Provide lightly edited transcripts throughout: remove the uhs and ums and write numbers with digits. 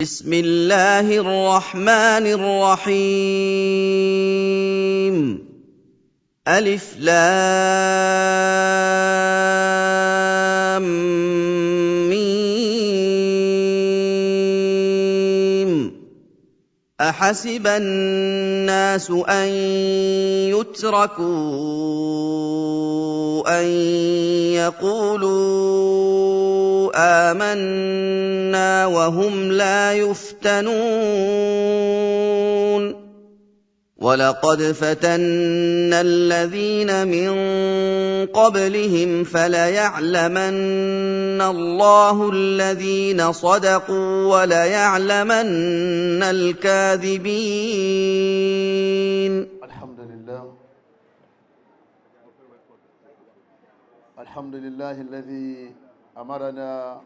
بسم الله الرحمن الرحيم. ألف لام ميم. أحسب الناس أن يتركوا أن يقولوا آمنا وهم لا يفتنون. ولقد فتنا الذين من قبلهم فليعلمن الله الذين صدقوا وليعلمن الكاذبين. الحمد لله، الحمد لله الذي أمرنا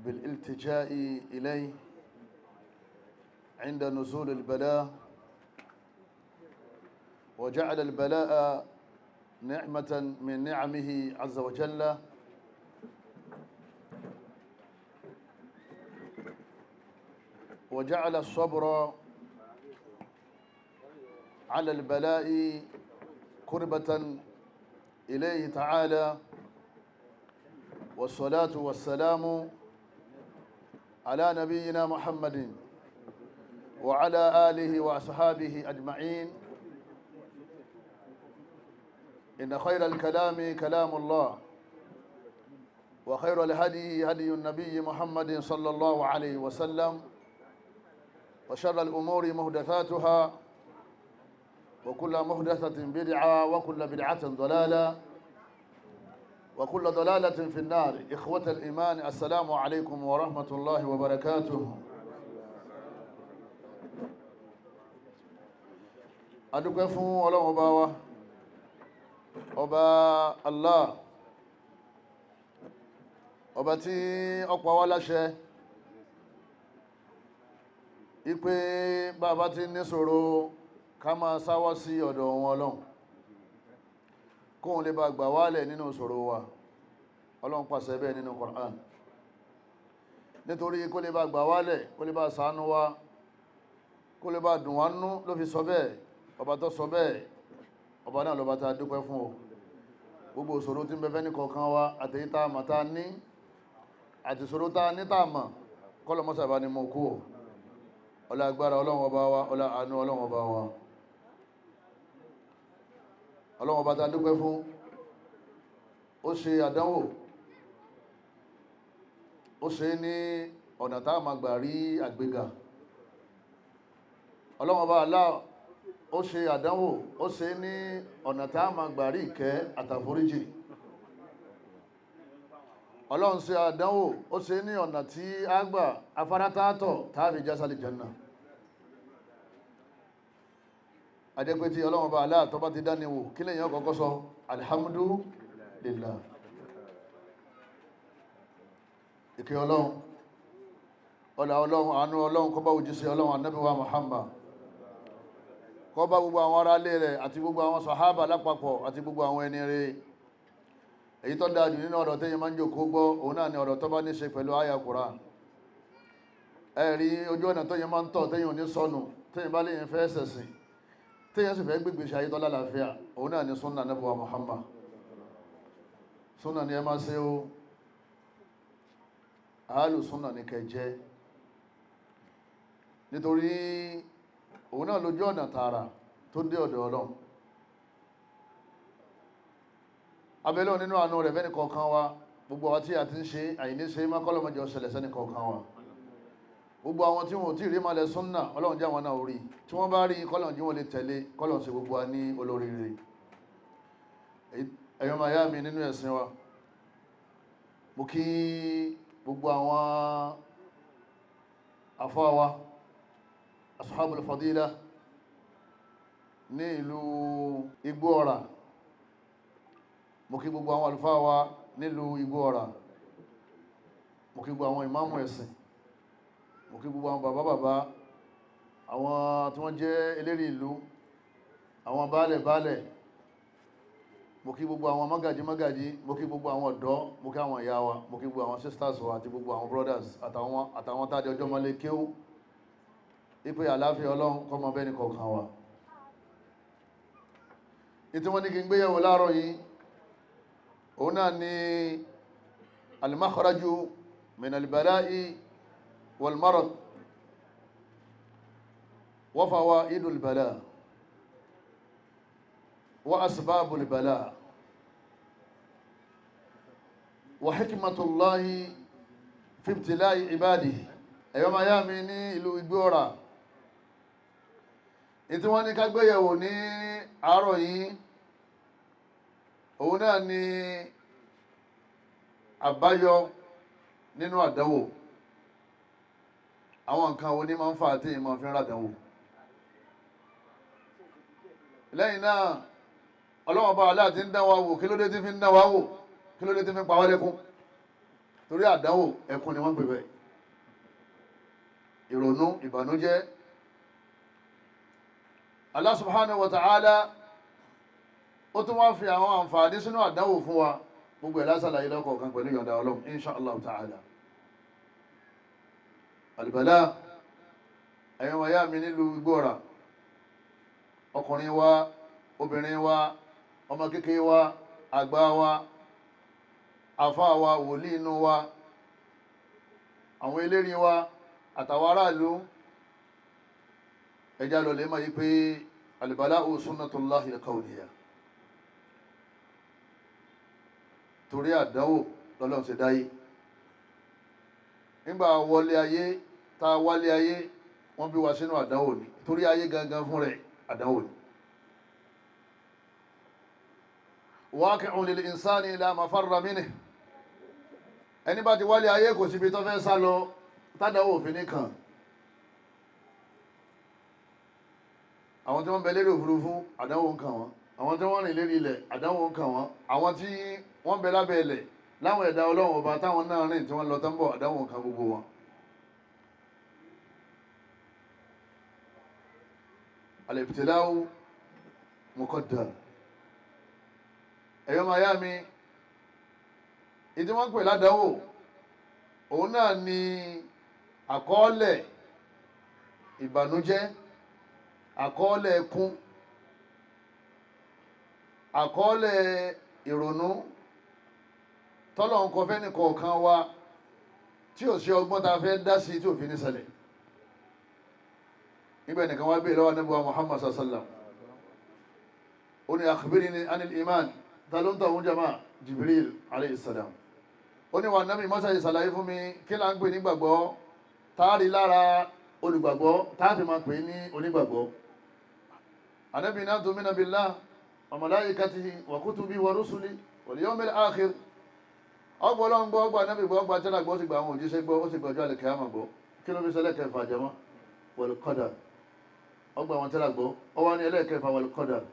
بالالتجاء إليه عند نزول البلاء، وجعل البلاء نعمة من نعمه عز وجل، وجعل الصبر على البلاء قربة إليه تعالى. والصلاة والسلام على نبينا محمد وعلى آله وأصحابه أجمعين. إن خير الكلام كلام الله، وخير الهدي هدي النبي محمد صلى الله عليه وسلم، وشر الأمور محدثاتها، وكل محدثة بدعة، وكل بدعة ضلالة، وكل ضلالة في النار. إخوة الإيمان، السلام عليكم ورحمة الله وبركاته. Adúpẹ́ fún Ọlọ́run ọba wa, ọba Allah, ọba tí ó pa wá láṣẹ ipe bàbá tí ní ṣòro ká máa sáwọ́ sí ọ̀dọ̀ wọn Ọlọ́run, kóhun lè bá gbà wálẹ̀ nínú ṣòro wa. Ọlọ́run pàṣẹ bẹ́ẹ̀ nínú Qur'an, nítorí kó lè bá gbà wálẹ̀, kó lè bá ṣàánú wa, kó lè bá dùn wá nú ló fi sọ bẹ́ẹ̀. Ọba tó sọ bẹ́ẹ̀, ọba náà lọba tá a dúpẹ́ fún o. Gbogbo ìṣòro tí ń bẹ fẹ́ni kọ̀ọ̀kan wa, àtẹ̀yí tá a mọ̀ tá a ní, àti ìṣòro tá a ní tá a mọ̀, kọ́lọ̀ mọ́sàbá ni mo kú o. Ọlá agbára Ọlọ́run ọba wa, ọlá àánú Ọlọ́run ọba wa. Ọlọ́run ọba tá a dúpẹ́ fún, ó ṣe àdánwò, ó ṣe ní ọ̀nà tá a máa gbà rí àgbéga. Ọlọ́run ọba Allah ó ṣe àdánwò, ó ṣe ní ọ̀nà tá a máa gbà rí ìkẹ́ àtàforíjì. Ọlọ́run ṣe àdánwò, ó ṣe ní ọ̀nà tí a gbà afárátátọ̀ tá a fi já sálì Jánnà. Adẹ́pẹ́ tí Ọlọ́run bá Allah tó bá ti dání wò, kí lèyàn kọ́kọ́ sọ? Alhamdulillah. Ìkẹ́ Ọlọ́run, ọlá Ọlọ́run, àánú Ọlọ́run kó bá òjíṣẹ́ Ọlọ́run Ànábì wa Muhammad, kó bá gbogbo àwọn ará ilé rẹ̀ àti gbogbo àwọn sàhábà lápapọ̀ àti gbogbo àwọn ẹni rẹ̀. Èyí tó dáa jù nínú ọ̀rọ̀ tẹ́yìn máa ń jòkó gbọ́, òun náà ni ọ̀rọ̀ tó bá ní ṣe pẹ̀lú àyà Kùránì. Ẹ̀rí ojú ọ̀nà tẹ́yìn máa ń tọ̀ tẹ́yìn ò ní sọnù, tẹ́yìn bá léyìn fẹ́ ṣẹ̀sìn, tẹ́yìn sì fẹ́ gbégbé ṣe ayé tó lálàáfíà, òun náà ni súnà Ànábì wa Muhammad. Súnà ni ẹ máa ṣe o, àálù súnà ni kẹ́ jẹ́, nítorí òun náà lójú ọ̀nà tààrà tó dé ọ̀dọ̀ Ọlọ́run. Abẹ́lẹ́ nínú àánú rẹ̀ fẹ́ni kọ̀ọ̀kan wa, gbogbo àwọn tí a ti ń ṣe àìní ṣe má kọ́lọ́mọjọ ṣẹlẹ̀ sẹ́ni kọ̀ọ̀kan wa. Gbogbo àwọn tí wọn ò tí ì rí malẹ̀ súnà, Ọlọ́run jẹ́ àwọn náà rí, tí wọ́n bá rí kọ́lọ́n jí wọ́n lè tẹ̀lé, kọ́lọ́n ṣe gbogbo wa ní olóríire. Ẹ̀yọ́ máa yá mi nínú ẹ̀sìn wa, mo kí gbogbo àwọn àfáà wa, ashabul fadila ní ìlú Igbó Ọrà. Mo kí gbogbo àwọn àlùfáà wa nílùú Igbó Ọrà, mo kí gbogbo àwọn ìmáàmù ẹ̀sìn, mo kí gbogbo àwọn bàbá bàbá, àwọn tí wọ́n jẹ́ eléri ìlú, àwọn baálẹ̀ baálẹ̀, Mo kí gbogbo àwọn mọ́gàjí mọ́gàjí, mo kí gbogbo àwọn ọ̀dọ́, mo kí àwọn ìyá wa, mo kí gbogbo àwọn sisters wa àti gbogbo àwọn brothers àtàwọn tàbí ọjọ́ mọ́lé kéwú. Ipé àláfíà Ọlọ́run kó máa bẹ́ni kọ̀ọ̀kan wa. Ìtí wọ́n ní kí n gbéyẹ̀wò láàárọ̀ yìí, òun náà ni al-makhraju min al-bala'i wal-marad wa fawaidul bala' wa asbabul bala' wa hikmatullahi fi ibtila'i ibadihi. Ẹ̀yọ́ máa yá mi ní ìlú Igbóọrà, ìtí wọ́n ní ká gbéyẹ̀wò ní àárọ̀ yìí, òun náà ni àbáyọ nínú àdánwò. Àwọn nǹkan wo ní máa ń fà tí ìmọ̀ fi ń ràdánwò? Lẹ́yìn náà, Ọlọ́run bá aláà ti ń dán wa wò, kí ló dé tí fi ń dán wa wò? Kí ló dé tí fi ń pa wá lẹ́kún? Torí àdánwò, ẹkún ni wọ́n ń pè bẹ́ẹ̀, ìrònú, ìbànújẹ́. Allah subhanahu wa ta'ala ó tún wá fi àwọn àǹfààní sínú àdánwò fún wa. Gbogbo ẹ̀ lásàlàyé lọ́kọ̀ọ̀kan pẹ̀lú ìyọ̀ǹda Ọlọ́run, insha Allah ta'ala. Àlùbálà, ẹ̀yin wa yá mi nílùú Igbóọrà, ọkùnrin wa, obìnrin wa, ọmọ kékeré wa, àgbà wa, àfáà wa, wòlíì inú wa, àwọn elérin wa, àtàwọn aráàlú, ẹjá lọ lè máa yí pé al-bala'u sunnatullahi al-kawniyya. Torí àdánwò lọ́lọ́run ṣe dáyé. Nígbà wọlé ayé tá a wálé ayé, wọ́n bí wa sínú àdánwò ni, torí ayé gangan fún rẹ̀ àdánwò ni. Waqi'un lil insani la mafarra minhu. Ẹni bá ti wálé ayé, kò síbi tó fẹ́ sá lọ tádàwò òfin ní kàn. Àwọn tí wọ́n bẹ lérí òfurufú, àdánwò ń kàn wọ́n. Àwọn tí wọ́n rìn lérí ilẹ̀, àdánwò ń kàn wọ́n. Àwọn tí wọ́n bẹ lábẹ́ ilẹ̀ láwọn ẹ̀dá Ọlọ́run ọba táwọn náà rìn tí wọ́n lọ tán bọ̀, àdánwò ń kàn gbogbo wọn. Al-ibtila'u muqaddar. Ẹ̀yọ́ máa yá mi, ìdí wọ́n pè ládánwò, òun náà ni àkọọ́lẹ̀ ìbànújẹ́, àkọọ́lẹ̀ ẹkún, àkọọ́lẹ̀ ìrònú tọ́lọ̀ ń kọ fẹ́ni kọ̀ọ̀kan wa tí ò sí ọgbọ́n tá a fẹ́ dá sí tí ò fi ní ṣẹlẹ̀. Níbẹ̀ nìkan wá bèèrè lọ́wọ́ Ànábì wa Muhammad sallam, ó ní akhbirni anil iman. Ta ló ń tọ̀ jama? Jibril alayhi salam. Ó ní wà nábì mọ́sá ìsàlàyé fún mi kí là ń pè nígbàgbọ́, táàrí lára olùgbàgbọ́ táàfi máa pè ní onígbàgbọ́. Ànábì náà tu'mina billah wa malaikatihi wa kutubihi wa rusuli wal yawmil akhir. Ọgbọ́ ọlọ́run gbọ́, ọgbà Ànábì gbọ́, ọgbà tẹ́lá gbọ́, ó sì gba àwọn òjíṣẹ́ gbọ́, ó sì gbọ́jọ́ àlùkìyámà gbọ́. Kí ló fi sọ ẹlẹ́kẹfà jama? Wal qadar. Ọgbà àwọn tẹ́lá gbọ́, ó wá ní ẹlẹ́kẹfà wal qadar,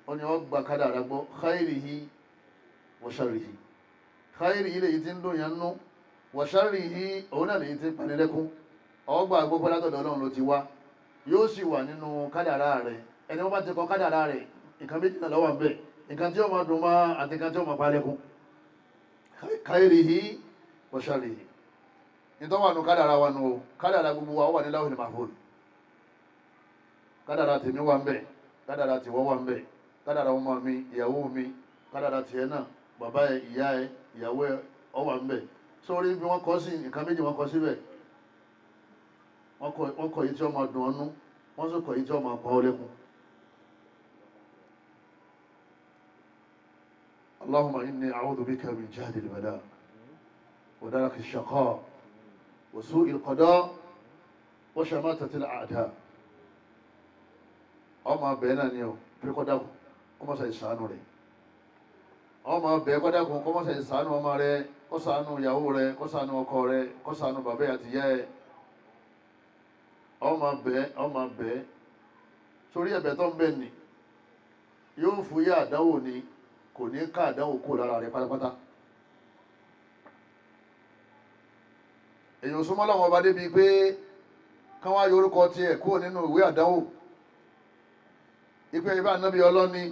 ó ní ọgbà kádàrá gbọ́, khairihi wa sharrihi. Khairihi lèyí tí ń dùn yẹn nú, wa sharrihi òun náà lèyí tí ń panilẹ́kún. Ọgbà gbogbo látọ̀dọ̀ Ọlọ́run ló ti wá, yóò sì wà nínú kádàrá rẹ̀. Ẹni wọ́n bá ti kọ kádàrá rẹ̀, nǹkan méjì náà ló wà ńbẹ̀, nǹkan tí ó máa dùn mọ́ àti nǹkan tí ó máa palẹ́kún. Khairihi wa sharrihi, nítorí wà nù kádàrá wa nù o. Kádàrá gbogbo wa wà ní lawhil mahfuz. Kádàrá tèmi wà ńbẹ̀, kádàrá tìwọ́ wà ńbẹ̀, kádàrá ọmọ mi, ìyàwó mi, kádàrá tiẹ̀ náà, bàbá ẹ, ìyá ẹ, ìyàwó ẹ, ọ wà ńbẹ̀. Sórí bí wọ́n kọ́ sí nǹkan méjì, wọ́n kọ́ síbẹ̀, wọ́n kọ yìí tí wọ́n máa dùn ọ́nú, wọ́n sì kọ yìí tí wọ́n máa pa ọ́ lẹ́kún. Allahumma inni a'udhu bika min jahdi al-bala wa daraki ash-shaqa wa su'i al-qada wa shamatati al-a'da. Ọmọ abẹ náà ni o, pé kọ́ dákun kọ́ mọ́sá ìsànú rẹ̀. Ọmọ abẹ kọ́ dákun kọ́ mọ́sá ìsànú ọmọ rẹ̀, kó ṣàánú ìyàwó rẹ̀, kó ṣàánú ọkọ rẹ̀, kó ṣàánú bàbá àti ìyá ẹ̀. Ọmọ abẹ, ọmọ abẹ, sórí ẹ̀bẹ̀ tó ń bẹ ni yóò fúyẹ́ àdánwò ni, kò ní ká àdánwò kó lára rẹ̀ pátápátá. Èyàn súnmọ́ láwọn ọba débi pé kán wá yorúkọ tiẹ̀ kúrò nínú ìwé àdánwò. Ipe ìbá ànábì ọlọ́ni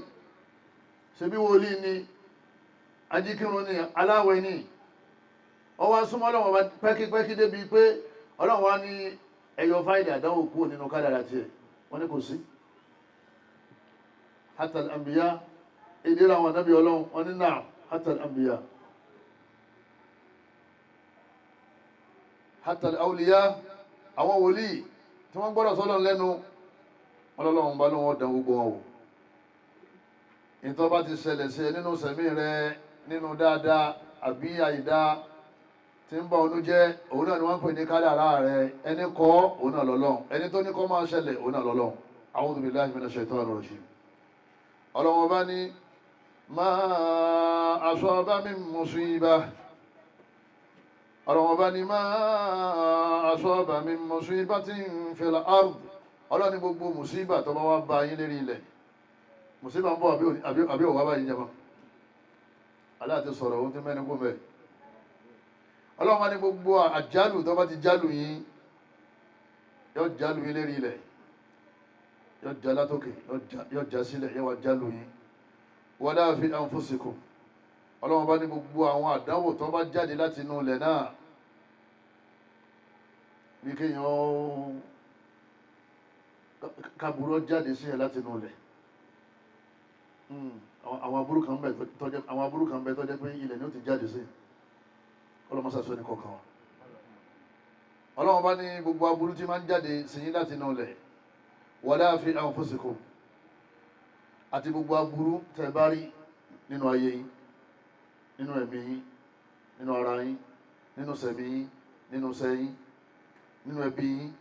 Ṣebí wòlíì ni, ajíkírun ni, aláwẹ̀ ni, ó wá súnmọ́ Ọlọ́run Ọba pẹ́kípẹ́kí débi pé Ọlọ́run wá ní ẹyọ fáìlì àdánwò kúrò nínú kádàrà tiẹ̀. Wọ́n ní kò sí. Hatta al-anbiya, ìdíra àwọn ànábì Ọlọ́run, wọ́n ní náà hatta al-anbiya, hatta al-awliya, àwọn wòlíì tí wọ́n gbọ́dọ̀ sọ́lọ́run lẹ́nu, Ọlọ́run bá lóun ọ̀dàn gbogbo wọn wò. Ìtọ́ bá ti ṣẹlẹ̀ sí ẹ nínú sẹ̀mí rẹ, nínú dáadáa àbí àìdá tí ń bá ọnú jẹ́, òun náà ni wọ́n ń pè ní kádàrá rẹ. Ẹni kọ́ òun náà lọ́lọ́run, ẹni tó ní kọ́ máa ṣẹlẹ̀ òun náà lọ́lọ́run. A'udhu billahi minash shaitani rajim. Ọlọ́run bá ní ma asaba min musiba, ọlọ́run bá ní ma asaba min musibatin fil ard. Ọlọ́run ní gbogbo mùsíbà tó bá wá bá yín lérí ilẹ̀, mùsíbà ń bọ̀ àbí òwá báyìí jẹma aláàtí sọ̀rọ̀ ohun tí mẹ́rin kó mẹ́. Ọlọ́run bá ní gbogbo àjálù tó bá ti jálù yín, yóò jálù yín lérí ilẹ̀, yóò já látòkè, yóò já sílẹ̀, yóò wá jálù yín. Wala fi anfusikum, ọlọ́run bá ní gbogbo àwọn àdánwò tó bá jáde láti inú ilẹ̀ náà, bí kéèyàn kábúrọ́ jáde sí ẹ̀ láti inú ilẹ̀. Àwọn aburú kan bẹ tó jẹ́ pé ilẹ̀ ni ó ti jáde sí. Ọlọ́mọsàsọ ní kọ̀ọ̀kan wa. Ọlọ́run bá ní gbogbo aburú tí máa ń jáde sí yín láti inú ilẹ̀, wala fi anfusikum, àti gbogbo aburú tẹ́ bá rí nínú ayé yín, nínú ẹ̀mí yín, nínú ara yín, nínú sẹ̀mí yín, nínú sẹ́ yín, nínú ẹbí yín,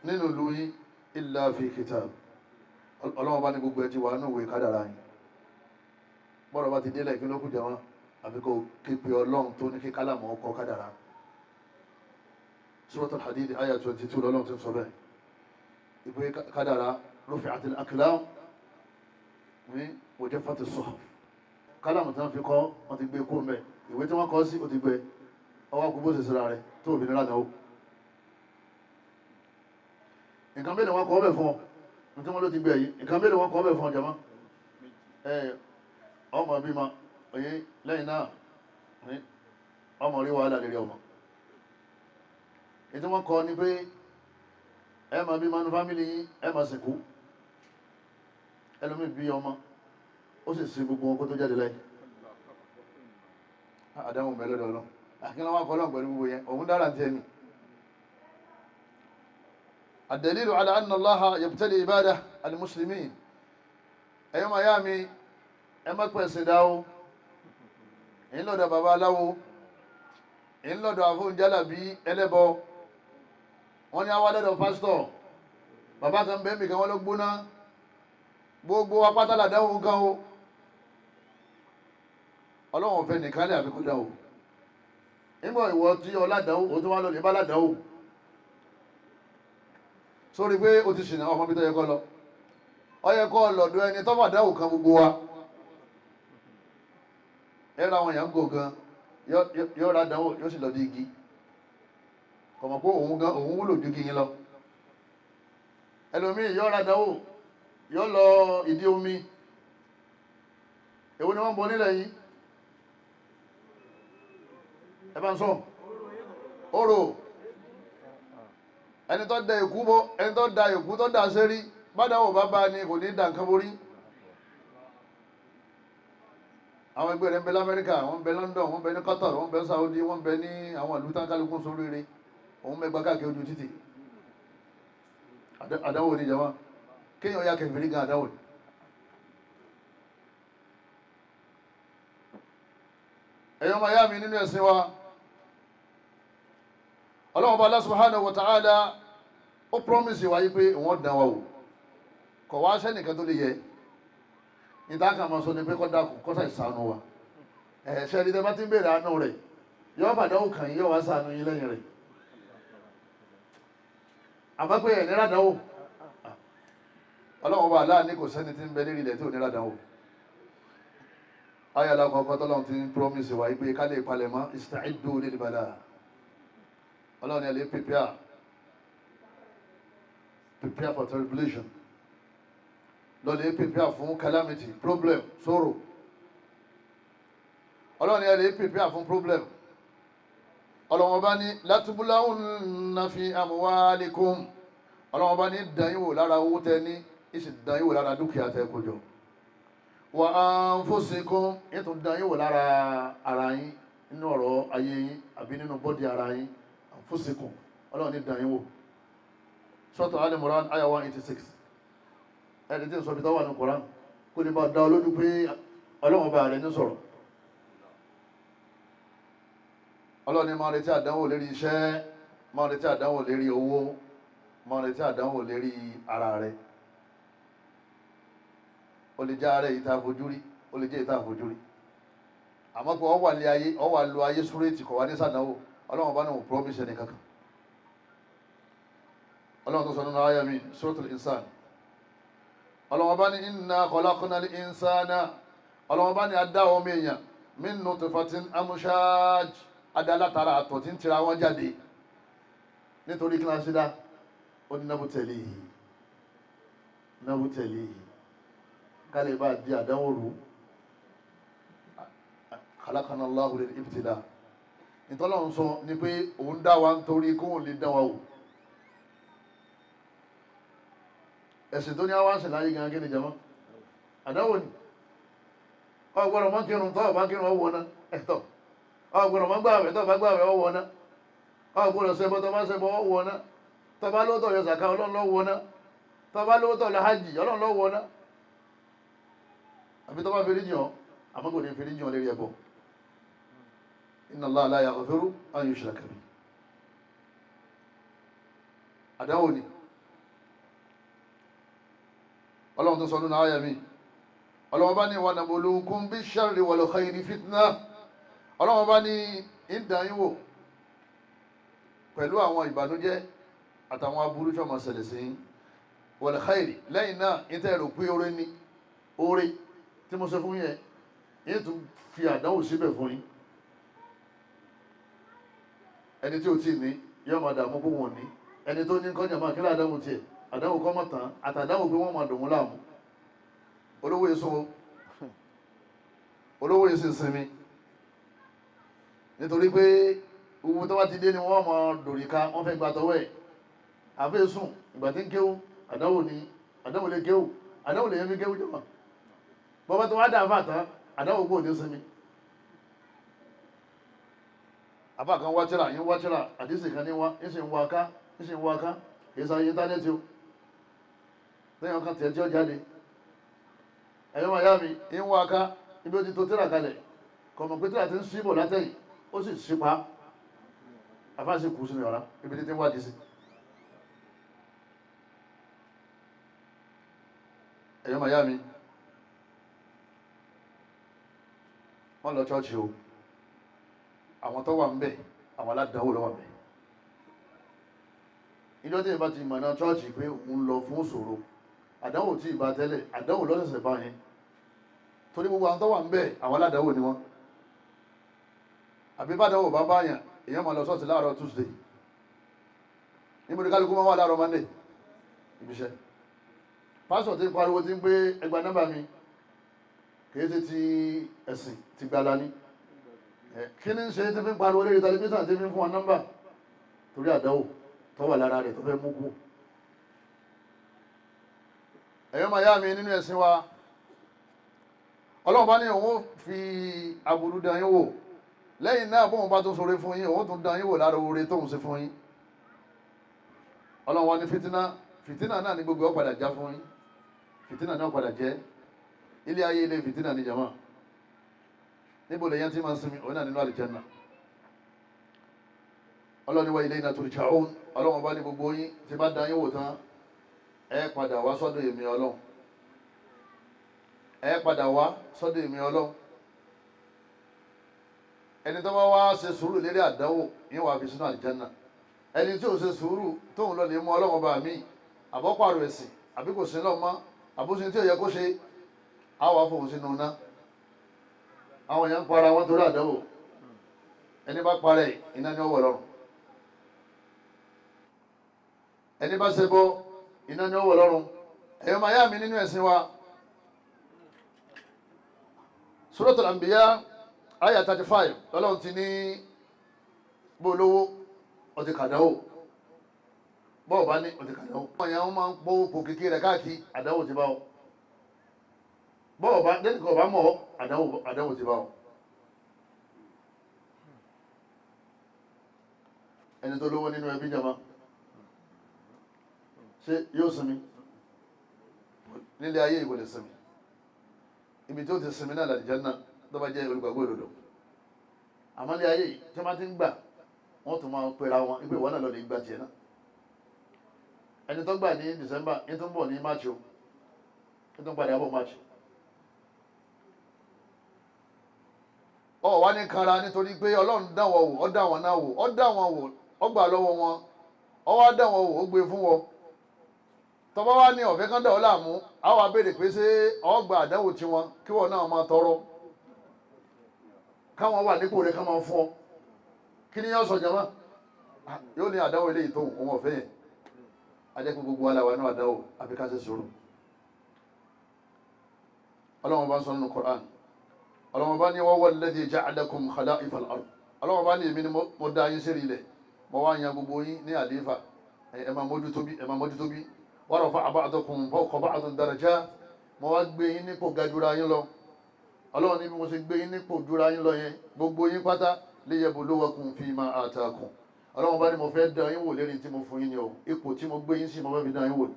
nínú ìlú yín, illa fi kitab. Ọlọ́run bá ní gbogbo ẹ ti wà nínú ìwé kádàrá yín. Bọ́rọ̀ bá ti délẹ̀ kí ló kù jẹ́ wọn, àfi kò képe Ọlọ́run tó ní kí kálàmù ọkọ̀ kádàrá. Suratul Hadid àyà 22 lọ́lọ́run ti ń sọ bẹ́ẹ̀. Ìpè kádàrá rufi'atil aqlam ní wa jaffatis suhuf. Kálàmù tí wọ́n fi kọ́ wọ́n ti gbé kó mẹ́, ìwé tí wọ́n kọ́ sí ó ti gbé, ọwọ́ kú bó ṣe síra rẹ̀ tó òfin nílànà ó. Nǹkan mélòó wọn kọ́ bẹ̀ fún ọ ní tí wọ́n ló ti gbé yìí? Nǹkan mélòó wọn kọ́ bẹ̀ fún ọ jama? Ọmọ bímọ oye, lẹ́yìn náà ọmọ rí wàhálà lérí ọmọ. Ètò wọn kọ́ ni pé ẹ máa bímọ ní fámìlì yín, ẹ máa sìnkú. Ẹlòmíì bí ọmọ, ó sì sin gbogbo wọn kó tó jáde láyé. Àdáhùn bẹ́ẹ̀ lọ́dọ̀ Ọlọ́run, àkínlá wọn kọ́ Ọlọ́run pẹ̀lú gbogbo yẹn, òun dára ti ẹni. Ad-dalilu ala anna Allaha yabtali ibadahu al-muslimin. Ẹ̀yọ́ máa yá mi, ẹ má pẹ̀sìn dá o. Èyí lọ́dọ̀ baba aláwo, èyí lọ́dọ̀ àfóúnjálàbí ẹlẹ́bọ, wọ́n ní àwa lọ́dọ̀ pásítọ̀, bàbá kan bẹ́ẹ̀ mi kan wọ́n ló gbóná, gbogbo apátá làdáwò nǹkan o. Ọlọ́run ọ̀fẹ́ nìkan lè àfikún dáwò. Nígbà ìwọ tí ọládàáwò, o tó wá lọ lè bá ládàáwò sórí pé o ti ṣìnà ọmọ bí tó yẹ kọ́ lọ, ọ yẹ kọ́ lọ́dọ̀ ẹni tó fàdáwò kan gbogbo wa. Ẹ̀rọ àwọn èèyàn gò gan, yóò ra dánwò, yóò sì lọ di igi, kọ̀mọ̀ pé òun gan òun wúlò ju igi yín lọ. Ẹlòmíì yóò ra dánwò, yóò lọ ìdí omi. Èwo ni wọ́n ń bọ nílẹ̀ yìí? Ẹ bá ń sọ orò. Ẹni tó da èkú bọ, ẹni tó da èkú tó da sẹ́rí, bádàwọ̀ bá bá ní kò ní dà nǹkan borí. Àwọn ẹgbẹ́ rẹ̀ ń bẹ lamẹ́ríkà, wọ́n ń bẹ London, wọ́n ń bẹ ní Qatar, wọ́n ń bẹ ní Saudi, wọ́n ń bẹ ní àwọn ìlú tán kálukú sóríire, òun mẹ́gbà káàkiri ojú títì. Àdánwò ní ìjọba kéèyàn ya kẹfìrí gan, àdánwò ni. Ẹ̀yọ́ máa yá mi nínú ẹ̀sìn wa, Ọlọ́run bá Allah subhanahu wa ta'ala ó promise wa yí pé wọ́n dán wa wò, kọ̀ wá sẹ́nìkan tó lè yẹ. Níta kan máa sọ ni pé kọ́ dákun kọ́sà ìsànú wa. Ẹ̀ṣẹ́ ẹni tẹ́ bá ti ń béèrè àánú rẹ̀, yọ fàdánwò kàn yín, yọ wá sànú yín lẹ́yìn rẹ̀. Àmọ́ pé ẹ̀ nira dánwò, Ọlọ́run bá aláàní kò sẹ́ni tí ń bẹ lérí ilẹ̀ tí ò nira dánwò. Ayọ̀lá kọ̀ọ̀kan tọ́lọ́run ti ń promise wa pé ká lè palẹ̀ mọ́, ista'iddu lil bala. Ọlọ́run ẹ̀ lè prepare for tribulation, lọ́lẹ̀ prepare fún calamity, problem, sorrow. Ọlọ́run ni ẹ lè prepare fún problem. Ọlọ́run ọba ní latubulawunna fi amwalikum. Ọlọ́run ọba ní dàn yín wò lára owó tẹ ní, ìsì dàn yín wò lára dúkìá tẹ kó jọ. Wa anfusikum, ètò dàn yín wò lára ara yín nínú ọ̀rọ̀ ayé yín àbí nínú bọ́dì ara yín. Anfusikum, Ọlọ́run ní dàn yín wò. Sọ́tọ̀ Al-Imran àyà 186. Ẹni tí ń sọ fi tọ́wà ní Koran kó lè bá dá ọ lójú pé Ọlọ́run ọba rẹ̀ ní sọ̀rọ̀. Ọlọ́run ní máa retí àdánwò lérí iṣẹ́, máa retí àdánwò lérí owó, máa retí àdánwò lérí ara rẹ̀. Ó lè jẹ́ ara ìta àfojúrí, ó lè jẹ́ ìta àfojúrí. Àmọ́ pé ọ wà lé ayé, ọ wà lo ayé súréètì kọ̀ wá ní sàdánwò, Ọlọ́run ọba náà ò promise ẹni kankan. Ọlọ́run tó sọ nínú àyà mi, Suratul Insan. Ọlọ́run ọba ní inna khalaqnal insana. Ọlọ́run ọba ní adá ọmọ èèyàn min nutfatin amshaj, adalátara àtọ̀ tí ń tira wọn jáde. Nítorí kí wọ́n ṣe dá ó ní nabtalihi, nabtalihi, kálí bá di àdánwò rú. Khalaqana Allahu lil ibtila. Ìtọ́lọ́run sọ ni pé òun dá wa nítorí kóun lè dán wa wò. Ẹ̀sìn tó ní àwọn àṣẹ láyé gan gíní jama àdánwò ni. Ọgbọ́dọ̀ mọ́ kírun, tọ́ bá kírun ọwọ́ náà ẹ̀tọ́. Ọgbọ́dọ̀ mọ́ gbààwẹ̀, tọ́ bá gbààwẹ̀ ọwọ́ náà. Ọgbọ́dọ̀ ṣẹbọ, tọ́ bá ṣẹbọ ọwọ́ náà. Tọ́ bá lówó tọ́ yọ sàká, Ọlọ́run lọ́wọ́ náà. Tọ́ bá lówó tọ́ lọ hajj, Ọlọ́run lọ́wọ́ náà. Àbí tọ́ bá fi ríjìn ọ́, àmọ́ kò ní fi ríjìn ọ́ lérí ẹbọ. Inna Allaha la yaghfiru an yushraka bihi. Àdánwò ni. Ọlọ́run tó sọ nínú àyà mi, Ọlọ́run bá ní wa nabluukum bish-sharri wal khayri fitna. Ọlọ́run bá ní ìdá yín wò pẹ̀lú àwọn ìbànújẹ́ àtàwọn aburú tí wọ́n máa ṣẹlẹ̀ sí yín, wal khayri. Lẹ́yìn náà ìtẹ́ rò pé oore ni, oore tí mo ṣe fún yẹn, yín tún fi àdánwò síbẹ̀ fún yín. Ẹni tí ò tí ì ní yóò máa dààmú kó wọn ní. Ẹni tó ní kọjá máa kílá àdánwò tiẹ̀, àdánwò kọ́ mọ̀ tán, àtàdánwò pé wọ́n máa dùn ún láàmú. Olówó yìí sún, olówó yìí sì sinmi, nítorí pé owó tó bá ti dé ni wọ́n máa dòrìka, wọ́n fẹ́ gba tọwọ́ ẹ̀. Àfẹ́ sùn ìgbà tí ń kéwú, àdánwò ni, àdánwò lè kéwú, àdánwò lè yẹn fi kéwú jọba. Bọ́bá tó wá dà fà tán, àdánwò kò ní sinmi. Àbá kan wá tíra, yín wá tíra, àdísì kan ní wá, ń sì ń wá ká, ń sì ń wá ká, kì í sáyé íńtánẹ́ẹ̀tì o. Lẹ́yìn ọkàn tiẹ̀ tí ó jáde. Ẹ̀yọ́ máa yá mi, ń wá ká, ibi ó ti tó tíra kalẹ̀, kọ̀mọ̀ pé tíra ti ń síbò látẹ̀yìn, ó sì sípa. Àfáà sì kú sínú yàrá, ibi tí ti ń wádìí sí. Ẹ̀yọ́ máa yá mi, wọ́n lọ chọ́ọ̀chì o. Àwọn tó wà ń bẹ̀, àwọn aládàáwò ló wà ń bẹ̀. Ìjọ tí ìbá ti mọ̀nà chọ́ọ̀chì pé òun lọ fún ìṣòro, àdánwò tí ìbá tẹ́lẹ̀, àdánwò lọ́sẹ̀sẹ̀ bá yẹn. Torí gbogbo àwọn tó wà ń bẹ̀, àwọn aládàáwò ni wọ́n. Àbí bàdánwò bá bá yàn, èèyàn máa lọ ṣọ́ọ̀ṣì láàárọ̀ Tuesday. Níbo ni kálukú máa wà láàárọ̀ Monday? Ibiṣẹ́. Pásítọ̀ ti ń pariwo ti ń pé ẹgbàá nọ́mbà mi, kìí ṣe ti ẹ̀sìn ti gbala ní. Kí ni ń ṣe tí fi ń pariwo lórí tẹlifíṣàn tí fi ń fún wa nọ́mbà? Torí àdánwò tó wà lára rẹ̀ tó fẹ́ mú kú. Ẹ̀yọ́ máa yá mi nínú ẹ̀sìn wa, Ọlọ́run bá ní òun fi aburú dán yín wò. Lẹ́yìn náà bóun bá tún ṣoore fún yín, òun tún dán yín wò lára oore tóun ṣe fún yín. Ọlọ́run wa ní fìtínà, fìtínà náà ní gbogbo ó padà já fún yín. Fìtínà náà padà jẹ́. Ilé ayé ilé fìtínà ní jama. Níbo lèyàn tí máa ń sinmi, òun náà nínú àlìjẹ́nà. Ọlọ́run ní wa ilayna turja'un. Ọlọ́run bá ní gbogbo yín tí bá dán yín wò tán, ẹ padà wá sọ́dọ̀ èmi Ọlọ́run. Ẹ padà wá sọ́dọ̀ èmi Ọlọ́run. Ẹni tó bá wá ṣe sùúrù lérí àdánwò, yín wàá fi sínú àlìjẹ́nà. Ẹni tí ò ṣe sùúrù tóun lọ lè mú Ọlọ́run bá mi, àbọ̀pàrọ̀ ẹ̀sìn, àbí kò sí lọ́mọ, àbúṣe tí ò yẹ kó ṣe, á wàá fòun sínú iná. Àwọn èèyàn ń para wọn torí àdánwò. Ẹni bá parẹ́, iná ni ó wọ̀ lọ́rùn. Ẹni bá ṣẹbọ, iná ni ó wọ̀ lọ́rùn. Ẹ̀yọ́ máa yá mi nínú ẹ̀sìn wa, Suratul Anbiya Àyà 35 lọ́lọ́run ti ní bó lówó ọtí kàdáwò, bọ́ọ̀ bá ní ọtí kàdáwò. Wọ́n yẹn wọ́n máa ń pọ́wó po kékeré rẹ̀ káàkiri, àdáwò ti bá ọ. Bọ́ọ̀ bá dẹ́nìkan ọba mọ̀ ọ́, àdáwò ti bá ọ. Ẹni tó lówó nínú ẹbí jama ṣé yóò sinmi nílé ayé? Ìwò lè sinmi. Ibi tí ó ti sinmi náà làlìjá náà tó bá jẹ́ olùgbàgbọ́ òdodo. Àmọ́ nílé ayé tí wọ́n ti ń gbà, wọ́n tún máa pera wọn ipe ìwọ náà lọ lè gba tiẹ̀ náà. Ẹni tó gbà ní December ní tó ń bọ̀ ní March o, ní tó ń padà bọ̀ March. Ọ wá ní kanra nítorí pé Ọlọ́run dá wọn wò, ọ dá wọn náà wò, ọ dá wọn wò, ọ gbà lọ́wọ́ wọn, ọ wá dá wọn wò, ó gbé fún wọn. Tọba wa ní ọ̀fẹ́ kan dà ọ́ láàmú, á wá béèrè pé ṣé ọ gba àdánwò tiwọn kí wọn náà máa tọrọ káwọn wà nípò rẹ ká máa fún ọ? Kí ni yóò sọ jama? Yóò ní àdánwò eléyìí tó òun ọ̀fẹ́ yẹn. Ajẹ́ pé gbogbo aláwa náà àdánwò, àfi ká ṣe sùúrù. Ọlọ́wọ́n bá ń sọ nínú Qur'an, Ọlọ́wọ́n bá ní wa huwa alladhi ja'alakum khala'ifa al-ard. Ọlọ́wọ́n bá ní èmi ni mo dá yín sérí ilẹ̀, mo wá yan gbogbo yín ní àlééfà, ẹ máa mójútó bí, ẹ máa mójútó bí. Wa rafa'a ba'dakum fawqa ba'din darajat, mo wá gbé yín nípò ga jura yín lọ. Ọlọ́run ní bí mo ṣe gbé yín nípò jura yín lọ yẹn, gbogbo yín pátá, liyabluwakum fima atakum. Ọlọ́run bá ní mo fẹ́ dán yín wò lérí tí mo fún yín ni o. Ipò tí mo gbé yín sí, mo fẹ́ fi dán yín wò.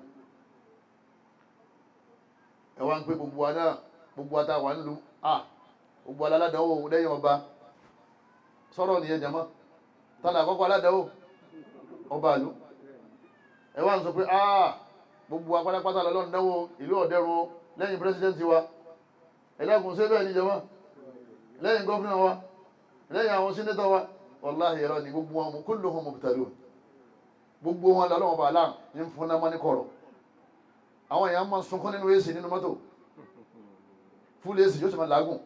Ẹ wá ń pé gbogbo wa náà, gbogbo wa tá a wà nílùú a, gbogbo aládàáwò lẹ́yìn ọba. Sọ̀rọ̀ nìyẹn jama. Tálà àkọ́kọ́ aládàáwò? Ọba àlú. Ẹ wá ń sọ pé gbogbo wa pátápátá lọ́lọ́run dánwò, ìlú ọ̀dẹ́rùn lẹ́yìn pírẹsidẹ́ǹtì wa. Ẹ̀dàkùn, ṣé bẹ́ẹ̀ ni jama? Lẹ́yìn gọ́fìnà wa, lẹ́yìn àwọn sínétọ̀ wa? Wàláhì, ẹ̀rọ ni. Gbogbo wọn, kulluhum mubtalun, gbogbo wọn lọ́wọ́ bá aláàm ní fún náà ní kọ̀rọ̀. Àwọn èèyàn máa sunkún nínú AC, nínú mọ́tò full AC, yóò sì máa làágùn,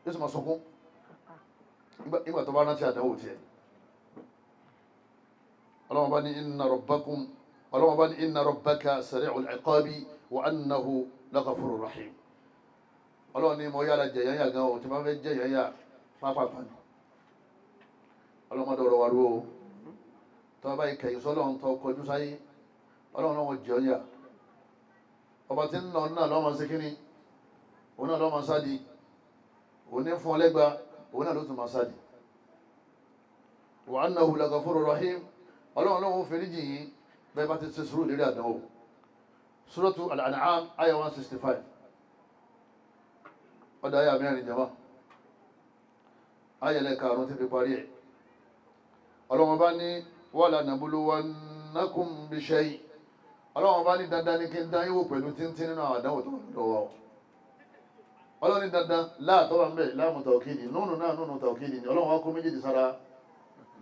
yóò sì máa sunkún nígbà tó bá rántí àdánwò tiẹ̀. Ọlọ́wọ́n bá ní inna rabbakum, Ọlọ́wọ́n bá ní inna rabbaka sari'ul iqabi wa annahu laghafurur rahim. Ọlọ́wọ́n ní mo yára jẹ̀yàn yà gan o, tí wọ́n fẹ́ jẹ̀yàn yà pápápá ni. Ọlọ́mọdé ọ̀rọ̀ wa rú o. Tọ́ bá ìkẹyìn sọ́lọ́run, tó kọjú sáyé, Ọlọ́run náà jẹun yà. Ọba tí ń nà náà lọ́mọ sí kínní, òun náà lọ́mọ sádi, òun ní fún ọ lẹ́gba, òun náà ló tún máa sádi. Wa annahu lagafurur rahim. Ọlọ́run lọ́wọ́ fèrèjì yìí bẹ́ẹ̀ bá ti ṣe sùúrù lérí àdánwò. Suratu Al-An'am, aya 165. Ọ̀dọ̀ aya mẹ́rin jama, aya lẹ́karùn-ún ti fi parí ẹ̀. Ọlọ́run bá ní wala nabluwannakum bishay. Ọlọ́run bá ní dandan ní kí n dán yín wò pẹ̀lú tíntín nínú àwọn àdánwò tó wà lọ́dọ̀ wa o. Ọlọ́run ní dandan láàtọ́ wà ń bẹ̀, láàmú tàwkìdì, nùnù náà nùnù tàwkìdì ni. Ọlọ́run wá kó méjèèjì sára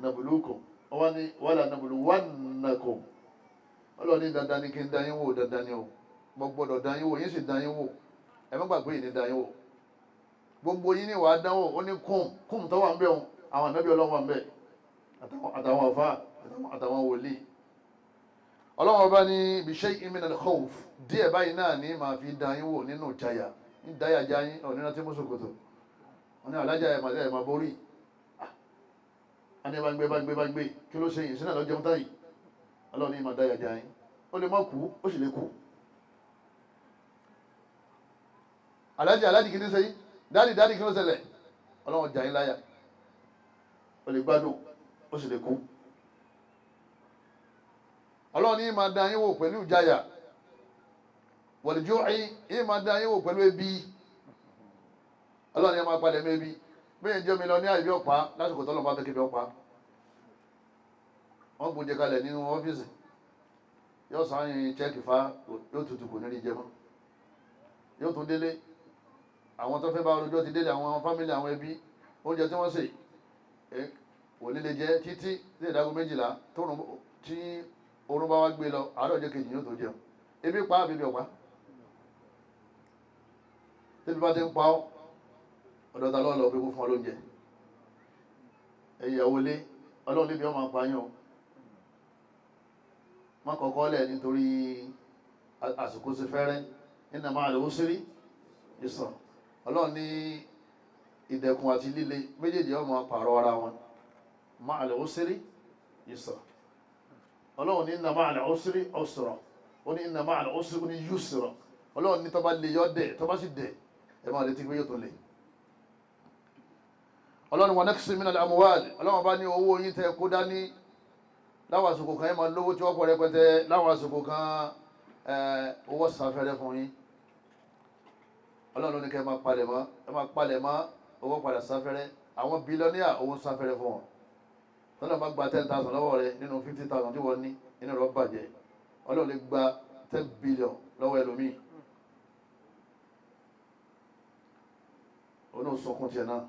nabluukum. Ọwọ́ ní wala nabluwannakum. Ọlọ́run ní dandan ní kí n dán yín wò, dandan ni o. Mo gbọ́dọ̀ dán yín wò, yín sì dán yín wò. Ẹ má gbàgbé yìí ní dán yín wò. Gbogbo yín ní wàá dánwò. Ó ní kùn kùn tó wà ń bẹ̀ wọn, àwọn ànábì Ọlọ́run wà ń bẹ̀, àtàwọn àfa, àtàwọn wòlíì. Ọlọ́run ọba ní bi shay'in min al-khawf, díẹ̀ báyìí náà ní màá fi dán yín wò nínú ìjayà, ní dáyà já yín ọ̀ nínú tí mùsùlùkùtù wọn ní alájà ẹ̀ màá ẹ̀ máa borí wọn ní bá ń gbé, bá ń gbé, bá ń gbé. Kí ló ṣe yìí sínú àlọ́ jẹun táyì? Ọlọ́run ní máa dáyà já yín. Ó lè má kú, ó sì lè kú. Alájà, alájì, kí ní ṣe yín? Daddy, daddy, kí ló ṣẹlẹ̀? Ọlọ́run jà yín láyà. Ó lè gbádùn, ó sì lè kú. Ọlọ́run ní máa dá yín wò pẹ̀lú ìjayà, wal-ju'i, yìí máa dá yín wò pẹ̀lú ebi. Ọlọ́run ní máa palẹ̀ mọ́ ebi. Bẹ́ẹ̀ jẹ́ mi lọ ní àìbí ọ̀pá lásìkò tọ́lọ́ bá fẹ́ kébi ọ̀pá, wọ́n gbóúnjẹ kalẹ̀ nínú ọ́fíìsì, yóò sáyìn cheque fa, yóò tutù, kò ní rí jẹ mọ́. Yóò tún délé, àwọn tó fẹ́ bá ọlọ́jọ́ ti délé, àwọn family, àwọn ẹbí, oúnjẹ tí wọ́n sè kò ní lè jẹ títí tí ìdágún 12 tí oorun bá wá gbé lọ. Àárọ̀ ọjọ́ kejì yóò tó jẹun. Ebi pa àbíbi ọ̀pá? Tẹ́bí bá ti ń pa ọ́, ọ̀dọ̀ ta lọ́ọ́ lọ pé kó fún ọ lóúnjẹ? Ẹ̀yàwó lé, Ọlọ́run níbi ọmọ apáyàn o. Má kọ́kọ́ lẹ̀ nítorí àsìkò sí fẹ́rẹ́. Inna ma'al usri yusra. Ọlọ́run ní Ìdẹ̀kùn àti líle méjèèjì ó máa pààrọ̀ ara wọn. Ma'al usri yusra. Ọlọ́run ní inna ma'al usri usra, ó ní inna ma'al usri, ó ní yusra. Ọlọ́run ní tó bá lè yọ dẹ̀, tó bá sì dẹ̀, ẹ máa retí pé yóò tó lè. Ọlọ́run wa naqsin minal amwal, ọlọ́run bá ní owó yín tẹ kó dání láwọn àsìkò kan, ẹ máa lówó tí wọ́n pọ̀ rẹpẹtẹ. Láwọn àsìkò kan, owó sáfẹ́rẹ́ fún yín. Ọlọ́run ní kẹ́ ẹ máa palẹ̀ mọ́, ẹ máa palẹ̀ mọ́, owó padà sáfẹ́rẹ́. Àwọn bílíọ̀nìyà, owó sáfẹ́rẹ́ fún wọn. Tọ́lá bá gba 10,000 lọ́wọ́ rẹ nínú 50,000 tí wọ́n ní, inú rẹ̀ bàjẹ́. Ọlọ́run lè gba 10 billion lọ́wọ́ ẹlòmíì, òun náà sọkún tiẹ̀ náà.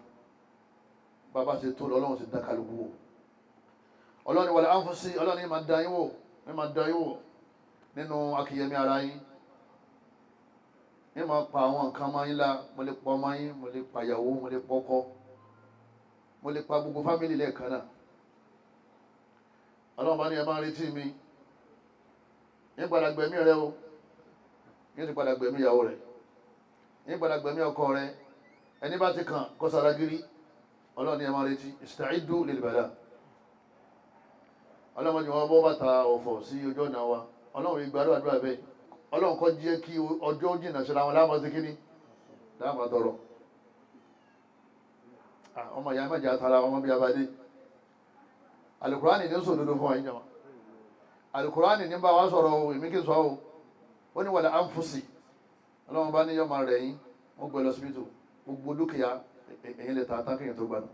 Bàbá ṣe tó lọ, ọlọ́run sì dá kálukú wò. Ọlọ́run wal anfusi, ọlọ́run ní máa dá yín wò, ní máa dá yín wò nínú akíyẹmí ara yín, ní máa pa àwọn nǹkan máa yín la. Mo lè pa ọmọ yín, mo lè pa ìyàwó, mo lè pọkọ, mo lè pa gbogbo family lẹ́ẹ̀kan náà. Ọlọ́run bá ní ẹ máa retí mi, ní padà gbẹ̀mí rẹ o, ní ti padà gbẹ̀mí ìyàwó rẹ, ní padà gbẹ̀mí ọkọ rẹ. Ẹni bá ti kàn kó sára gírí. Ọlọ́run ní ẹ máa retí, ista'iddu lil bala. Ọlọ́run jù wọ́n bọ́ bàtà ọ̀fọ̀ sí ojú ọ̀nà wa. Ọlọ́run ìgbàlú àdúrà bẹ́ẹ̀. Ọlọ́run kọ́ jẹ́ kí ọjọ́ jìnnà síra wọn láàmú sí kíní láàmú tọrọ. Ọmọ ìyá mẹ́jà tara ọmọ bí abadé. Alukurani ní sòdodo fún wa yín jama. Alukurani ní bá wa sọ̀rọ̀ o, èmi kì í sọ o. Ó ní wal anfusi. Ọlọ́run bá ní yọmọ rẹ̀ yín, wọ́n gbé lọ síbítù, gbogbo dúkìá èyí lè ta tán kéèyàn tó gbádùn.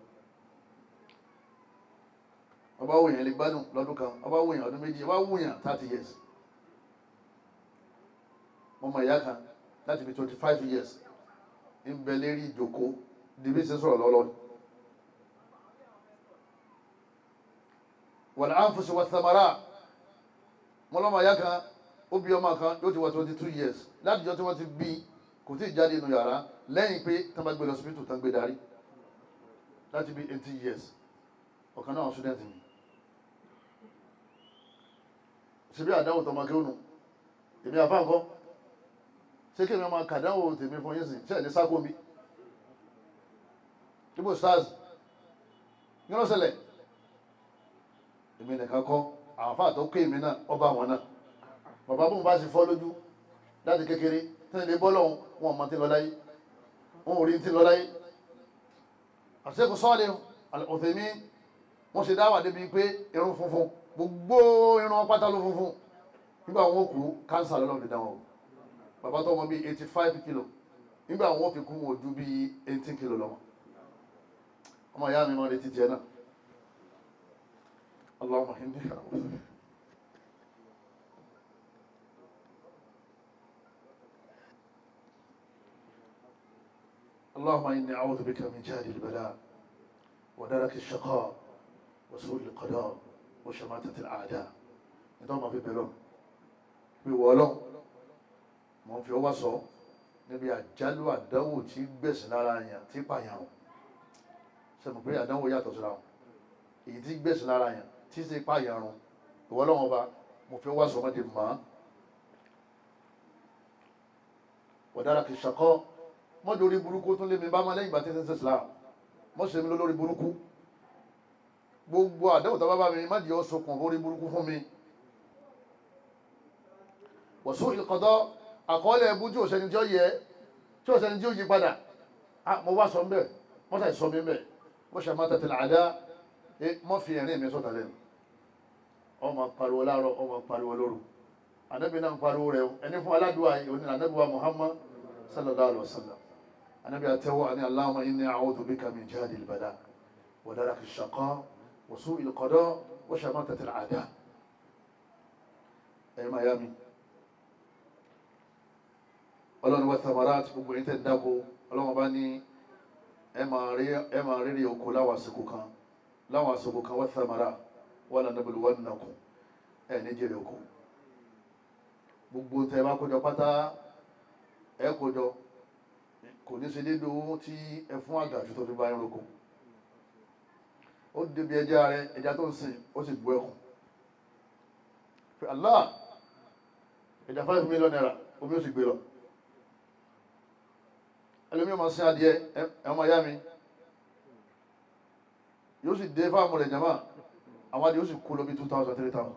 Ọba wòyàn lè gbádùn lọ́dún kan, ọba wòyàn ọdún 2, ọba wòyàn 30 years. Mo mọ ìyá kan láti fi 25 years ń bẹ lérí ìjòkó dìbí ṣe sọ̀rọ̀ lọ́lọ́. Wal anfusi wa thamara. Mo lọ́mọ ìyá kan, ó bí ọmọ kan, yóò ti wọ 22 years. Láti jọ tí wọ́n ti bí, kò tí ì jáde inú yàrá lẹ́yìn pé tán bá gbé lọ síbítù, tán gbé darí, láti bí 18 years. Ọ̀kan náà student mi ṣe bí àdánwò tọmọ kí ó nù. Èmi àfáà ńkọ́? Ṣé kí èmi máa kàdánwò tèmi fún yín sìn? Ṣe ẹ̀ ní sákò mi ibo stars ní ló ṣẹlẹ̀? Èmi nìkan kọ́, àwọn àfáà tó ké èmi náà, ọba àwọn náà, bàbá bóun bá sì fọ́ lójú láti kékeré tí wọ́n lè bọ́ lọ́hùn wọn mọ̀ tí ń lọ láyé, wọn ò rí tí ń lọ láyé. Àṣekù sọ́ọ̀lẹ̀ Al-Uthaymin, wọ́n ṣe dáwà débi pé irun funfun, gbogbo irun pátá ló funfun. Nígbà wọn kú, cancer lọ́lọ́ fi dá wọn o. Bàbá tó wọn bíi 85 kilo, nígbà wọn fi kú, wọn ju bíi 18 kilo lọ́wọ́. Ọmọ ìyá mi máa retí tiẹ̀ náà. Allahumma inni a'udhu. اللهم إني أعوذ بك من جهل البلاء ودرك الشقاء وسوء القضاء وشماتة الأعداء. Nítorí wọn fi bẹ̀rẹ̀ wíwọ ọlọ́run, mo ń fi ọwọ́ sọ níbi àjálù àdánwò tí gbẹ̀sìn lára yàn, tí pààyàn. Sẹ́mu pé àdánwò yàtọ̀ síra wọn? Èyí tí gbẹ̀sìn lára yàn, tí sì pààyàn run, ìwọ ọlọ́run ọba, mo fi ọwọ́ sọ ọmọdé mọ́. ودرك الشقاء, mọ́jọ orí burúkú tún lé mi bá má lẹ́yìn ìgbà tí ń ṣe Islam. Mọ́ ṣe mi lórí burúkú. Gbogbo àdéhùn tó bá bá mi, má jẹ́ ó sokùn orí burúkú fún mi. وسوء القضاء, àkọọ́lẹ̀ ẹbú tí ò sẹ́ni tí ó yẹ, tí ò sẹ́ni tí ó yí padà, mo wá sọ mbẹ́, mọ́ sàì sọ mi mbẹ́. وشماتة الأعداء, mọ́ fi ẹ̀rín mi sọ̀tà lẹ́nu. Ọmọ pariwo láàárọ̀, ọmọ pariwo lóru. Ànábì náà ń pariwo rẹ̀. Ẹni fún aládùúgbò yìí òní, ànábì wa Muhammad sallallahu alaihi wa sallam, anabi àtẹwọ́ àní اللهم إني أعوذ بك من جهد البلاء ودرك الشقاء وسوء القضاء وشماتة الأعداء. Ẹ̀yin máa yá mi, ọlọ́run والثمرات, gbogbo yín tẹ́ ń dáko, ọlọ́run bá ní ẹ máa rí oko láwọn àsìkò kan, láwọn àsìkò kan. والثمرات ولنبلونكم, ẹ̀ ní jèrè oko. Gbogbo tẹ́ bá kójọ pátá, ẹ kójọ, kò ní ṣe déédéé owó tí ẹ fún àgàjù tó fi bá yín roko. Ó débi ẹja rẹ, ẹja tó ń sìn, ó sì bu ẹkùn pé Allah, ẹja ₦5 million, omi ó sì gbé lọ. Ẹlòmíì máa sin adìẹ, ẹ ọmọ ìyá mi, Yóò sì dé fáàmù rẹ̀ jama, àwọn adìẹ yóò sì kú lọ bí 2,000 3,000.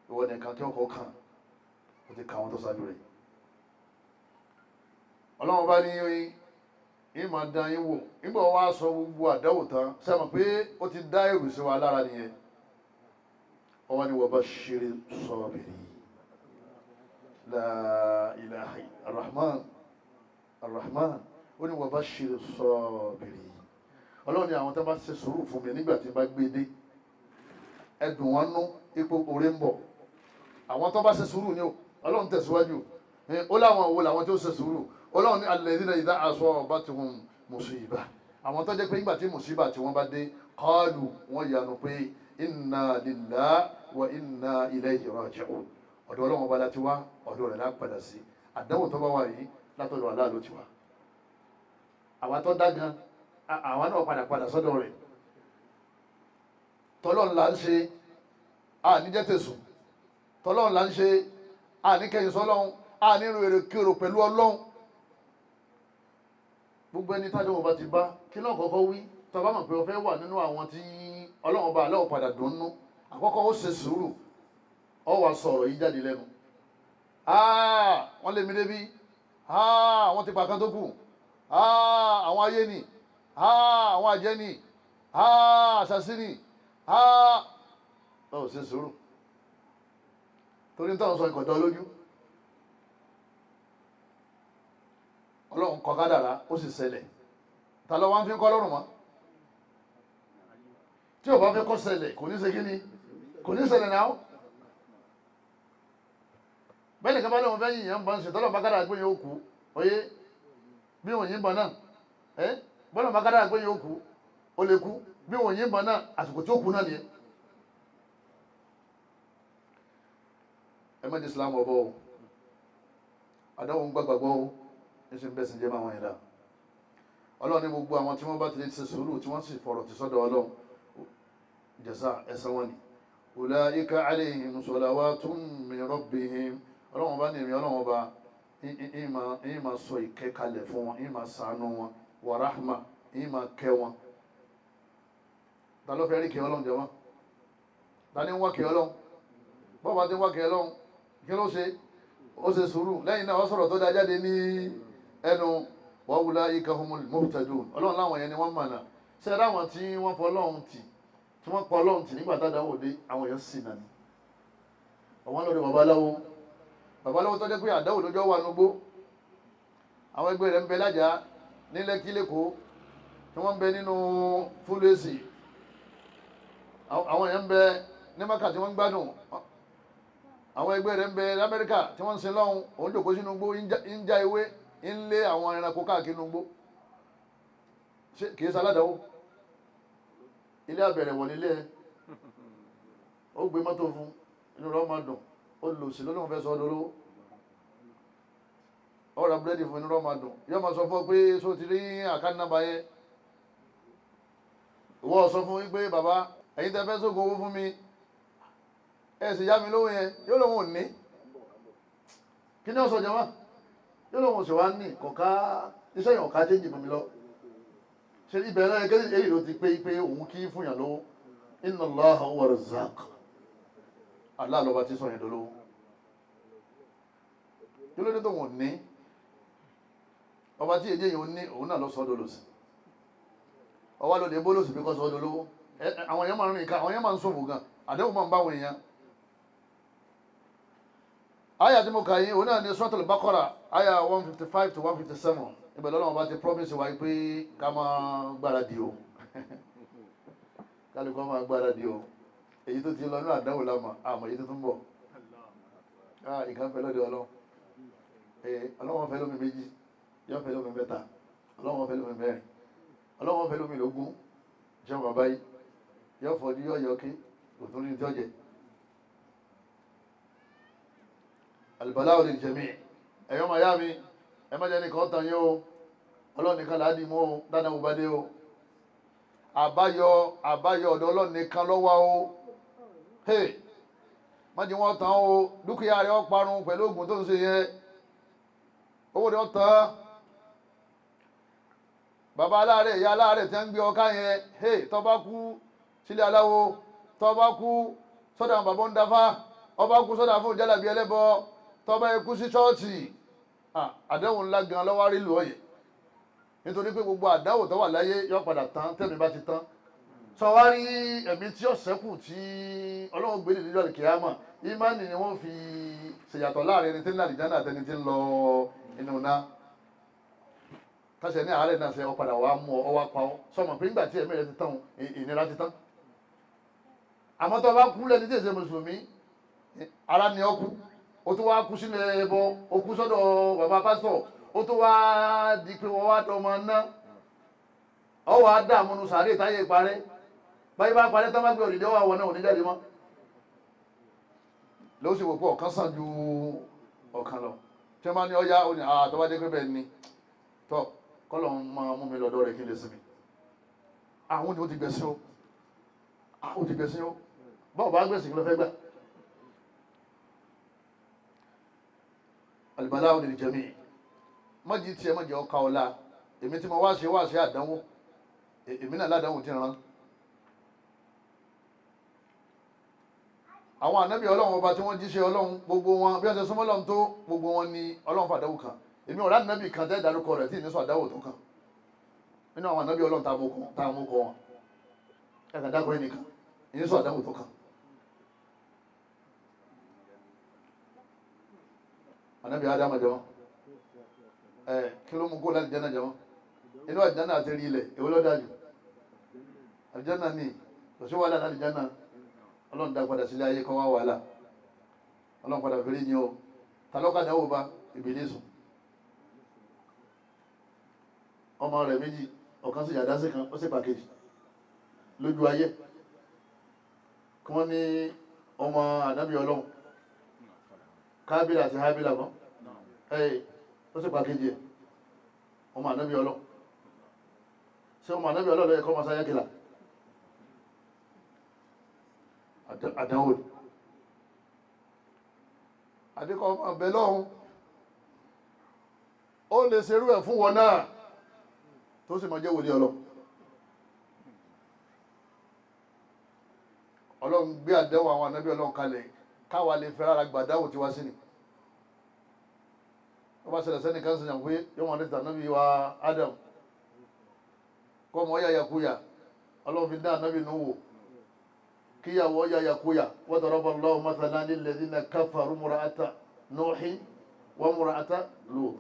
Ìwọ nìkan kí ọkọ̀ kan ó ti ka àwọn tó ṣáájú rẹ̀. Ọlọ́run bá ní yín máa dán yín wò. Nígbà wọ́n wá sọ gbogbo àdáwò tán, sẹ́wọ̀n pé ó ti dá èrò sí wa lára nìyẹn. Ọwọ́ ni wọ́n bá ṣeré sọ́ọ̀bìrì. La ilaha arrahman arrahman. Ó ní wọ́n bá ṣeré sọ́ọ̀bìrì. Ọlọ́run ni àwọn tó bá ṣe sùúrù fún mi nígbà tí n bá gbé dé, ẹdùn wọn nú ipò orí ń bọ̀. Àwọn tó bá ṣe sùúrù ni o. Ọlọ́run tẹ̀síwájú, ó láwọn wo làwọn tó ṣe sùúrù? Ọlọ́run ní alladhina idha asabatuhum musiba, àwọn tó jẹ́ pé nígbà tí musiba tí wọ́n bá dé, qalu, wọ́n yanu pé inna lillahi wa inna ilayhi raji'un. Ọ̀dọ̀ Ọlọ́run ọba láti wá, ọ̀dọ̀ rẹ̀ lá padà sí. Àdánwò tó bá wà yìí, látọ̀dọ̀ Allah ló ti wá. Àwa tó dá gan, àwa náà padà sọ́dọ̀ rẹ̀. Tọ́lọ́run là ń ṣe, àníjẹ́ tẹ̀sùn. Tọ́lọ́run là ń ṣe, àníkẹyìn sọ́lọ́run, ànírun èrè kérò pẹ̀lú Ọlọ́run. Gbogbo ẹni tájọ́ wọn bá ti bá, kí náà kọ́kọ́ wí? Tó bá mọ̀ pé o fẹ́ wà nínú àwọn tí Ọlọ́run bá aláwọ̀ padà dùn nú, àkọ́kọ́ ó ṣe sùúrù, ó wá sọ̀rọ̀ yìí jáde lẹ́nu. Wọ́n lé mi débi, wọ́n ti pa kan tó kù, àwọn ayé ni, àwọn àjẹ́ ni, àṣàṣì ni. Ó ṣe sùúrù torí táwọn sọ ìkọ̀dọ̀ lójú. Ọlọ́run kọ kádàrá, ó sì ṣẹlẹ̀. Ta ló wá ń fi kọ́ lọ́rùn mọ́? Tí ò bá fẹ́ kó ṣẹlẹ̀, kò ní ṣe kí ni, kò ní ṣẹlẹ̀ náà. Bẹ́ẹ̀ nìkan bá lóun fẹ́ yìnyín bá ń ṣe, tọ́lọ̀ bá kádàrá pé yóò kú. Oyé bí òun yìnbọn náà, ẹ bọ́lọ̀ bá kádàrá pé yóò kú, ó lè kú. Bí òun yìnbọn náà, àsìkò tí ó kú náà nìyẹn. Ẹ má di Islam ọ̀bọ o, àdáwò ń gbàgbàgbọ́ o, níṣẹ́ ń bẹ́sìn jẹ́ máa wọ̀nyí dá. Ọlọ́run ní gbogbo àwọn tí wọ́n bá ti lè ṣe sùúrù, tí wọ́n sì fọ̀rọ̀ ti sọ́dọ̀ Ọlọ́run, jẹ̀sà ẹ̀san wọn ni. Ulaika alayhim salawatun min rabbihim. Ọlọ́run bá ní èmi Ọlọ́run ọba ìyìn máa sọ ìkẹ́ kalẹ̀ fún wọn, ìyìn máa ṣàánú wọn, wa rahma, ìyìn máa kẹ́ wọn. Ta ló fẹ́ rí kẹ́ Ọlọ́run jẹ́ wọn? Ta ni ń wá kẹ́ Ọlọ́run? Bọ́ọ̀ bá ti ń wá kẹ́ Ọlọ́run, kí ló ṣe? Ó ṣe sùúrù. Lẹ́yìn náà, ó sọ̀rọ̀ tó dá jáde ní ẹnu. Wa ulaika humul muhtadun. Ọlọ́run láwọn yẹn ni wọ́n mọ̀nà. Ṣé láwọn tí wọ́n fọ Ọlọ́run tì, tí wọ́n pa Ọlọ́run tì nígbà tádàwọ̀ dé, àwọn yẹn sì nà ní. Àwọn lọ́dọ̀ babaláwo, babaláwo tó jẹ́ pé àdáwò lójọ́ wà nugbó. Àwọn ẹgbẹ́ rẹ̀ ń bẹ lájà ní Lẹ́kí lẹ́kọ̀ọ́, tí wọ́n ń bẹ nínú fúlẹ́sì. Àwọn yẹn ń bẹ ní Mẹ́kà tí wọ́n ń gbádùn. Àwọn ẹgbẹ́ rẹ̀ ń bẹ l'Amẹ́ríkà tí wọ́n ń sin lọ́hùn. Òun jòkó sínú igbó, ń já ewé, ń lé àwọn ẹranko káàkiri inú igbó. Ṣé kìí ṣaládàáwò? Ilé àbẹ̀rẹ̀ wọ̀ nílé ẹ. Ó gbé mọ́tò fún, inú rẹ̀ máa dùn. Ó lò sí lọ́lọ́run fẹ́ sọ ọ́ lólówó. Ó ra búrẹ́dì fún, inú rẹ̀ máa dùn. Yóò máa sọ fún ọ pé ṣó ti rí àkáǹtì nọ́mbà yẹn. Ìwọ sọ fún yín pé bàbá, ẹ̀yin tẹ́ fẹ́ sógun owó fún mi, ẹ sì yá mi lówó yẹn. Yóò lóun ò ní. Kí ni ó sọ jọmọ́? Yóò lóun ò sì wá ní kọ̀ọ̀ká iṣẹ́ yẹn, ọ̀ká chéńjì mọ́ mi lọ. Ṣe ibẹ̀ náà gẹ́gẹ́ èyí ló ti pé pé òun kì í fún yàn lówó. Inna Allaha huwa razzaq. Allah lọ́ba tí sọ yẹn dolówó. Kí ló dé tó wọn ní? Ọba tí èdè yìí ó ní, òun náà lọ sọ dolòsì. Ọwọ́ ló lè bólòsì bí kò sọ dolówó. Àwọn èèyàn máa ń rìn ká, àwọn èèyàn máa ń ṣòfò gan, àdéhùn máa ń bá àwọn èèyàn. Aya tí mo kà yín, òun náà ní Suratul Baqara, aya 155 to 157. Ibẹ̀ lọ́lọ́run bá ti promise wa pé ká máa gbáradì o, kálukọ́ máa gbáradì o. Èyí tó ti lọ ní àdánwò lámà, àmọ́ èyí tó tún bọ̀. Ìkan fẹ́ lọ́dọ̀ Ọlọ́run. Ọlọ́run fẹ́ lómi méjì, yóò fẹ́ lómi mẹ́ta, Ọlọ́run fẹ́ lómi mẹ́rin, Ọlọ́run fẹ́ lómi lógún. Jẹun bàbá yìí yóò fọdú, yóò yọ kí òtún ní tọ́jẹ̀. Al-bala'u lil-jami'. Ẹ̀yọ́ màá yá mi, ẹ má jẹ́ nìkan tàn yín o. Ọlọ́run nìkan là á dì mú o, dáadáa mo bá dé o. Àbáyọ, àbáyọ ọ̀dọ̀ Ọlọ́run nìkan ló wà o. Hey, má jẹ́ wọ́n tàn o. Dúkìá rẹ̀ ó parun pẹ̀lú oògùn tó ń ṣe yẹn. Owó rẹ̀ ó tán. Bàbá aláàárẹ̀, ìyá aláàárẹ̀ tí wọ́n ń gbé ọká yẹn, hey, tó bá kú sílé aláwo, tó bá kú sọ́dọ̀ àwọn bàbá ń dáfá, ọba kú sọ́dọ̀ àfọ̀n jálàbí ẹlẹ́bọ, tó bá kú sí ṣọ́ọ̀ṣì, àdéhùn ńlá gan lọ́wọ́ rí lù ọ́ yẹn. Nítorí pé gbogbo àdáwò tó wà láyé yóò padà tán tẹ́mi bá ti tán. Sọ wá rí ẹ̀mí tí ó ṣẹ́kù tí Ọlọ́run gbé nìdíjọ́ àlùkìyámà, ìmánì ni wọ́n fi ṣèyàtọ̀ láàrin ẹni tí ń lọ àlìjáná àti ẹni tí ń lọ inú iná. Kásẹ̀ ní àárẹ̀ náà ṣe ọ padà wàá mú ọ wá pa ọ. Sọmọ pé nígbà tí ẹ̀mí rẹ ti tán, ìnira ti tán. Àmọ́ tó o bá kú lẹ́ni tí èsè mùsùlùmí, ara ni ọ kú, o tún wá kú sílẹ̀ ẹbọ, o kú sọ́dọ̀ bàbá pásítọ̀, ó tún wá di pé wọ́n wá dọmọ ná, ọ wà á dààmú nu sàárè táyé parẹ́. Báyìí bá parẹ́ tán bá gbé òdìdí ọwọ́ àwọn náà ò ní jáde mọ́. Ló sì wò pé ọ̀kan sàn ju ọ̀kan lọ. Tí wọ́n bá ní ọ̀yá ó ní àtọ́ bá dé pé bẹ́ẹ̀ ni tọ́ kọ́lọ̀ ń máa mú mi lọ́dọ̀ rẹ̀ kí n lè sinmi. Àwọn ni ó ti gbẹ̀sìn o, ó ti gbẹ̀sìn o, báwo bá gbẹ̀sìn kí ló fẹ́ gbà. Àlùbálà ò ní jẹ̀mí mọ́jì tiẹ̀ mọ́jì ọkà ọ̀la. Èmi tí mo wá ṣe wá ṣe àdánwò, èmi náà ládánwò ti ràn. Àwọn ànábì Ọlọ́run ọba tí wọ́n jíṣẹ́ Ọlọ́run gbogbo wọn bí wọ́n ṣe súnmọ́ Ọlọ́run tó gbogbo wọn ni Ọlọ́run fàdánwò kan. Èmi ọ̀rá ànábì kan tẹ́ dárúkọ rẹ̀ tí ì ní sọ àdánwò tó kàn nínú àwọn ànábì Ọlọ́run tá a mú kọ wọn ẹ̀ka dákọ̀ ẹnìkan ní sọ àdánwò tó kàn. Ànábì Ádámù jẹ́ wọn kí ló mú kó láti jẹ́nà jẹ́wọ́n inú àjẹ́nà àti rí ilẹ̀ èwo ló dájú àjẹ́nà ní kò sí wàhálà láti jẹ́nà. Ọlọ́run dá padà sílé ayé kọ́ wá wàhálà. Ọlọ́run padà fèrè yín o. Ta ló kàdánwò bá Ìbílísù? Ọmọ rẹ̀ méjì, ọ̀kan sì yàdá sí kan, ó sì pàkejì lójú ayé. Kí wọ́n ní ọmọ ànábì Ọlọ́run Kábílà àti Hábílà kan, ó sì pàkejì ẹ̀, ọmọ ànábì Ọlọ́run. Ṣé ọmọ ànábì Ọlọ́run ló yẹ kọ́ ọmọ sáyẹ́ kìlà? Àdánwò àdíkọ́ ọmọ ọ̀bẹ lọ́hun ó lè ṣerú ẹ̀ fún wọn náà tó sì máa jẹ́ wòlíì Ọlọ́run. Ọlọ́run gbé àdánwò àwọn ànábì Ọlọ́run kalẹ̀ káwa lè fẹ́ rárá gbàdánwò tiwa sí ni. Wọ́n bá ṣẹlẹ̀ sẹ́ni kan sọ̀yàn pé yóò wọ́n ní tànábì wa Adam kọ́ ọmọ ọ̀yà yakuya. Ọlọ́run fi dá ànábì nù wò kíyàwó ọ̀yà yakuya. Wa daraba Allahu mathalan lilladhina kafaru imra'ata Nuhin wa imra'ata Lut.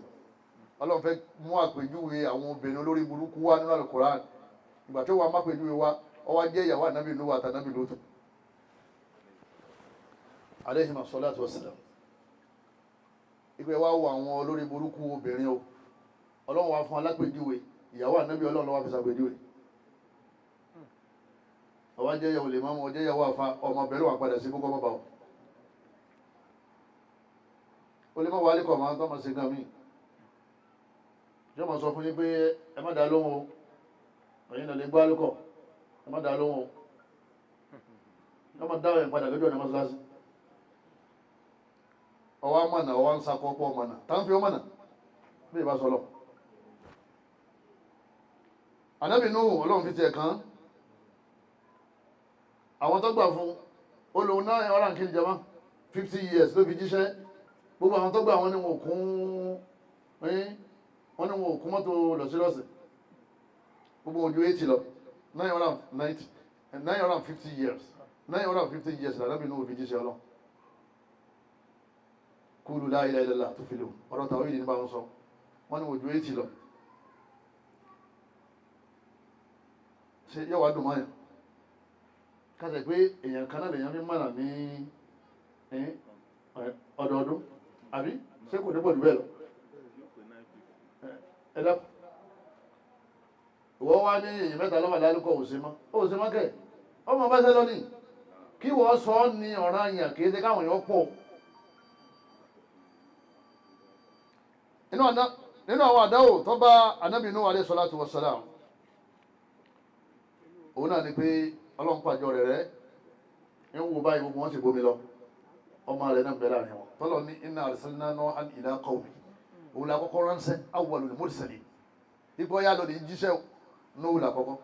Ọlọ́run fẹ́ mú àpèjúwe àwọn obìnrin olórí burúkú wá nínú Al-Qur'an. Ìgbà tó wà má pèjúwe wá, ó wá jẹ́ ìyàwó ànábì Nuhu àtànábì Lut alayhima salatu wassalam. Ìpè wá wo àwọn olórí burúkú obìnrin o. Ọlọ́run wá fún alápèjúwe ìyàwó ànábì Ọlọ́run ló wá fi ṣàpèjúwe. Ọwọ́ jẹ́ ìyàwó lè máa mọ jẹ́ ìyàwó àfa ọmọ bẹ̀rẹ̀ wà padà sí gbogbo ọmọ bá wọn. Ó lè má wà á lẹ́kọ̀ọ́ máa tọ́ máa ṣe gan mí. Yóò máa sọ fún yín pé ẹ má dá lóhùn o, ẹ̀yin náà lè gbá lókọ̀, ẹ má dá lóhùn o. Yóò máa dá ọ̀yàn padà lójú ọ̀nà mọ́ṣáláṣí. Ọwọ́ amọ̀nà ọwọ́ ń sakọ́ pọ̀ ọmọnà tá ń fi ọmọnà bí ìbá sọlọ. Ànábì Nuhu Ọlọ́run fi tiẹ̀ kàn. Àwọn tó gbà fún olóhùn náà ọ̀rà ń kiri jama 50 years ló fi jíṣẹ́. Gbogbo àwọn tó gbà wọn ni wọn kún wọn ni wọn kún mọ́tò lọ́sílọ́sì. Gbogbo ojú 80 lọ 990 950 years 950 years l'Ànábì Nuhu fi jíṣẹ́ Ọlọ́run. Kúlù la ilaha illallah tó fi lò ọ̀rọ̀ tàwọn ìdí ní bá wọn sọ wọ́n ní ojú 80 lọ. Ṣe yóò wá dùn mọ́yàn kásẹ̀ pé èèyàn kan náà lèèyàn fi mọ̀nà ní ọdọọdún àbí ṣé kò ní pọ̀ jù bẹ́ẹ̀ lọ. Ẹ dákun ìwọ wá ní èèyàn mẹ́ta lọ́wọ́ lálùkọ́ òsèmọ́ òsèmọ́ kẹ̀ ọmọ bá ṣe lọ́nìí kí wọ́n sọ ọ́ ní ọ̀ràn àyàn kì í ṣe káwọn èèyàn pọ̀. Nínú àwọn àdáwò tó bá Ànábì Nuhu alayhi salatu wassalam, òun náà ni pé Ọlọ́run pàjọ rẹ̀ rẹ̀ ń wo báyìí gbogbo wọn sì bomi lọ, ọmọ rẹ̀ náà ń bẹ láàrin wọn. Tọ́lọ̀ ní inna arsalna Nuhan ila qawmi, òun la kọ́kọ́ ránṣẹ́ awwalul mursalin. Ipò ọ̀yá lòdì jíṣẹ́ Nuhu làkọ́kọ́.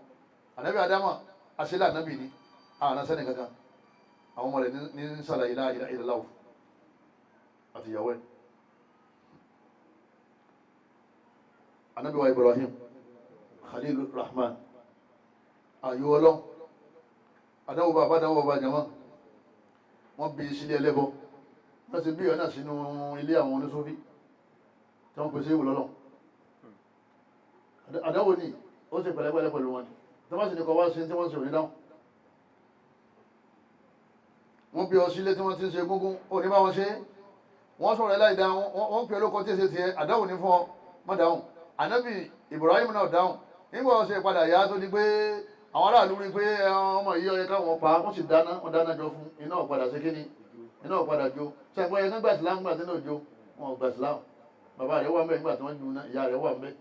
Ànábì Ádámà àṣẹlẹ̀ ànábì ni àwọn sẹ́ni kankan. Àwọn ọmọ rẹ̀ ní sàlàyé la ilaha illallah àti ìyàwó ẹ̀. Ànábì wa Ibrahim Khalil Rahman ayò ọlọ́run adáwò bàbá adáwò bàbá jama wọ́n bí sílé ẹlẹ́bọ wọ́n ti bí ọ̀nà sínú ilé àwọn onísúfí tí wọ́n pèsè ìwòlọ́lọ́ àdáwò ní ó sì pẹ̀lẹ́pẹ̀lẹ́ pẹ̀lú wọn ni tí wọ́n sì ní kọ wá sí tí wọ́n sì ní dáhùn. Wọ́n bí ọ sílé tí wọ́n ti ń ṣe gúngún ó ní bá wọn ṣe wọ́n sọ̀rọ̀ ẹláìdá wọ́n pè olóko tí ṣe tiẹ̀ àdáwò ní fún ọ mọ́ dáhùn. Ànábì Ibrahim náà dáhùn nígbà wọ́n ṣe padà yá tó di pé àwọn aráàlú rí pé ọmọ yìí ó yẹ káwọn pa wọ́n sì dáná wọ́n dáná jọ fún iná ọ̀padà ṣe kíni iná ọ̀padà jó ṣàgbọ́n yẹn gbà sílámù gbà sínú òjò wọn ò gbà sílámù bàbá rẹ̀ wà ń bẹ̀ nígbà tí wọ́n ju ìyá rẹ̀ wà ń bẹ̀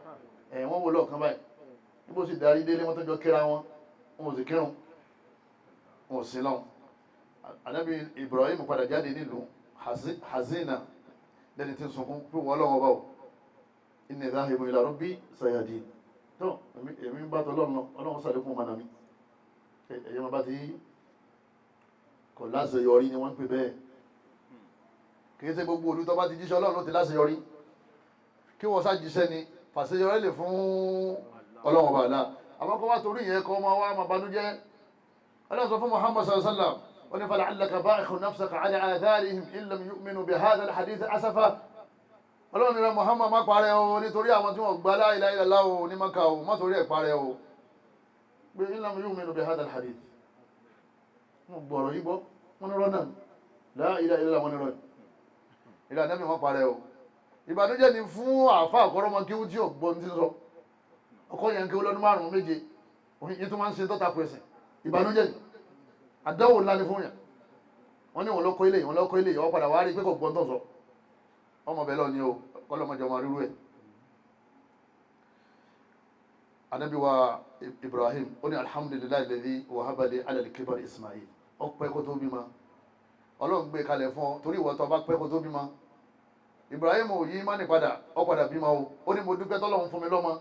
ẹ̀ wọ́n wò lọ́ọ̀kan báyìí níbo sì darí délé wọ́n tó jọ kíra wọn wọn ò sì kírun wọn ò sí lọ́hùn. Ànábì Ibrahim padà jáde nílùú Hazina lẹ́ni tí ń sunkún pé wọ́n lọ́wọ́ báwò inni dhahibu ila rabbi sayadin tó èmi ń bá tọ́ lọ́nà ọlọ́run sàlékún ọmọ nàmi ẹ̀yẹ́ ma bá ti kọ̀ láṣeyọrí ni wọ́n ń pè bẹ́ẹ̀. Kìí ṣe gbogbo olú tó bá ti jíṣẹ́ ọlọ́run ló ti láṣeyọrí kí wọ́n ṣàjíṣẹ́ ni fàṣeyọrí lè fún ọlọ́run ọba àlá àmọ́ kó wá torí ìyẹn kọ́ ọmọ wa máa banújẹ́. Ọlọ́run sọ fún Muhammad sallallahu alaihi wasallam ó ní fala'allaka ba'ikhun nafsaka ala atharihim in lam yu'minu bihadha al-hadith asafa. Ọlọ́run rẹ̀ Muhammad má parẹ́ o nítorí àwọn tí wọ́n gba la ilaha illallah o ní Maka o má torí ẹ̀ parẹ́ o pé in lam yu'minu bihadha al-hadith wọ́n gbọ́rọ̀ yí gbọ́ wọ́n ní rọ́nà la ilaha illallah wọ́n ní rọ́nà ìlà Ànábì má parẹ́ o. Ìbànújẹ́ ni fún àfa àkọ́rọ́mọ kí ó tí ò gbọ́ ní sọ ọkọ yẹn kí ó lọ́dún márùn-ún méje yìí tó máa ń ṣe tọ́ta pẹ̀sẹ̀ ìbànújẹ́ ni àdánwò ńlá ni fún yàn. Wọ́n ní wọn lọ́kọ́ ilé wọn lọ́kọ́ ilé wọ́n padà wá rí pé kò gbọ́n tó sọ ọmọ bẹ́ẹ̀ lọ ni o kọlọmọjọ ọmọ rírú ẹ̀. Ànábì wa Ibrahim ó ní alhamdulillahi alladhi wahaba li ala al-kibar Ismail ó pẹ́ kó tó bímọ Ọlọ́run gbé kalẹ̀ fún ọ torí ìwọ tó bá pẹ́ kó tó bímọ. Ibrahim ò yí mánì padà ó padà bímọ o ó ní mo dúpẹ́ tọ́lọ́run fún mi lọ́mọ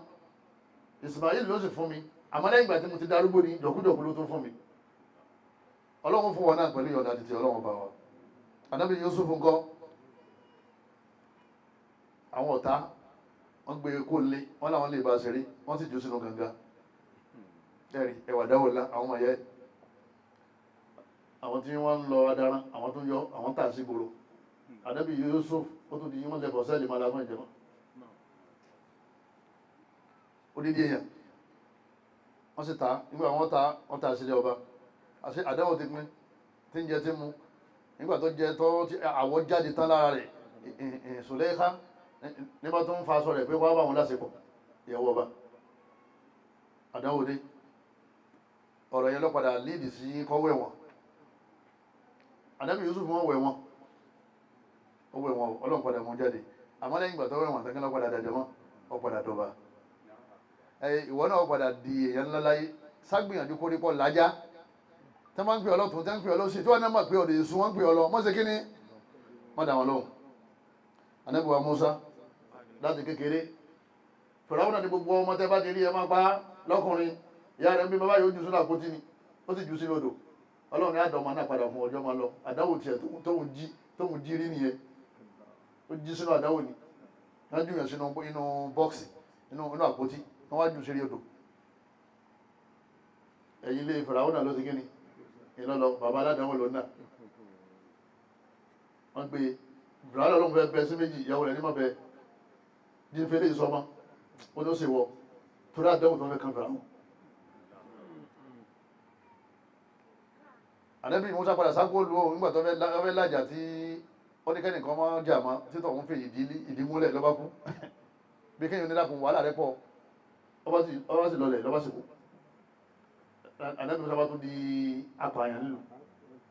Ismail ló sì fún mi àmọ́ lẹ́yìn ìgbà tí mo ti darúgbó ni jọ̀kújọ̀kú ló tó fún mi. Ọlọ́run fún wọn náà pẹ̀lú ìyọ̀ǹda títí Ọlọ́run bá wa. Ànábì Yusuf ńkọ́ àwọn ọ̀tá wọ́n gbé kó lé wọ́n láwọn lè bá ṣeré wọ́n sì jù sínú gànga ẹ̀rì ẹ̀wà dáwọ̀lá àwọn ọmọ yẹ àwọn tí wọ́n ń lọ adaran àwọn tó yọ àwọn tà sí gbòòrò. Ànábì Yusuf ó tún di wọ́n lẹ́bọ̀ sẹ́ẹ̀lì máa lásán ìjẹba odidi èèyàn wọ́n sì ta nígbà wọ́n ta wọ́n ta sílẹ̀ ọba àti àdáwọ̀ ti pín tí ń jẹ tí ń mu nígbà tó jẹ tó àwọ̀ jáde tán lára rẹ̀ Sùlẹ́íkà nígbà tó ń fa aṣọ rẹ̀ pé wọ́n bá wọn lásìkò ìyàwó ọba àdáwò dé ọ̀rọ̀ yẹn lọ́padà líìdì sí kọ́wé wọn. Ànábì Yusuf wọn wẹ̀ wọn ó wẹ̀ wọn Ọlọ́run padà mú jáde àmọ́ lẹ́yìn ìgbà tó wẹ̀ wọn tán kí ló padà dàjọ́ mọ́ ó padà dọba. Ìwọ náà padà di èèyàn ńlá láyé ságbìyànjú kórìpọ̀ lájá tí wọ́n máa ń pè ọ lọ́tún tí wọ́n ń pè ọ lọ́sì tí wọ́n náà mọ̀ pé ọ̀dẹ̀ èso wọ́n ń pè ọ lọ mọ́ ṣe kí ni má dà wọn lóhùn. Ànábì wa Musa láti kékeré Fìràwọ́nà ní gbogbo ọmọ tẹ́ bá ti rí ẹ máa pa lọ́kùnrin ìyá rẹ̀ ń bí bàbá yóò jù sínú àpótí ni ó sì jù sínú odò. Ọlọ́run ní àdọ́mọ náà padà fún ọjọ́ máa lọ àdáwò tiẹ̀ tóun jí rí nìyẹn ó jí sínú àdáwò ni wọ́n jù yàn sínú inú bọ́ọ̀sì inú àpótí wọ́n wá jù sí odò. Ẹ̀yìn ilé Fìràwọ́nà ló ti kí ni ìlọ́lọ́ bàbá aládàáwò ló náà wọ́n gbé Fìràwọ́nà ló ń fẹ́ bẹ sí méjì ìyàwó rẹ̀ ní mọ̀ bẹ́ẹ̀ jífẹ́lẹ́ ìsọmọ ó ní ó sì wọ torí àdánwò tó fẹ́ kan fìràwọ̀. Ànábì Mùsá padà sákó lu òun nígbà tó fẹ́ lájà tí ó ní kẹ́nìkan máa jà mọ́ títọ̀ òun fi ìdí múlẹ̀ lọ́ba kú bí kéèyàn ní lákùn wàhálà rẹ̀ pọ̀ ọba sì lọlẹ̀ lọ́ba sì kú. Ànábì Mùsá bá tún di apààyàn nílùú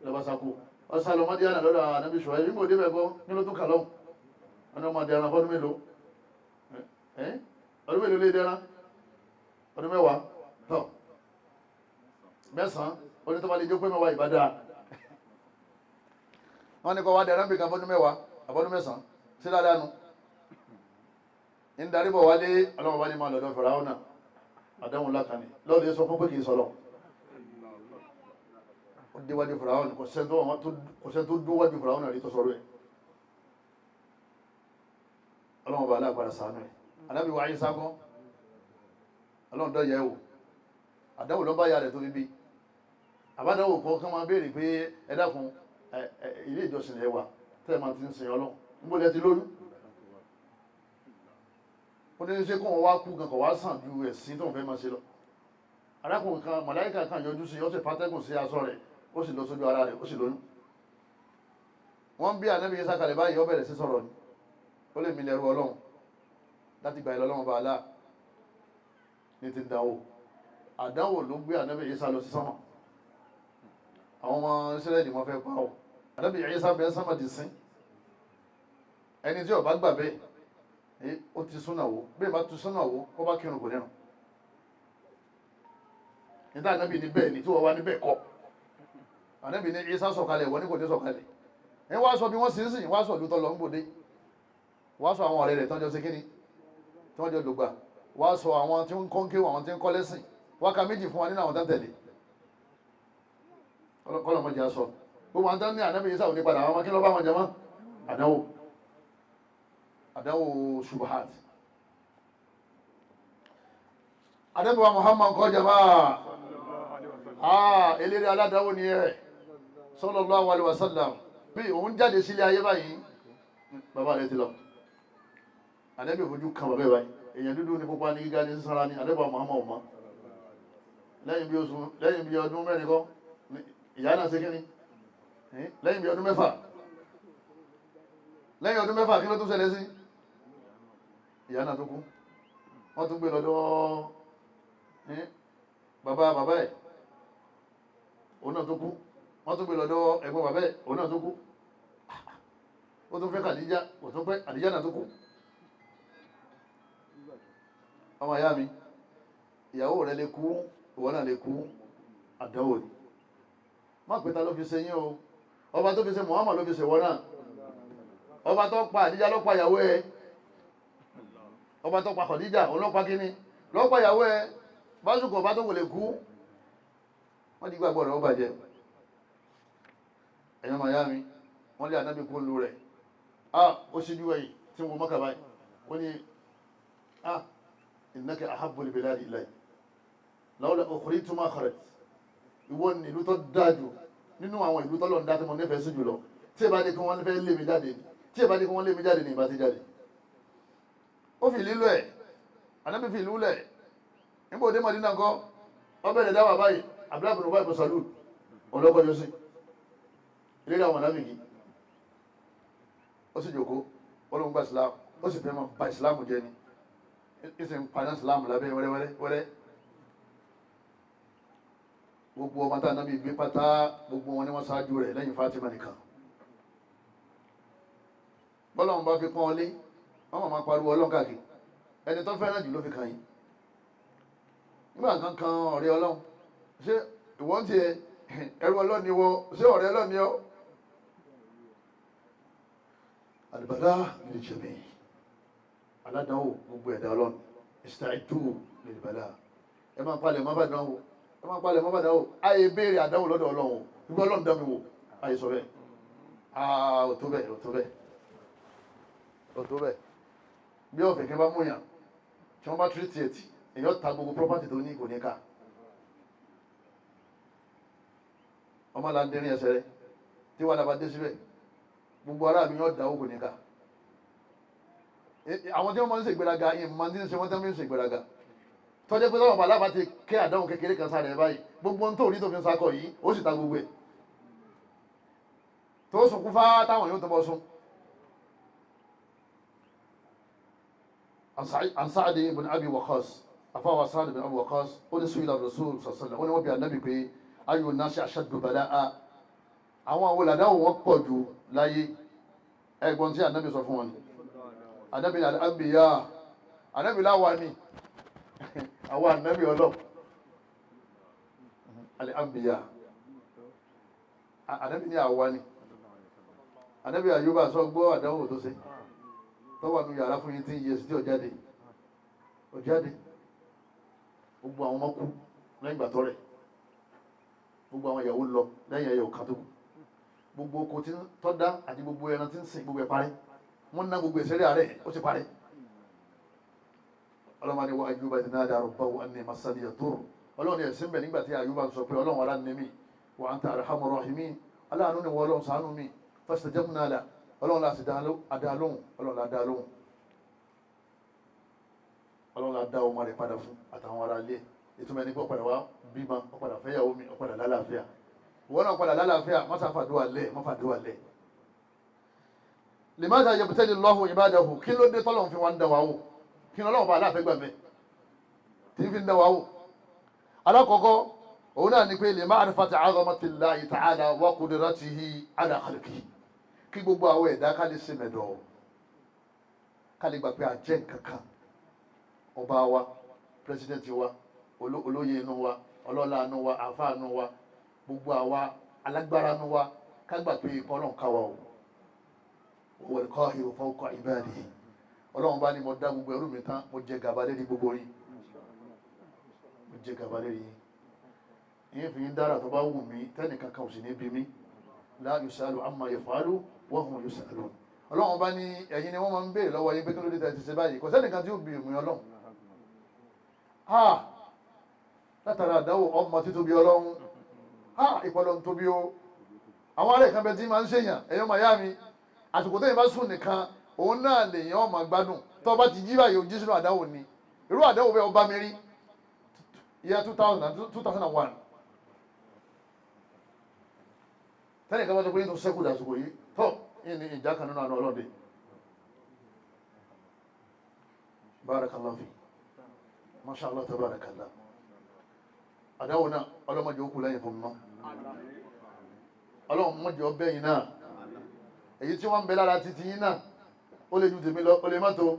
lọ́ba sákó ọ̀sán lọ́mọdé àná lọ́dọ̀ Ànábì Ṣuaibu nígbà òde bẹ́ẹ̀ kọ́ nínú tó kà lọ́hùn ọ̀nà ọmọdé ẹran fọ́dún mélòó ọdún mélòó lè dẹ́ran ọdún mẹ́wàá tọ́ mẹ́sàn-án onítọ́ba lè jó pé mẹ́wàá ìbádá wọ́n ní kọ́ wá dẹ́ran bí kan fọ́dún mẹ́wàá àbọ́dún mẹ́sàn-án sí dáadáa nu. Ń darí bọ̀ wálé, ọlọ́run bá ní máa lọ́dọ̀ Fáráò, àdánwò lákàní lọ́ọ̀dẹ sọ fún pé kì í sọ̀rọ̀. Ó déwájú Fáráò, kò sẹ́ni tó dún wájú Fáráò rí tó sọ̀rọ̀ ẹ̀. Ọlọ́run bá aláàgbára sànú ẹ̀. Ànábì wa Ìsá kọ́, ọlọ́run dọ́ yẹ wò, àdánwò ló bá ya rẹ̀ tó fi bí àbádánwò kan kán máa béèrè pé ẹ dákun, ilé ìjọsìn ẹ wà tẹ́ ẹ máa ti ń sin ọlọ́run, níbo lẹ ti lóyún? Ó ní ṣe kó wọn wá kú gan kọ̀ wá sàn ju ẹ̀sìn tó ń fẹ́ máa ṣe lọ. Arákùnrin kan, màláìkà kan yọjú sí, ó sì fàtẹ́gùn sí aṣọ rẹ̀, ó sì lọ sójú ara rẹ̀, ó sì lóyún. Wọ́n bí ànábì Ìsá kalẹ̀ báyìí, ó bẹ̀rẹ̀ sí sọ̀rọ̀ ni, ó lè mi lẹ́rú ọlọ́run láti gbà ìlọ ọlọ́run bá aláà ní ti dánwò. Àdánwò ló gbé ànábì Ìsá lọ sí sánmà. Àwọn ọmọ Ísírẹ́lì wọ́n fẹ́ pa ọ́. Ànábì Ìsá bẹ sánmà di sín. Ẹni tí ó bá gbà bẹ́ẹ̀, ó ti súnà wò. Bẹ́ẹ̀ bá ti súnà wò, kó bá kírun kò nírun. Níta ànábì ní bẹ́ẹ̀ ni tí wọ́n wá níbẹ̀ kọ́. Ànábì ní Ìsá sọ̀kalẹ̀, wọ́n ní kò ní sọ̀kalẹ̀. Ẹ wá sọ bí wọ́n sì ń sìn, wá sọ ìlú tó lọ ń gbòde, wá sọ àwọn ọ̀rẹ́ rẹ̀ tọ́jọ́ sí kíní tí wọ́n jọ lògbà, wá sọ àwọn tí ń kọ́ ń kéwò, àwọn tí ń kọ́ lẹ́sìn, wá ka méjì fún wa nínú àwọn tó ń tẹ̀lé. Kọ́lọ̀ mọ́jà sọ gbogbo àwọn tó ń ní ànábì Ìsá ò ní padà, àwọn ọmọ kí ló bá wọn jẹ mọ́? Àdánwò, àdánwò ṣubuhat. Ànábì wa Muhammad kọ́ jama, eléré aládánwò ni ẹ, sallallahu alaihi wasallam. Bí òun jáde sílé ayé báyìí, bàbá rẹ̀ ti lọ. Ànábì fojú kan bàbá báyìí, èèyàn dúdú ní, pupa ní, gíga ní, sísanra ní. Ànábì Muhammad ọmọ lẹ́yìn bí oṣù, lẹ́yìn bí ọdún 4 kọ́ ìyá náà ṣe kíni, lẹ́yìn bí ọdún 6, lẹ́yìn ọdún 6 kí ló tún ṣẹlẹ̀ sí ìyá náà tó kú. Wọ́n tún gbé lọ́dọ̀ bàbá bàbá ẹ̀, òun náà tó kú. Wọ́n tún gbé lọ́dọ̀ ẹ̀gbọ́n bàbá ẹ̀, òun náà tó kú. Ó tún fẹ́ Khadija, ó tún pẹ́, Khadija náà tó kú. Ọmọ ìyá mi, ìyàwó rẹ lè kú, ìwọ náà lè kú, àdánwò ni. Má pé ta ló fi ṣe yín o, ọba tó fi ṣe Muhammad ló fi ṣe wọ́n náà. Ọba tó pa Khadija ló pa ìyàwó ẹ, ọba tó pa Khadija òun ló pa kíní, ló pa ìyàwó ẹ. Básùkò ọba tó kò lè kú, wọ́n ti gbàgbọ́ rẹ̀, ó bàjẹ́. Ẹ̀yọ́ màyá mi, wọ́n lé ànábì kó lu rẹ̀, ó ṣíjú ẹ̀yìn tí wọ́n mọ́kà báyìí, ó ní innaka ahabbul biladi ilayya lawla ukhrijtu ma kharajtu. Ìwọ ni ìlú tó dájú nínú àwọn ìlú tó lọ́n dá tí mo nífẹ̀ẹ́ sí jùlọ. Tí ẹ bá dé kí wọ́n fẹ́ lé mi jáde ni, tí ẹ bá dé kí wọ́n lé mi jáde ni, ìbá ti jáde. Ó fi ìlú lẹ̀, ànábì fi ìlú lẹ̀. Níbo dé Mádínà ńkọ́, ó bẹ̀rẹ̀ dáwà báyìí. Abdullahi bin Ubay bin Salul ọlọ́kọ̀ sí ìlérí àwọn ànábì, ó sì jòkó, ó lóun gba Islam, ó sì fẹ́ máa ba Islam jẹ́ ni, ó sì ń paná Islam lábẹ́ wẹ́rẹ́wẹ́rẹ́ wẹ́rẹ́. Gbogbo ọmọ tá ànábì gbé pátá, gbogbo wọn ni wọ́n ṣáájú rẹ̀ lẹ́yìn Fatima nìkan. Bọ́lá wọn bá fi pọ́n ọ lé, wọ́n máa pariwo ọlọ́run káàkiri. Ẹni tó fẹ́ràn jù ló fi kàn yín nígbà kankan. Ọ̀rẹ́ ọlọ́run, ṣé ìwọ́n ti ẹ ẹrú ọlọ́run ni wọ́? Ṣé ọ̀rẹ́ ọlọ́run ni ọ́? Àlùbádá lè jẹ̀mí aládàáwò, gbogbo ẹ̀dá ọlọ́run, ista'iddu lil bala. Ẹ máa palẹ̀ má bá dánwò, ẹ máa palẹ̀ má bá dánwò. Ayé béèrè àdánwò lọ́dọ̀ ọlọ́run o, ìgbà ọlọ́run dán mi wò, ayé sọ bẹ́ẹ̀. Ò tó bẹ́ẹ̀, ò tó bẹ́ẹ̀, ò tó bẹ́ẹ̀. Bí ọ̀fẹ́ kí n bá mú yàn tí wọ́n bá tírítì ẹ̀ tì, èyàn ta gbogbo property tó ní, kò ní ká. Ọmọ là ń dẹrin ẹsẹ̀ rẹ tí wàá dàbà dé síbẹ̀, gbogbo ará mi yóò dáwó, kò ní ká. Àwọn tí wọ́n máa ń ṣègbéraga yìí máa ń ṣe, wọ́n tẹ́ ń ṣègbéraga tọ́jẹ́ pé sọ́wọ́n bàlábà ti kẹ́ àdánwò kékeré kan sáré báyìí, gbogbo ohun tó rí tó fi ń sakọ yìí, ó sì ta gbogbo ẹ̀ tó sunkún fá táwọn yóò tó bọ́ sún. An Sa'd ibn Abi Waqqas, afáwà Sa'd ibn Abi Waqqas, ó ní su'ila Rasul sallallahu, ó ní wọ́n bí anábì pé ayu nasi ashaddu bala'a, àwọn àwọn olàdáwò wọn pọ̀ jù láyé? Ẹgbọ́n tí anábì sọ fún wọn ni, anábì ní al-anbiya, anábì láwa ni àwọn anábì ọlọ́ al-anbiya, anábì ní àwa ni. Anábì Ayuba sọ gbọ́ àdánwò tó ṣe. Tó wà nù yàrá fún yín tí ń yẹ sí tí ọ̀jáde ọ̀jáde. Gbogbo àwọn ọmọ kú lẹ́yìn ìgbà tọ́rẹ̀, gbogbo àwọn ìyàwó lọ lẹ́yìn ẹyọ kan tó kù, gbogbo oko tí tọ́ dá àti gbogbo ẹran tí ń sìn gbogbo ẹ̀ parẹ́. Wọ́n ná gbogbo ìṣẹ̀lẹ̀ àárẹ̀ ó sì parẹ́. Ọlọ́run ni wa Ayyuba idh nada rabbahu anni massaniya durr. Ọlọ́run ni ẹ̀sìn bẹ̀ nígbà tí Ayyuba ń sọ pé Ọlọ́run ara ní mi, wa anta arhamur rahimin, aláàánú ni wọ́n, Ọlọ́run ṣàánú mi. Fastajabna lahu, Ọlọ́run la sì dá lóhùn, Ọlọ́run la dá lóhùn, Ọlọ́run la dá ọmọ rẹ̀ padà fún àtàwọn ará ilé. Ìtumọ̀ ẹni pé ọ̀padà wá bímọ, ọ̀padà fẹ́yàwó mi, ọ̀padà lálàáfíà. Ìwọ náà padà lálàáfíà, má sàfàdúrà lẹ̀, má fàdúrà lẹ̀. Limadha yabtali Allahu ibadahu, kí ló dé tọ́lọ́run fi wá ń dán wa wò? Kí ni Ọlọ́run bá aláàfẹ́ gbà mẹ́ tí fi ń dán wa wò? Alákọ̀ọ́kọ́ òun náà ni pé li ma'rifati 'azamatillahi ta'ala wa qudratihi 'ala khalqihi, kí gbogbo àwọn ẹ̀dá ká lè ṣe mẹ̀dọ̀, ká lè gbà pé a jẹ́ nǹkan kan. Ọba wa, pírẹsidẹ́ǹtì wa, olóyè inú wa, ọlọ́lá inú wa, àáfàá inú wa, gbogbo àwa alágbára inú wa, ká gbà pé ipò Ọlọ́run ká wa o. Huwal qahiru fawqa ibadihi. Ọlọ́run bá ní mo dá gbogbo ẹrú mi tán, mo jẹ gàba lérí gbogbo yín, mo jẹ gàba lérí yín, yín fi yín dára tó bá wù mí, tẹ́nìkan kan ò sì ní bí mi. La yusalu amma yaf'alu wa hum yusalun. Ọlọ́run bá ní ẹ̀yin ni wọ́n máa ń béèrè lọ́wọ́ yín pé kí ló dé tẹ́ ti ṣe báyìí, kò sẹ́nìkan tí ó bí mi Ọlọ́run. Ha, látara àdáwò ọmọ títóbi Ọlọ́run, ha, ìpọlọ ń tóbi o. Àwọn ará ìkànnì tí máa ń ṣèyàn, ẹ̀yọ́ màyá mi, àsìkò tẹ́yìn bá sùn nìkan òun náà lèyàn ọmọ gbádùn. Tó bá ti jí báyìí, ó jí sínú àdáwò ni. Irú àdáwò bẹ́ẹ̀ ọba mi rí year 2001. Tẹ́lẹ̀ kan bá sọ pé yín tó sẹ́kù dàsìkò yìí tó yín ní ìjà kan nínú àná ọlọ́dẹ. Barakallahu fi, masha Allah, tabarakallah. Àdáwò náà ọlọ́mọdé ó kú lẹ́yìn fún mi mọ́, ọlọ́mọdé ọbẹ̀ yìí náà, èyí tí wọ́n ń bẹ lára títí yín náà ó lè ju tèmi lọ, ó lè má tó,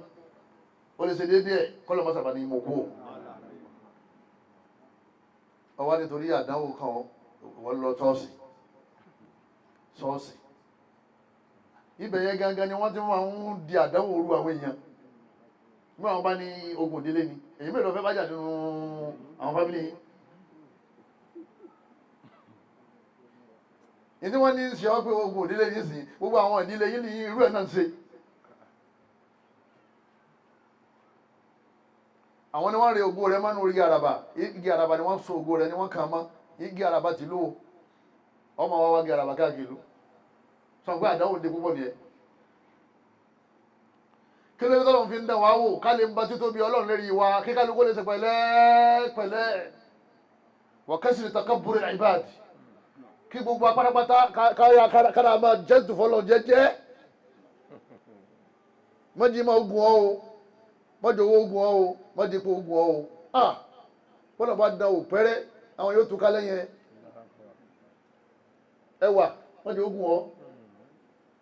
ó lè ṣe déédéé ẹ̀, kọ́lọ̀ mọ́sàbà ní mo kú o. Ọwọ́ nítorí àdánwò kan wọ́n lọ ṣọ́ọ̀ṣì, ṣọ́ọ̀ṣì ibẹ̀ yẹn gangan ni wọ́n ti máa ń di àdánwò oru àwọn èèyàn. Nígbà wọn bá ní ogun ìdílé ni, èyí mélòó fẹ́ bá jà nínú àwọn fámìlì yìí? Ìdí wọ́n ní í ṣe ọ́ pé ogun ìdílé yìí sìn, gbogbo àwọn ìdílé yìí ní irú ẹ̀ náà ń ṣe. Àwọn ni wọ́n rí ògo rẹ̀ mọ́nú igi àràbà, igi àràbà ni wọ́n so ògo rẹ̀ ni wọ́n kàn mọ́ igi àràbà tìlú o. Ọmọ wa wá igi àràbà káàkiri ìlú, sọ pé àdánwò dé púpọ̀ nìyẹn. Kí ló dé tọ́lọ́run fi ń dán wa wò? Ká lè ń ba títóbi Ọlọ́run lérí wa, kí kálukú lè ṣe pẹ̀lẹ́ pẹ̀lẹ́. Wa kasri takabbur al-ibad, kí gbogbo apátápátá kára máa jẹ́ tùfọ́lọ́ jẹ́jẹ́. Mọ́jì máa gun ọ́ o, mọ́jì owó gun ọ́ o, mọ́jì ipò gun ọ́ o. Ah, bọ́lá bá dán o pẹ́rẹ́, àwọn yóò túká lẹ́yìn ẹ. Ẹwà mọ́jì ogun ọ́,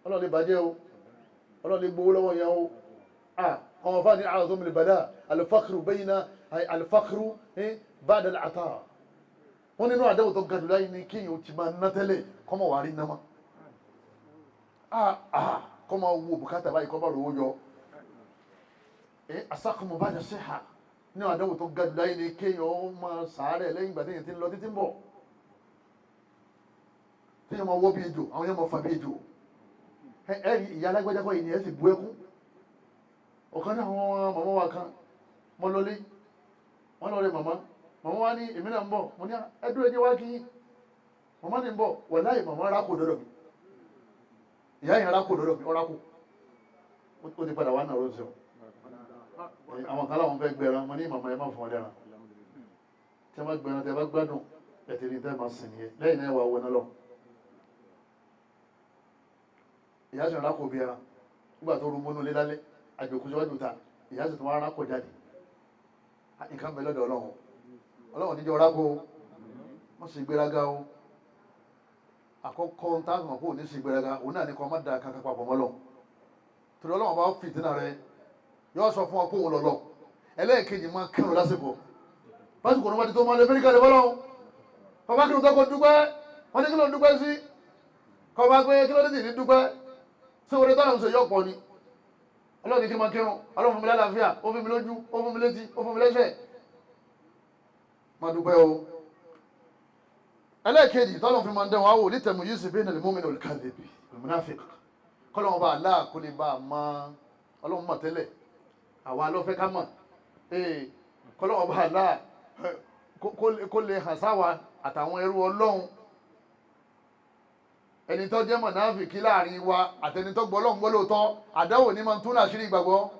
Ọlọ́run lè bàjẹ́ o, Ọlọ́run lè gbowó lọ́wọ́ yẹn o. Ah, àwọn fáwọn ní a'dhamu al-bala al-faqru bayna al-faqru ba'da al-ata. Wọ́n nínú àdáwò tó ga jù láyé ni kéèyàn ti máa ná tẹ́lẹ̀ kọ́mọ wàá rí námá. Kọ́mọ wo bùkátà báyìí, kọ́mọ rò ó yọ. Asákùnmọ̀ bá jẹ síhà, nínú àdáwò tó ga jù láyé ni kéèyàn ó máa sàárẹ̀ lẹ́yìn ìgbà téèyàn ti ń lọ títí ń bọ̀. Téèyàn máa wọ́ bí ejò, àwọn yẹn máa fà bí ejò. Ẹ rí ìyá alágbájá kọ́ yìí ni ẹ sì bu ẹkún. Ọ̀kan náà àwọn màmá wa kan mọ́ lọlé, wọ́n lọ rẹ màmá. Màmá wa ní èmi náà ń bọ̀, mo ní ẹdúró ẹjẹ wá kí yín. Màmá ní ń bọ̀, wàláhì màmá rákò dọ́dọ̀ mi. Ìyá yẹn rákò dọ́dọ̀ mi, ó rákò. Ó ti padà wá náà rọ́ọ̀sẹ̀ o. Àwọn kan láwọn fẹ́ gbẹran, mo ní màmá ẹ má fún ọ lẹ́ran. Tí a bá gbẹran, tí a bá gbádùn, ẹ ti rí tẹ́ máa sìn nìyẹn. Lẹ́yìn náà wà wọná lọ. Ìyá sì rákò bí ẹran. Nígbà tó ru mọ́nú lé lálẹ́, àjòkú síwájú ta, ìyá sì tún wá rákò jáde. Nǹkan bẹ lọ́dọ̀ Ọlọ́run. Ọlọ́run níjọ́ rákò, wọ́n sì gbéraga o. Àkọ́kọ́ ń tá àmọ̀ kó ní sì gbéraga, òun náà ní kọ́ má da kankan papọ̀ mọ́ Ọlọ́run. Torí Ọlọ́run bá fìtínà rẹ, yóò sọ fún ọ pé òun lọ́lọ́. Ẹlẹ́ẹ̀kejì máa kírun lásìkò. Lásìkò ní wọ́n ti tó máa lè fẹ́rí kalẹ̀ fọlọ́run. Bàbá kírun tó kó dúpẹ́, wọ́n ní kí ló ń dúpẹ́ sí? Kọ́ bá pé kí ló dé tì ní dúpẹ́? Ṣé oore tọ́lá ń ṣe yọ̀ pọ̀ ni? Ọlọ́run ní kí n máa kírun, Ọlọ́run fún mi lálàáfíà, ó fún mi lójú, ó fún mi létí, ó fún mi lẹ́sẹ̀. Máa dúpẹ́ o. Ẹlẹ́ẹ̀kejì tọ́lọ́run fi máa ń dẹ́wọ̀n áwò lítẹ̀mú yìí sì bí nàlẹ́ mọ́mìnà olùkàdébì olùmúnáfík. Kọ́lọ́run bá aláà kó lè bá a mọ Ọlọ́run mọ̀ tẹ́lẹ̀, àwa ló fẹ́ ká mọ̀. Kọ́lọ́run bá aláà kó lè hàn sáwa àtàwọn ẹrú Ọlọ́run. Ẹni tó jẹ́ mọ̀náfìkì láàrin wa àtẹni tó gbọ́ Ọlọ́run gbọ́ lóòótọ́, àdáwò ní máa ń tún láṣìírí ìgbàgbọ́.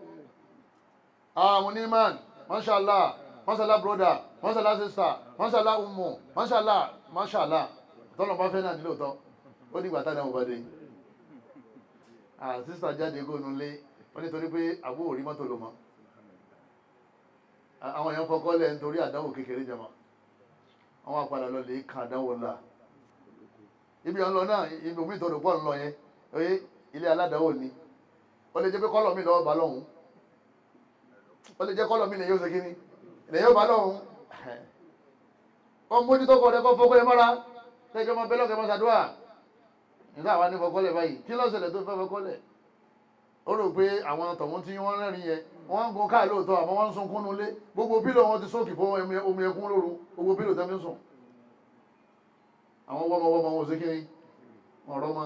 Àwọn onímọ̀, mashallah, mashallah brother, mashallah sister, mashallah umu, mashallah, mashallah. Tọ́lọ̀ bá fẹ́ náà ní lóòótọ́, ó dìgbà tá náà bá dé. Sísà jáde kó nulẹ̀, wọ́n nítorí pé àbúrò rí mọ́tò lò mọ́. Àwọn èèyàn fọkọ́lẹ̀ nítorí àdánwò kékeré jẹmọ́. Àwọn àpàdà lọ lè kan àdánwò ńlá. Ibi ọ̀n lọ náà, ibi omi ìtọ́dọ̀ pọ̀ ń lọ yẹn, oye, ilé aládàáwò ni. Ó lè jẹ́ pé kọ́lọ̀ mi lọ́wọ́ bá lọ́hùn. Ó lè jẹ́ kọ́lọ̀ mi lè yóò ṣe kíní. Lè yóò bá lọ́hùn. Ó ń mójútó kọ́ ọ̀rẹ́ kọ́ fọ́kọ́ yẹn mọ́ra. Kẹ́jọ́ máa bẹ́lọ́kẹ́ máa ṣàdúrà. Nígbà wa ní fọkọ́lẹ̀ báyìí, kí ló ṣẹlẹ̀ tó fẹ́ fọkọ́lẹ̀? Ó rò pé àwọn tọ̀hún tí wọ́n rẹ́rìn yẹn, wọ́n ń gun káà lóòótọ́ àmọ́ wọ́n ń sunkún nulẹ̀. Gbogbo pílò wọn ti sókè fún omi ẹkún lóru, gbogbo pílò tẹ́ fi ń sùn. Àwọn wọ́mọ wọ́mọ wọn ò sí kiri, wọn rọ́mọ.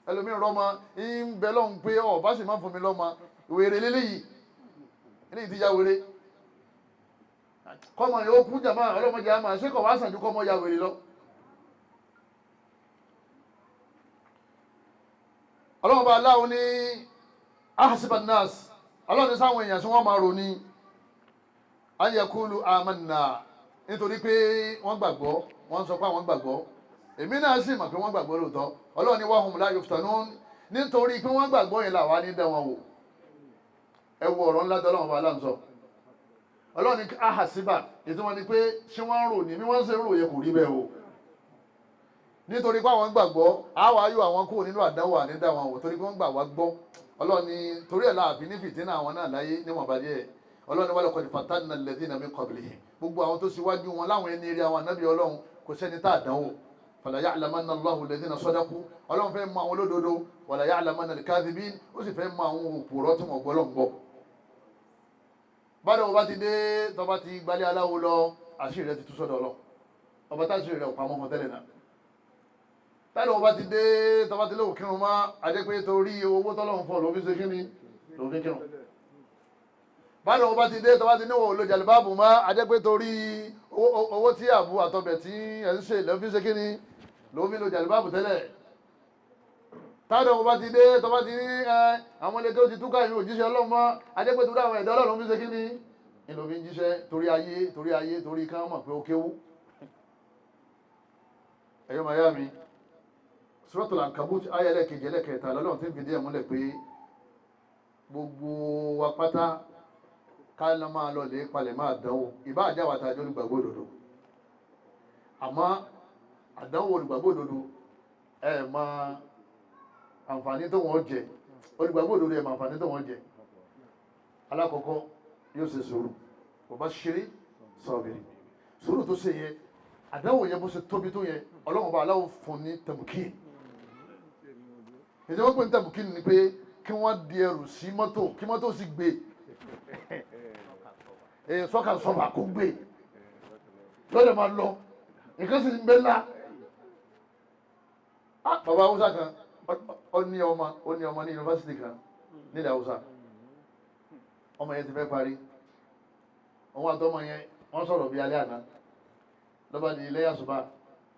Ẹlòmíràn rọ́mọ, ń bẹ lọ́hùn pé ọ̀ bá sì máa fún mi lọ́mọ, wèrè lélẹ́yìí, eléyìí ti ya wèrè. Kọ́mọ yóò kú jàmá, ọlọ́mọdé àmà, ṣé kò wá sàn ju kọ́mọ ya wèrè lọ. Ọlọ́run bá aláwo ní ahasiban nas, ọlọ́run ní sáwọn èèyàn tí wọ́n máa rò ní ayẹkulu amanna, nítorí pé wọ́n gbàgbọ́, wọ́n sọ pé àwọn gbàgbọ́. Èmi náà sì mọ̀ pé wọ́n gbàgbọ́ lóòótọ́. Ọlọ́run ní wahum la yuftanun, nítorí pé wọ́n gbàgbọ́ yẹn làwa ní dán wọn wò. Ẹ wo ọ̀rọ̀ ńlá tọ́lọ́run bá aláǹsọ. Ọlọ́run ní ahasiba, ètò wọn ni pé ṣé wọ́n ń rò ní bí wọ́n ṣe ń rò yẹ kò rí bẹ́ẹ̀ o. Nítorí pé àwọn gbàgbọ́, àwa yóò àwọn kúrò nínú àdánwò ànídá wọn wò torí pé wọ́n gbà wá gbọ́. Ọlọ́run ní torí ẹ̀ láàfin ní fìtínà àwọn náà láyé níwọ̀n bá díẹ̀. Ọlọ́run ní wa laqad fatanna alladhina min qablihim, gbogbo àwọn tó ṣíwájú wọn láwọn ẹni rí àwọn ànábì Ọlọ́run kò sẹ́ni tá àdánwò. Fala ya'lamanna Allahu alladhina sadaqu, Ọlọ́run fẹ́ mọ àwọn olódodo, wala ya'lamanna al-kadhibin, ó sì fẹ́ mọ àwọn òpùrọ́ tí wọ́n gbọ́ Ọlọ́run gbọ́. Bádọ̀ bá ti dé tọba ti gbalẹ̀ aláwo lọ, àṣírí rẹ ti tú sọ́dọ̀ Ọlọ́run. Ọba táṣírí rẹ ò pamọ́ fún tẹ́lẹ̀ náà. Táyọ̀ ọba ti dé tọba ti léwu kírun mọ́, adé pé torí owó tọ́lọ́run fún ọ ló fi ṣe kíni ló fi kírun. Báyọ̀ ọba ti dé tọba ti níwò ló jàlùbáàbù mọ́, adé pé torí owó tí àbú àtọbẹ̀ tí ẹ̀ ń ṣe ló fi ṣe kíni ló fi lo jàlùbáàbù tẹ́lẹ̀. Táyọ̀ ọba ti dé tọba ti ní ẹ àwọn ilé tó ti túká ìlú òjíṣẹ́ Ọlọ́run mọ́, adé pé torí àwọn ẹ̀dá Ọlọ́run fi ṣe kíni ni ló fi ń jíṣẹ́ torí ayé torí ayé torí ká mọ̀ pé ó kéwú. Ẹ̀yọ́ màyá mi, Suratul Ankabut ayé ẹlẹ́kejì ẹlẹ́kẹta lọ́lọ́run tí ń fìdí ẹ̀ múlẹ̀ pé gbogbo wa pátá ká lọ máa lọ lè palẹ̀ máa dánwò, ìbá àjáwà tá a jẹ́ olùgbàgbọ́ òdodo. Àmọ́ àdánwò olùgbàgbọ́ òdodo ẹ̀ mọ àǹfààní tó wọ́n jẹ, olùgbàgbọ́ òdodo ẹ̀ mọ àǹfààní tó wọ́n jẹ. Alákọ̀ọ́kọ́ yóò ṣe sùúrù, kò bá ṣeré sọ̀bìrì. Sùúrù tó ṣe yẹn, àdánwò yẹn bó ṣe tóbi tó yẹn, Ọlọ́run bá aláwọ̀ fún ní tẹ̀mùkì. Ìjọba pé ní tẹ̀mùkì ni pé kí wọ́n di ẹrù sí mọ́tò, kí mọ́tò sì gbé. Sọ́kà sọ́fà kó gbé. Lọ́dẹ̀ máa lọ, nǹkan sì ń bẹ́ ńlá. Bàbá Hausa kan, ó ní ọmọ ní yunifásitì kan nílẹ̀ Hausa. Ọmọ yẹn ti fẹ́ parí. Òun àtọmọ yẹn, wọ́n sọ̀rọ̀ bí alẹ́ àná. Lọ́ba di ilé yàsùbá,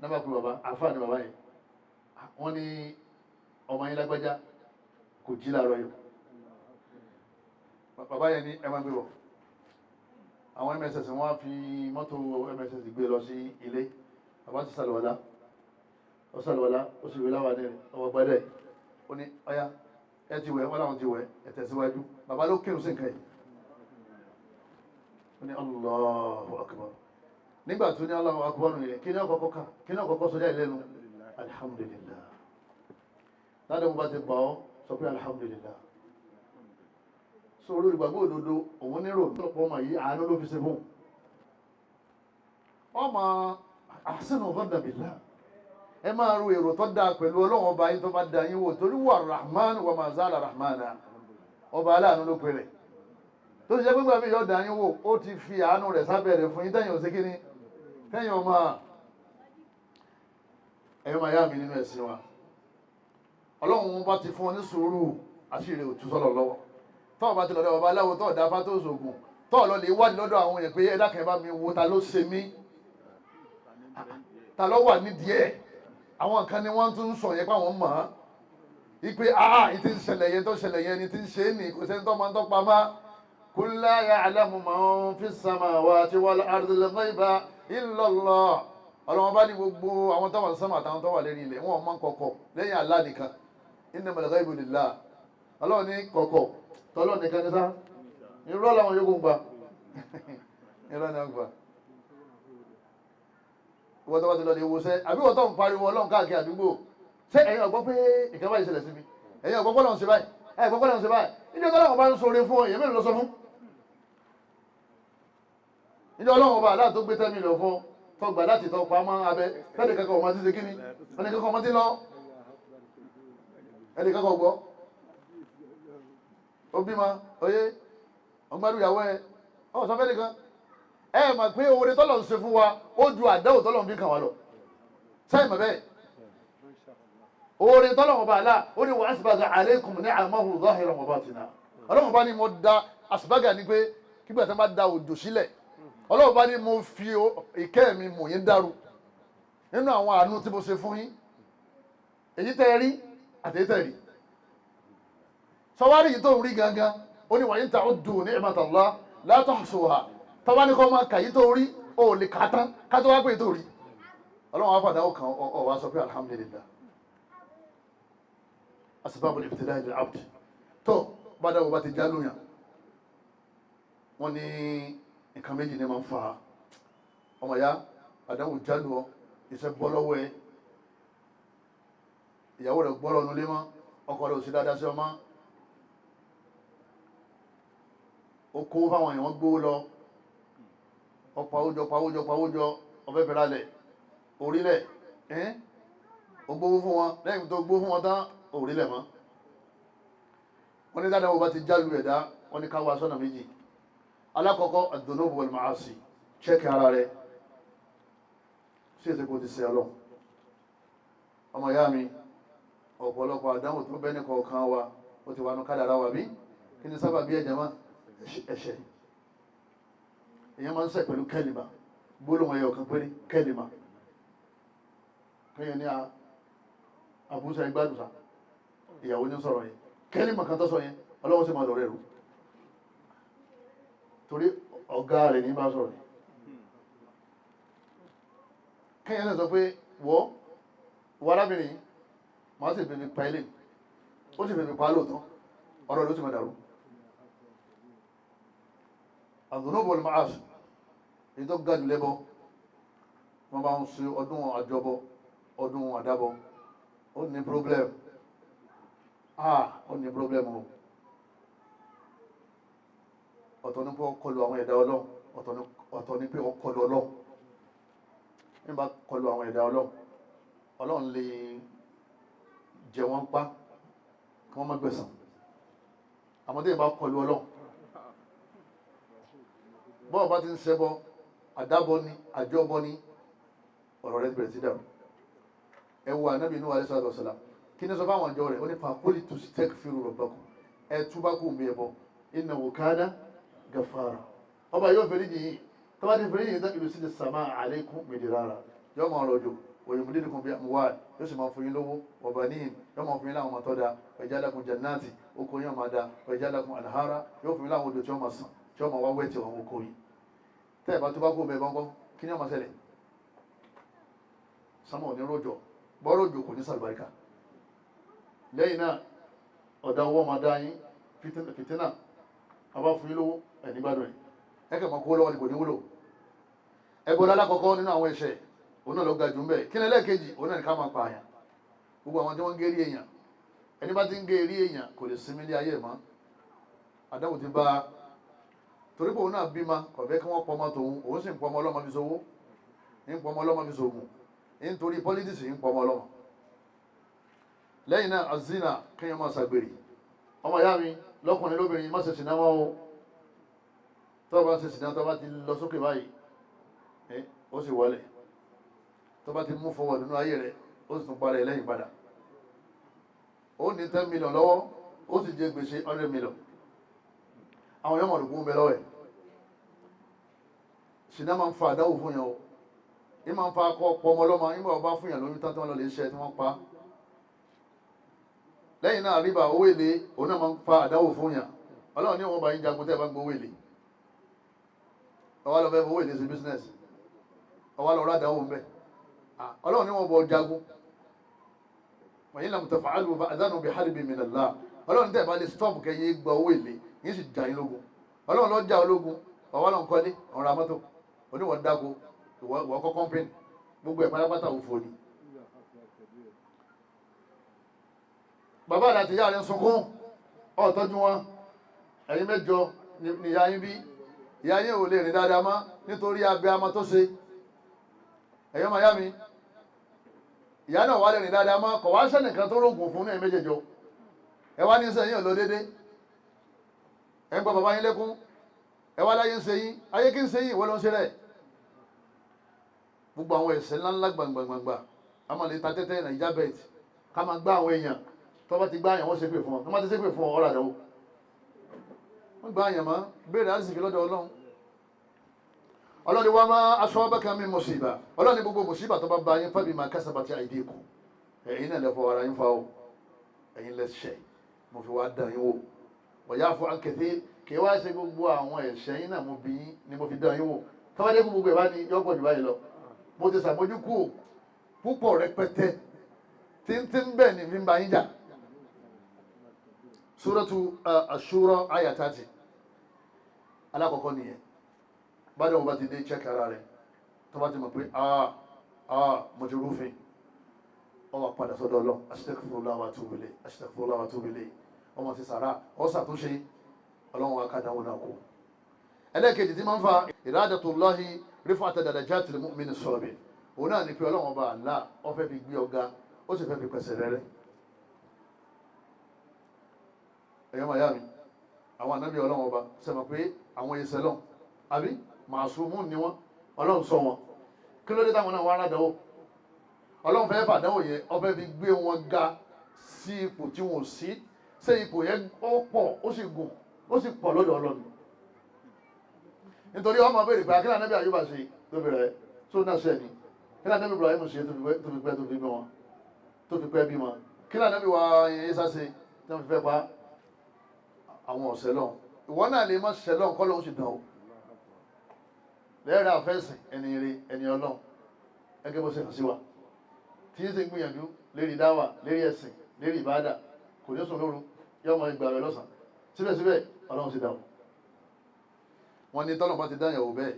nábà pé bàbá, àfáà ni bàbá yẹn. Wọ́n ní ọmọ yẹn lágbájá kò jí láàárọ̀ yìí. Bàbá yẹn ní ẹ máa gbé bọ̀. Àwọn MSS wọ́n á fi mọ́tò MSS gbé lọ sí ilé. Bàbá ti sàlùwàlá, ó sàlùwàlá, ó sì wé láwà ní ọwọ́ gbẹ́dẹ̀. Ó ní ọ̀yá ẹ ti wẹ̀, wọ́n láwọn ti wẹ̀, ẹ tẹ̀síwájú. Bàbá ló kírun sí nǹkan yìí. Ó ní Allahu Akbar. Nígbà tó ní Allahu Akbar nìyẹn, kí ní ọkọ̀ọ̀kọ̀ kà, kí ní ọkọ̀ọ̀kọ̀ sọjá ìlẹ́nu? Alhamdulillah. Ládàá mo bá ti bà ọ́, sọ pé alhamdulillah. So olùgbàgbọ́ òdodo òun nírò lọ́pọ̀ ọmọ yìí àánú ló fi ṣe fún ọmọ ahsinu dhanna billah. Ẹ máa ro èrò tó dáa pẹ̀lú Ọlọ́run ọba yín tó bá da yín wò, torí wà rahman wa ma zala rahmana. Ọba aláàánú ló pe rẹ̀ tó ti jẹ́ pé gbàmí yọ̀ọ̀dà yín wò, ó ti fi àánú rẹ̀ sábẹ́ rẹ̀ fún yín tẹ̀yìn ò sí kíní tẹ̀yìn ọmọ ẹ̀yọ́ máa yá mi nínú ẹ̀sìn wa. Ọlọ́run bá ti fún ọ ní sùúrù, àṣírí òtún sọ́lọ̀ lọ́wọ́. Tọ́ọ̀ bá ti lọ́dọ̀ bàbá aláwo, tọ́ọ̀ dáfá tó sògùn, tọ́ọ̀ lọ lè wádìí lọ́dọ̀ àwọn èèyàn pé ẹ dákun, ẹ bá mi wo ta ló ṣe mí, ta ló wà nídìí ẹ̀. Àwọn kan ni wọ́n tún ń sọ yẹn pé àwọn mọ̀ ọ́n ipe aa ìtì ń ṣẹlẹ̀ yẹn tó ṣẹlẹ̀ yẹn ni ti ń ṣe é nì, kò sẹ́ni tó máa ń tọ́pa má. Qul la ya'lamu man fi samawati wal ardil ghaiba illa Allah. Ọlọ́wọ́n bá ní gbogbo àwọn tó wà ní sánmà àtàwọn tó wà lérí ilẹ̀, wọn ò mọ̀ kọ̀kọ̀ lẹ́yìn Allah nìkan. Innamal ghaibu lillah. Ọlọ́run ní kọ̀kọ̀ tọ́lọ́ nìkan ní sá. Irọ́ làwọn yòókù ń gbà, irọ́ ni wọ́n gbà. Ìwọ́n tó bá ti lọ lè wọṣẹ́, àbí wọ́n tó ń pariwo Ọlọ́run káàkiri àdúgbò, ṣé ẹ̀yin ọ̀gbọ́n pé nǹkan báyìí ṣẹlẹ̀ sí mi? Ẹ̀yin ọ̀gbọ́n pọ́lọ́run ṣe báyìí? Ẹ̀yin ọ̀gbọ́n pọ́lọ́run ṣe báyìí? Níjọ́ tọ́lọ́run bá ń sọre fún ọ, èèyàn mélòó lọ sọ fún? Níjọ́ Ọlọ́run ọba aláà tó gbé 10 million fún ọ, tọgbà láti tọ pamọ́ abẹ tẹ́lẹ̀ kankan ọmọ tí ṣe kíni, ẹnì kankan ọmọ tí lọ, ẹnì kankan gbọ́. Ó bímọ oyé, ọgbádùn ìyàwó ẹ, ọ sọ fẹ́ nìkan. Ẹ mọ̀ pé oore tọ́lọ̀ ń ṣe fún wa ó ju àdáwò tọ́lọ̀ ń fi kàn wá lọ. Sẹ́yìn mọ̀ bẹ́ẹ̀, oore tọ́lọ̀ ọba àlá ó ní wa asbaga alaykum ni'amahu zahiran wa batina. Ọlọ́run bá ní mo da asbaga ní pé kígbà tí wọ́n bá da òjò sílẹ̀, Ọlọ́run bá ní mo fi ìkẹ́ mi mò yín dàrú nínú àwọn àánú tí mo ṣe fún yín, èyí tẹ́ ẹ rí àti èyí tẹ́ ẹ rí. Sọwárí yìí tó ń rí gangan, ó ní wa in ta'uddu ni'matallah la tuhsuha. Tọ́wá ní kọ́ máa kà yìí tó rí, ó lè kà á tán, ká tó wá pé tó rí. Ọlọ́run á fàdáwọ̀ kan ọ wá sọ pé alhamdulillah. Asbabul ibtila'i lil abd. Tó bá dáwọ́ bá ti já lóyàn, wọ́n ní nǹkan méjì ní máa ń fa. Ọmọ ya, àdáwò jálu ọ, iṣẹ́ bọ́ lọ́wọ́ ẹ, ìyàwó rẹ̀ gbọ́ lọ́nu lé mọ́, ọkọ rẹ̀ ò sí dáadáa sí ọmọ, ó kó fáwọn èèyàn, wọ́n gbówó lọ, ọ̀pọ̀ àwùjọ pàwùjọ pàwùjọ, ọ̀fẹ́ fẹ́ra lẹ̀ orílẹ̀ ẹ́n, ó gbówó fún wọn, lẹ́yìn tó gbówó fún wọn tán, orílẹ̀ mọ́. Wọ́n ní dáadáa wọ́n bá ti jálu ẹ̀dá, wọ́n ní ká wá sọ́nà méjì. Alákọ̀ọ́kọ́, ad-dunub wal ma'asi. Check ara rẹ̀ sí èsì kò ti ṣe Ọlọ́run. Ọmọ ìyá mi, ọ̀pọ̀lọpọ̀ àdánwò tó bẹ́ ní kọ̀ọ̀kan wa, ó ti wà ní kádàrá wa. Bí kí ni sábà bí ẹ̀jẹ̀ máa ẹ̀ṣẹ̀? Èèyàn máa ń ṣẹ̀ pẹ̀lú kẹ́lìmà, gbólóhùn ẹyọ kan péré, kẹ́lìmà. Kéèyàn ní àbúṣe ìgbádùsà, ìyàwó ní sọ̀rọ̀ yẹn, kẹ́lìmà kan tó sọ yẹn, Ọlọ́run sì máa dọ̀rọ̀ ẹ̀rú torí ọ̀gá rẹ̀ ní bá sọ̀rọ̀ yẹn. Kéèyàn náà sọ pé wọ́ wọ́ arábìnrin yìí, màá sì fèmí pa ilé, ó sì fèmí pa lóòótọ́, ọ̀rọ̀ ló sì máa dàrú. Àdùnnú máa èyí tó ga jù lẹ́bọ, wọ́n bá ń ṣe ọdún àjọbọ, ọdún àdábọ, ó ní problem. Ah, ó ní problem o. Ọ̀tọ̀ ní pé ó kọlu àwọn ẹ̀dá Ọlọ́run, ọ̀tọ̀ ní pé ó kọlu Ọlọ́run. Nígbà kọlu àwọn ẹ̀dá Ọlọ́run, Ọlọ́run lè jẹ wọ́n pa kí wọ́n má gbẹ̀san. Àmọ́ tí ìbá kọlu Ọlọ́run, bọ́ọ̀ bá ti ń ṣẹbọ, àdábọ ni, àjọbọ ni, ọ̀rọ̀ rẹ̀ bẹ̀rẹ̀ sí dàrú. Ẹ wo Ànábì Nuhu alayhi salatu wassalam. Kí ni sọ fáwọn àjọ rẹ̀? Ó ní faqultu istaghfiru rabbakum, ẹ túbá kù mí ẹbọ, innahu kana ghaffara. Ọba yóò fẹ́rí jì yín. Tọ́ba ti fẹ́rí yìí tán, yursilis samaa alaykum midrara, yóò máa rọ̀jò, wa yumdidukum bi amwal, yóò sì máa fún yín lówó, wa banin, yóò máa fún yín láwọn ọmọ tó dáa, wa yaj'al lakum jannati, oko yóò máa da, wa yaj'al lakum anhara, yóò fún yín láwọn odò tí wọ́n máa sàn, tí wọ́n máa wá wẹ́ẹ̀tì àwọn oko yìí. Tẹ́ ẹ̀ bá tó bá kó bẹ́ẹ̀ bọ́ńkọ́, kí ni ó máa ṣẹlẹ̀? Sánmà ò ní rọ̀jò, bọ́rọ̀ òjò kò ní sàlùbáríkà. Lẹ́yìn náà, ọ̀dà owó máa dá yín fìtínà. Àbá fún yín lówó, ẹ̀ nígbàdùn ẹ̀, ẹ̀ kàn máa kó lọ́wọ́ ni, kò ní wúlò. Ẹbọ lálákọ̀ọ́kọ́ nínú àwọn ẹ̀ṣẹ̀, òun náà ló ga jù ń bẹ̀. Kí ni ẹlẹ́ẹ̀kejì? Òun náà ní ká máa pa àyàn. Gbogbo àwọn tí wọ́n ń gé rí èèyàn, ẹni bá ti ń gé rí èèyàn kò lè sinmi ilé ayé mọ́. Àdáwò ti bá a torí pé òun náà bímọ, kò fẹ́ kí wọ́n pọmọ tòun, òun sì ń pọmọ ọlọ́mọ fi sowó, ń pọmọ ọlọ́mọ fi sògùn, nítorí politics, ń pọmọ ọlọ́mọ. Lẹ́yìn náà, azina, kéèyàn máa ṣàgbèrè. Ọmọ ìyá mi lọ́kùnrin lóbìnrin, má ṣe sìná mọ́ o. Tó bá ṣe sìná, tó bá ti lọ sókè báyìí, ó sì wọlé. Tó bá ti mú fọwọ́ nínú ayé rẹ̀, ó sì tún parẹ́ lẹ́yìn padà. Ó ní 10 million lọ́wọ́, ó sì jẹ gbèsè 100 million. Àwọn yọmọ òdùkú ń bẹ lọ́wọ́ ẹ̀. Sìná máa ń fa àdáwò fún yàn o. Ì máa ń fa akọ pọmọ lọ́mọ, ìmọ̀ ọba fún yàn lóyún tán tí wọ́n lọ lè ṣe tí wọ́n pa. Lẹ́yìn náà ríbà owó èlé, òun náà máa ń fa àdáwò fún yàn. Ọlọ́run ní òun bá yín jagun tẹ́ ẹ bá ń gbowó èlé. Ọwọ́ lọ fẹ́ fowó èlé sí business. Ọwọ́ lọ rádàwò ń bẹ̀. Ọlọ́run ní wọn bọ̀ jagun. Wa in lam taf'alu fa'dhanu biharbin min Allah. Ọlọ́run tẹ́ ẹ bá lè stop kẹ́yìn gba owó èlé, yín sì jà yín lógun. Ọlọ́run ló jà ológun, ọwọ́ lọ ń kọ́lé, ọ̀rọ̀ àmọ́tò, oníwọ̀n dáko, ìwọ kọ́ kọ́mpìnì, gbogbo ẹ̀ pátápátá òfò ni. Bàbá àti ìyá rẹ̀ ń sunkún, ó tọ́jú wọn, ẹ̀yin mẹ́jọ ni ìyá yín bí, ìyá yín ò lè rìn dáadáa mọ́ nítorí abẹ́ amọ́ tó ṣe. Ẹ̀yin ọmọ ìyá mi, ìyá náà wà lè rìn dáadáa mọ́, kò wá sẹ́nìkan tó rògùn fún ní méjèèjọ. Ẹ wá ní sẹ́yìn ò lọ déédéé, ẹ ń gbọ́ bàbá yín lẹ́kún, ẹ wá láyé ń ṣe yín, ayé kí ń ṣe yín, ìwọ ló ń ṣe rẹ̀. Gbogbo àwọn ẹ̀ṣẹ̀ ńláńlá gbàngbàngbà, a máa lè ta tẹ́tẹ́ Nàìjíríà bet, ká máa gbá àwọn èèyàn. Tó bá ti gbá àyàn, wọ́n ṣe pè fún ọ. Tó bá ti ṣe pè fún ọ, ọ̀rọ̀ àdánwò. Wọ́n gbá àyàn mọ́, béèrè àrísìkí lọ́dọ̀ Ọlọ́run. Ọlọ́run wa máa asabaka min musiba. Ọlọ́run ní gbogbo mùsíbà tó bá bá yín, fabima kasabati aydikum. Ẹ̀yin náà lè fọ ara yín fa o. Ẹ̀yin lẹ ṣẹ̀, mo fi wá dán yín wò. Wa ya'fu an kathir, kì í wá ṣe gbogbo àwọn ẹ̀ṣẹ̀ yín náà mo bí yín ni mo fi dán yín wò. Tó bá dé kó gbogbo ẹ̀ bá ní yọ́pọ̀ jù báyìí lọ. Mo ti ṣàmójúkú púpọ̀ rẹpẹtẹ tí ń bẹ̀ ní fi ń bá yín jà. Suratu Ashura aya 30. Alákọ̀ọ́kọ́ nìyẹn. Bádọ̀ bá ti dé check ara rẹ̀, tó bá ti mọ̀ pé mo ti rúfin, ó wá padà sọ́dọ̀ Ọlọ́run, astaghfirullah wa atubu ilayh, astaghfirullah wa atubu ilayh. Ọmọ ti sàrà, ọ ṣàtúnṣe, Ọlọ́run wa ká dáwọ́ náà kú. Ẹlẹ́ẹ̀kejì tí máa ń fa iradatullahi rif'ata darajatil mu'mini as-sabir, òun náà ni pé Ọlọ́run ọba àlá ó fẹ́ fi gbé ọ̀gá, ó sì fẹ́ fi pẹ̀sẹ̀ rẹ́rẹ́. Ẹ̀yọ́ màá yá mi, àwọn ànábì Ọlọ́run ọba sẹ́mọ̀ pé àwọn ẹsẹ̀ lọ́n àbí màsùmù ni wọ́n, Ọlọ́run sọ wọn. Kí ló dé táwọn náà wá rádàwọ̀? Ọlọ́run fẹ́ fàdánwò yẹn, ó fẹ́ fi gbé wọn ga sí ipò tí wọn ò sí. Ṣé ipò yẹn ó pọ̀, ó sì gùn, ó sì pọ̀ lọ́dọ̀ Ọlọ́run? Nítorí ọmọ béèrè pé akílà ànábì Àyùbá ṣe tó fi rẹ̀ tó náà ṣe ni, kílà ànábì Ibrahim ṣe tó fi pẹ́ tó fi bí wọn, tó fi pẹ́ bí wọn, kílà ànábì wa Ìsá ṣe tó fi fẹ́ pa àwọn ọ̀sẹ̀ lọ́hùn. Ìwọ náà lè má ṣẹ lọ́hùn kọ́ lóhùn sì dán o. Lẹ́yìn àfẹ́sìn ẹni eré ẹni Ọlọ́run ẹgẹ́ bó ṣe hàn sí wa tí yín sì ń gbìyànjú lérí dáwà, lérí ẹ̀sìn, lérí ìbáàdà, kò ní sùn lóru, yóò mọ ìgbà rẹ lọ́sàn, síbẹ̀síbẹ̀ Ọlọ́run sì dá o. Wọ́n ní tọ́lọ́run bá ti dáyàn wò bẹ́ẹ̀,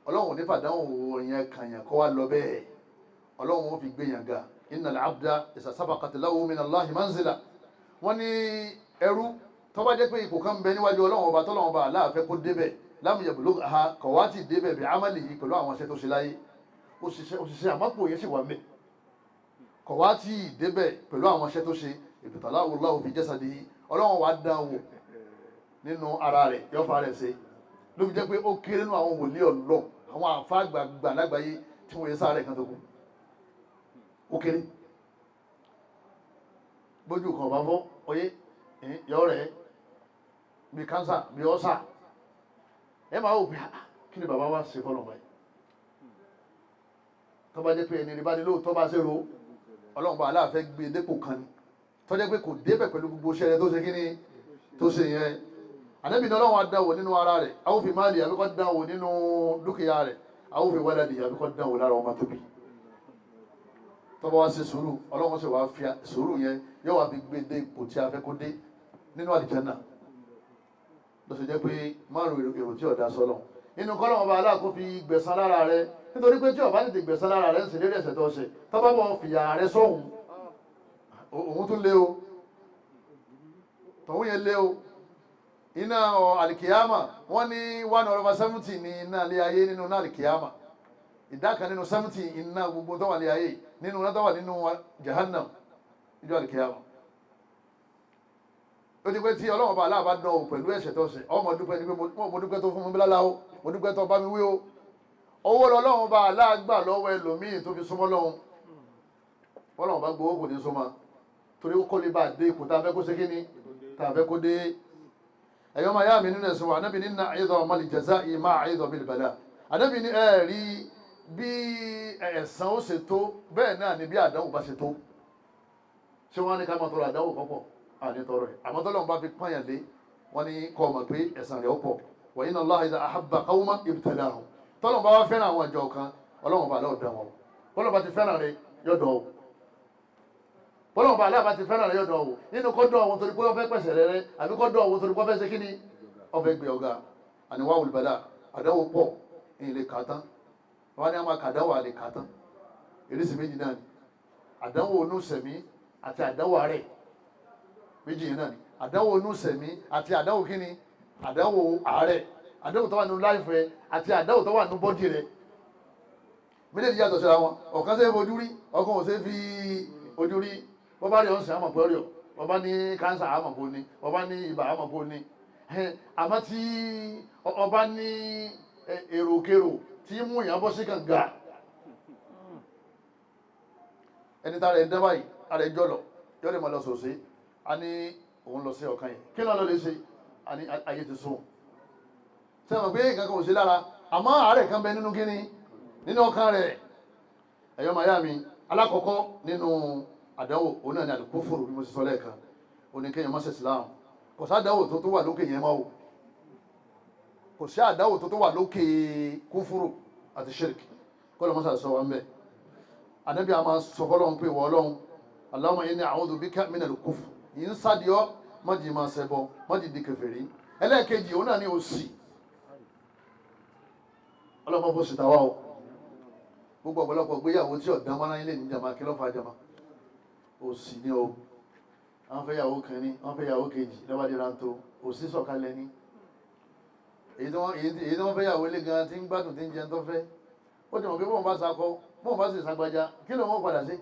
Ọlọ́run ò ní fàdánwò yẹn kàyàn kọ́ wa lọ bẹ́ẹ̀, Ọlọ́run ó fi gbé yàn ga. Innal abda idha sabaqat lahu minallahi manzila. Wọ́n ní ẹrú tó bá jẹ́ pé ipò kan bẹ níwájú Ọlọ́run ọba, tọ́lọ́run ọba aláàfẹ́ kó débẹ̀, lam yablugha, kọ̀wá ti débẹ̀ bí amalihi, pẹ̀lú àwọn iṣẹ́ tó ṣe láyé, ó ṣiṣẹ́ àmọ́pò yẹn sì wà mẹ́, kọ̀wá ti débẹ̀ pẹ̀lú àwọn iṣẹ́ tó ṣe, ibtalahu Allahu fi jasadihi, Ọlọ́run wàá dán wò nínú ara rẹ̀, yóò fa rẹ̀ ṣe. Ló fi jẹ́ pé ó kéré nínú àwọn wòlíì Ọlọ́run, àwọn àfa àgbààgbà lágbàáyé tí wọ́n yẹ sáré kan tó kú, ó kéré. Bójú kan bá fọ́ oyé yọ rẹ̀ bí kánsà bí ọ́sà, ẹ máa wò pé kí ni bàbá wa ṣe fọlọ́ báyìí. Tó bá jẹ́ pé ẹni rí bá ní lóòótọ́ bá ṣe ro, Ọlọ́run bá aláàfẹ́ gbé dépò kan ni, tó jẹ́ pé kò débẹ̀ pẹ̀lú gbogbo iṣẹ́ rẹ̀ tó ṣe kí ni tó ṣe yẹn. Ànábì ní Ọlọ́run á dánwò nínú ara rẹ̀, àwọn fi máàlì àbíkọ́ dánwò nínú dúkìá rẹ̀, àwọn fi wáládì àbíkọ́ dánwò lára ọmọ tóbi. Tó bá wá ṣe sùúrù, Ọlọ́run sì wá fi sùúrù yẹn yóò wá fi gbé dé ipò tí a fẹ́ kó dé nínú àlìjánnà. Ló ṣe jẹ́ pé márùn èrò tí ọ̀dà sọ́lọ̀ inú kọ́lọ́wọ́n bá aláàkó fi gbẹ̀san lára rẹ̀, nítorí pé tí ọba tètè gbẹ̀san lára rẹ̀ ń sì lérí ẹ̀ṣẹ̀ tó ṣe, tó bá bọ̀ fìyà rẹ̀ sọ́hun, òun tún lé o, tọ̀hún yẹn lé o. Iná àlìkìyàmà wọ́n ní 1/70 ní iná ilé ayé nínú iná àlìkìyàmà, ìdá kan nínú 70 iná gbogbo tó wà ní ayé nínú iná tó wà nínú jahannam níjọ́ àlìkìyàmà. Ó ti pé tí Ọlọ́run bá aláàbá dán o pẹ̀lú ẹ̀ṣẹ̀ tó ṣe, ọmọ dúpẹ́ ni pé mo dúpẹ́ tó fún mi bílálá o, mo dúpẹ́ tó bá mi wí o. Owó lọ́lọ́run bá aláàgbà lọ́wọ́ ẹlòmíì tó fi súnmọ́ lọ́hùn. Ọlọ́run bá gbowó kò ní súnmọ́, torí ó kó lè bá dé ipò tá a fẹ́ kó ṣe kí ni, tá a fẹ́ kó dé. Ẹ̀yọ́ máa yá mi nínú ẹ̀sìn wa, anábì ní nà àìdọ̀ ọmọlì jẹ̀zá ìmá àìdọ̀ bil bala. Anábì ní ẹ̀ rí bí ẹ̀san ó ṣe tó, bẹ́ẹ̀ náà ni bí àdánwò bá ṣe tó. Ṣé wọ́n á ní ká máa tọrọ àdánwò kọ́pọ̀? Àní tọrọ ẹ̀. Àmọ́ tọ́lọ́run bá fi pọ́nyàn lé, wọ́n ní kọ́ ọmọ pé ẹ̀san rẹ̀ ó pọ̀. Wa inna Allaha idha ahabba qawman ibtalahum. Tọ́lọ́run bá wá fẹ́ràn àwọn ìjọ kan, Ọlọ́run bá lọ́ọ̀ dán wọn. Bọ́lọ́run bá ti fẹ́ràn rẹ̀ yọ̀dọ̀ o. Bọ́lọ́run bá aláàbá ti fẹ́ràn rẹ̀ yọ̀dọ̀ o. Nínú kọ́ dán àwọn torí pé wọ́n fẹ́ pẹ̀sẹ̀ rẹ̀ rẹ̀, àbí kọ́ dán àwọn torí pé wọ́n fẹ́ ṣe kíni, wọ́n fẹ́ gbé ọ̀gá. Àníwá olùbàdà àdánwò pọ̀ ní ilé kàtán. Wọ́n ní a máa kàdánwò àlè kàtán. Èrísì méjì náà ni àdánwò onúsẹ̀mí àti àdánwò àárẹ̀. Méjì yẹn náà ni àdánwò onúsẹ̀mí àti àdánwò kíni, àdánwò àárẹ̀, àdánwò tó wà nínú láìfẹ́ àti àdánwò tó wà nínú bọ́dì rẹ̀. Méjèèjì yàtọ̀ síra wọn. Ọ̀kan ṣe é fojú rí, ọ̀kan ò ṣe é fi ojú rí. Bọ́ bá rí ọ̀sìn àmọ̀ pé ọ̀rẹ́ ọ̀, bọ́ bá ní kánsà àmọ̀ pé ó ní, bọ́ bá ní ibà àmọ̀ pé ó ní. Àmọ́ tí ọba ní èròkèrò tí mú ìyàn bọ́ sí kànga, ẹni tá rẹ̀ ń dán báyìí, ara ẹ̀ jọ̀lọ̀, yọ́ lè máa lọ sòsé. A ní òun lọ sí ọ̀kan yẹn, kí ló lọ lè ṣe? A ní ayé ti sùn. Sẹ́wọ̀n pé nǹkan kan ò sí lára, àmọ́ àárẹ̀ kan bẹ nínú kíní, nínú ọkàn rẹ̀. Ẹ̀yọ́ màyá mi, alákọ̀ọ́kọ́ nínú àdánwò òun náà ni àlùkùfùrù, bí mo ṣe sọ lẹ́ẹ̀kan, òun ni kéèyàn má ṣe Islam. Kò sí àdánwò tó tó wà lókè yẹn mọ́ o. Kò sí àdánwò tó tó wà lókè kúfúrù àti ṣírkì. Kọ́ ló mọ́sà sọ wa ń bẹ̀. Ànábì àmà sọ fọlọ́run pé ìwọ Ọlọ́run, Allahumma inni a'udhu bika minal kufr, yìí ń sádìọ́ mọ́jì máa ṣẹbọ, mọ́jì di kèfèrí. Ẹlẹ́ẹ̀kejì òun náà ni òṣì. Ọlọ́mọ bó sì tàwa o. Gbogbo ọ̀pọ̀lọpọ̀ gbéyàwó tí ọ̀dán mọ́ra ilé ní jama, kí ló fà jama? Òṣì ni o. Wọ́n fẹ́ yàwó kìíní, wọ́n fẹ́ yàwó kejì, lọ́wọ́ di rántó, òṣì sọ̀kalẹ̀ ni. Èyí tí wọ́n fẹ́ yàwó ilé gan tí ń gbádùn tí ń jẹun tó fẹ́. Ó ti mọ̀ pé bóun bá sakọ, bóun bá sì sagbájá, kí ló wọ́n padà sí?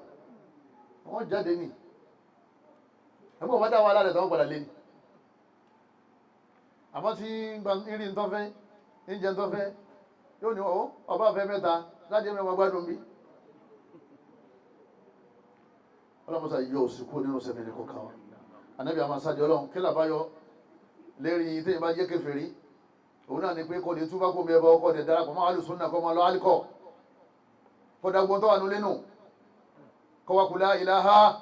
Wọ́n jáde nì. Ẹgbẹ́ òun bá dá wa alálẹ̀ tó wọ́n padà lé ni. Àmọ́ tí ń rí ń tó fẹ́, ń jẹun tó fẹ́, yóò ní ọwọ́ ọba fẹ́ mẹ́ta láti ẹ̀mẹ́ wọn gbádùn bí. Ọlọ́mọsá yọ òsì kúrò nínú sẹ́mi ní kọ̀ọ̀kan wa. Ànábì àmà sáájú Ọlọ́run kí làbáyọ lérí téèyàn bá jẹ́ kèfèrí. Òun náà ni pé kò ní túbá kó mi ẹbọ, ọkọ̀ dẹ̀ darapọ̀ máa lù súnà kọ́ máa lọ álíkọ̀. Kó dagbọ́n tó wà nulẹ̀ nù. Kọ́ wa kú la ilaha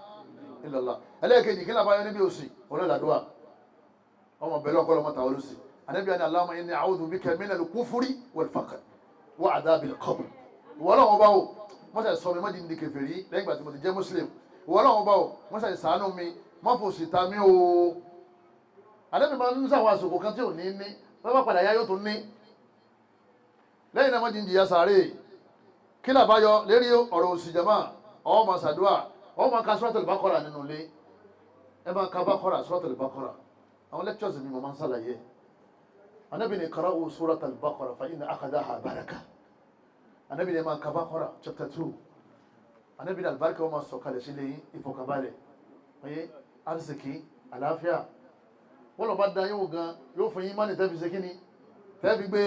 illallah. Ẹlẹ́ẹ̀kejì kí làbáyọ níbi òsì, òun náà làdúrà. Ọmọ bẹ̀rẹ̀ ọkọ̀ lọ́mọ tàwọn olùsì. Ànábì àni Allahumma inni a'udhu bika minal kufri wal faqr wa adhabil qabr. Ìwọ Ọlọ́run bá o, mọ́sà sọ mi mọ́jì ní kèfèrí lẹ́yìn ìgbà tí mo ti jẹ́ Muslim. Ìwọ Ọlọ́run bá o, mọ́sà ṣàánú mi, má fòṣì ta mí o. Ànábì máa ń sàwọn àsìkò kan tí ò ní ní, wọ́n bá padà yá yóò tún ní. Lẹ́yìn náà mọ́jì ń jìyà sàárè. Kí làbáyọ lérí ọ̀rọ̀ òsì jama, ó máa ṣàdúà, ó máa ka Suratul Baqara nínú ilé. Ẹ máa ka Baqara, Suratul Baqara. Àwọn lectures mi mo máa ń ṣàlàyé. Ànábì ní qara'u Suratul Baqara fa inna akhadaha baraka. Ànábì ní máa ka Baqara chapter 2. Ànábì ní àlùbáríkà wọn máa sọ̀kalẹ̀ sílé yín, ìfọ̀kànbalẹ̀, oye, arísìkí, àlàáfíà. Wọ́n lọ bá da yín wò gan, yóò fún yín mọ́nì tẹ́ fi ṣe kíni, tẹ́ fi gbé,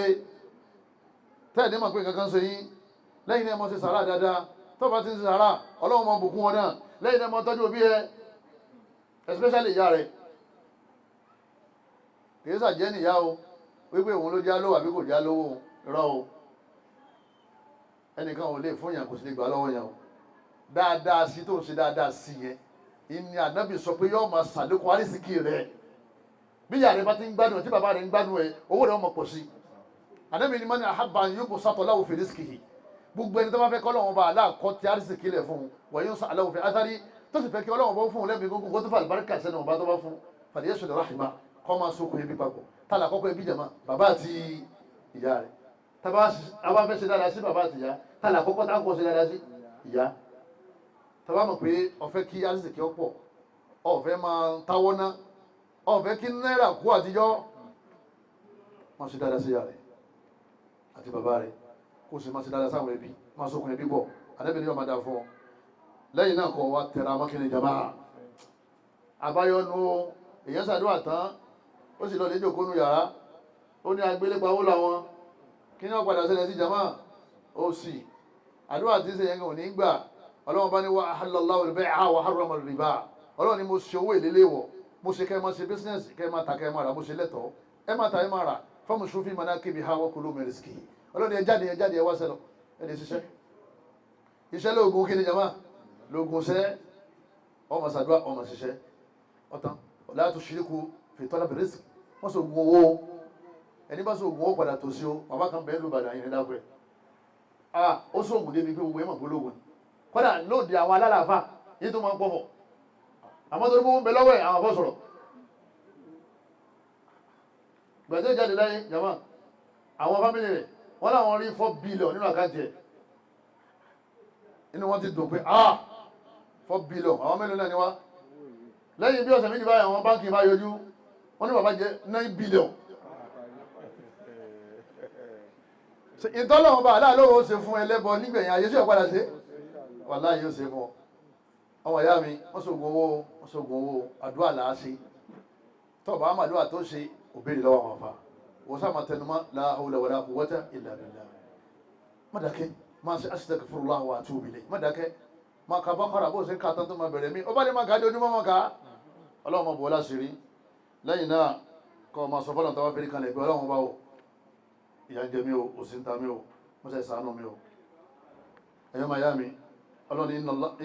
tẹ́ ẹ̀ ní mọ̀ pé nǹkan kan ṣe yín. Lẹ́yìn náà ẹ máa ṣe sàrà dáadáa. Tó bá ti ń ṣe sàrà, Ọlọ́run máa bùkún wọn náà. Lẹ́yìn náà ẹ máa tọ́jú òbí ẹ, especially ìyá rẹ̀. Kì í ṣàjẹ́ nìyá o, wípé òun ló já lówó àbí kò já lówó, irọ́ o. Ẹnìkan ò lè fún yàn, kò sì lè gbà lọ́wọ́ yàn o. Dáadáa sí tó ń ṣe dáadáa sí yẹn, ìní Ànábì sọ pé yóò máa ṣàlékún àrísìkí rẹ̀. Bí ìyá rẹ̀ bá ti ń gbádùn ẹ̀, tí bàbá rẹ̀ ń gbádùn ẹ̀, owó rẹ̀ ó máa pọ̀ sí. Ànábì ní man ahabba an yubsata lahu fi rizqihi. Gbogbo ẹni tó bá fẹ́ kọ́ Ọlọ́run bá aláàkọ́ ti àrísìkí lẹ̀ fún un, wa yunsa lahu fi athari, tó sì fẹ́ kí Ọlọ́run bá fún un lẹ́mìí gúngún, kó tó fà àlùbáríkà sẹ́nu ọba tó bá fún un, falyasil rahima, kọ́ máa sokùn ẹbí papọ̀. Tálà kọ́kọ́ ẹbí jàmá, bàbá àti ìyá rẹ̀. Tàbá fẹ́ ṣe dáadáa sí bàbá àti ìyá, tálà kọ́kọ́ tá kọ́ ṣe dáadáa sí ìyá. Tàbá mọ̀ pé ó fẹ́ kí àrísìkí ọ̀pọ̀, ó fẹ́ máa táwọ́ ná, ó fẹ́ kí náírà kú àtijọ́, máa ṣe dáadáa sí ìyá rẹ̀ àti bàbá rẹ̀, kó sì máa ṣe dáadáa sáwọn ẹbí, máa sókun ẹbí bọ̀. Ànábì ní yóò máa dáa fún ọ. Lẹ́yìn náà kọ́ wa tẹ̀ra mọ́kìnrin jàmá. Àbáyọnu Èèyàn ṣàdúrà tán, ó sì lọ lè jókòó nu yàrá, ó ní agbélépawó làwọn. Kí ni wọ́n padà ṣẹlẹ̀ sí jama? Ó sì àdúrà tí ń ṣe yẹn kò ní gbà. Ọlọ́run bá ní wa ahallallahu al-bay'a wa harrama ar-riba. Ọlọ́run ni mo ṣe owó ìlélẹ̀ wọ̀, mo ṣe kẹ́ ẹ máa ṣe bísínẹ́sì, kẹ́ ẹ máa ta, kẹ́ ẹ máa rà, mo ṣe lẹ́tọ̀ọ́, ẹ máa ta, ẹ máa rà. Famshu fi manakibiha wa kulu min rizqihi. Ọlọ́run ẹ jáde, ẹ jáde, ẹ wá sẹ́lọ, ẹ lè ṣiṣẹ́. Iṣẹ́ lóògùn kí ni jama? Lóògùn sẹ́. Ọmọ ṣàdúrà, ọmọ ṣiṣẹ́, ọ̀tán. La tushriku fi talabi rizq. Wọ́n sọ ògùn owó, ẹni bá sọ ògùn owó padà tó sí o. Bàbá kan bẹ́ẹ̀ ló bàdà yẹn dákẹ́. Ah, ó sọ ògùn débi pé gbogbo ẹ̀ mọ̀ gbólógùn, kódà lóde àwọn alálàáfà yìí tó máa ń pọ̀fọ̀, àmọ́ torí pé wọ́n bẹ lọ́wọ́ ẹ̀, àwọn afọ́ sọ̀rọ̀ gbẹ̀dẹ́ jáde láyé. Jama, àwọn fámìlì rẹ̀ wọ́n láwọn rí 4 billion nínú àkáǹtì ẹ̀. Inú wọn ti dùn pé, ah, 4 billion, àwọn mélòó náà ni wá? Lẹ́yìn bí ọ̀sẹ̀ 2 báyìí, àwọn báńkì bá yọjú, wọ́n ní bàbá jẹ 9 billion. Ìtọ́lọ́wọ́n bá aláàlọ́wọ́ ṣe fún ẹlẹ́bọ nígbẹ̀yìn ayé sí ọ̀padà ṣe, wàláhì yóò ṣe fún ọ. Ọmọ ìyá mi, wọ́n ṣògùn owó, wọ́n ṣògùn owó, àdúrà là á ṣe. Tọ́ọ̀bù àmàdúrà tó ṣe òbéèrè lọ́wọ́ àwọn afa, wọ́n sá máa tẹnumọ́ la hawla wala quwwata illa billah. Má dákẹ́, máa ṣe astaghfirullah wa atubu ilayh. Má dákẹ́, máa ka Baqara bó ṣe ń ka tán tó máa bẹ̀rẹ̀ mí. Ó bá lè máa ka dé ojúmọ́, máa ka. Ọlọ́run máa bọ̀ ọ́ láṣìírí. Lẹ́yìn náà, kọ́ ọ máa sọ fọlọ́n tó bá fẹ́rí kalẹ̀ pé Ọlọ́run bá wò, ìyà ń jẹ mí o, òṣì ń ta mí o, mọ́sẹ̀ ìsànú mi o. Ẹ̀yọ́ máa yá mi, Ọlọ́run ní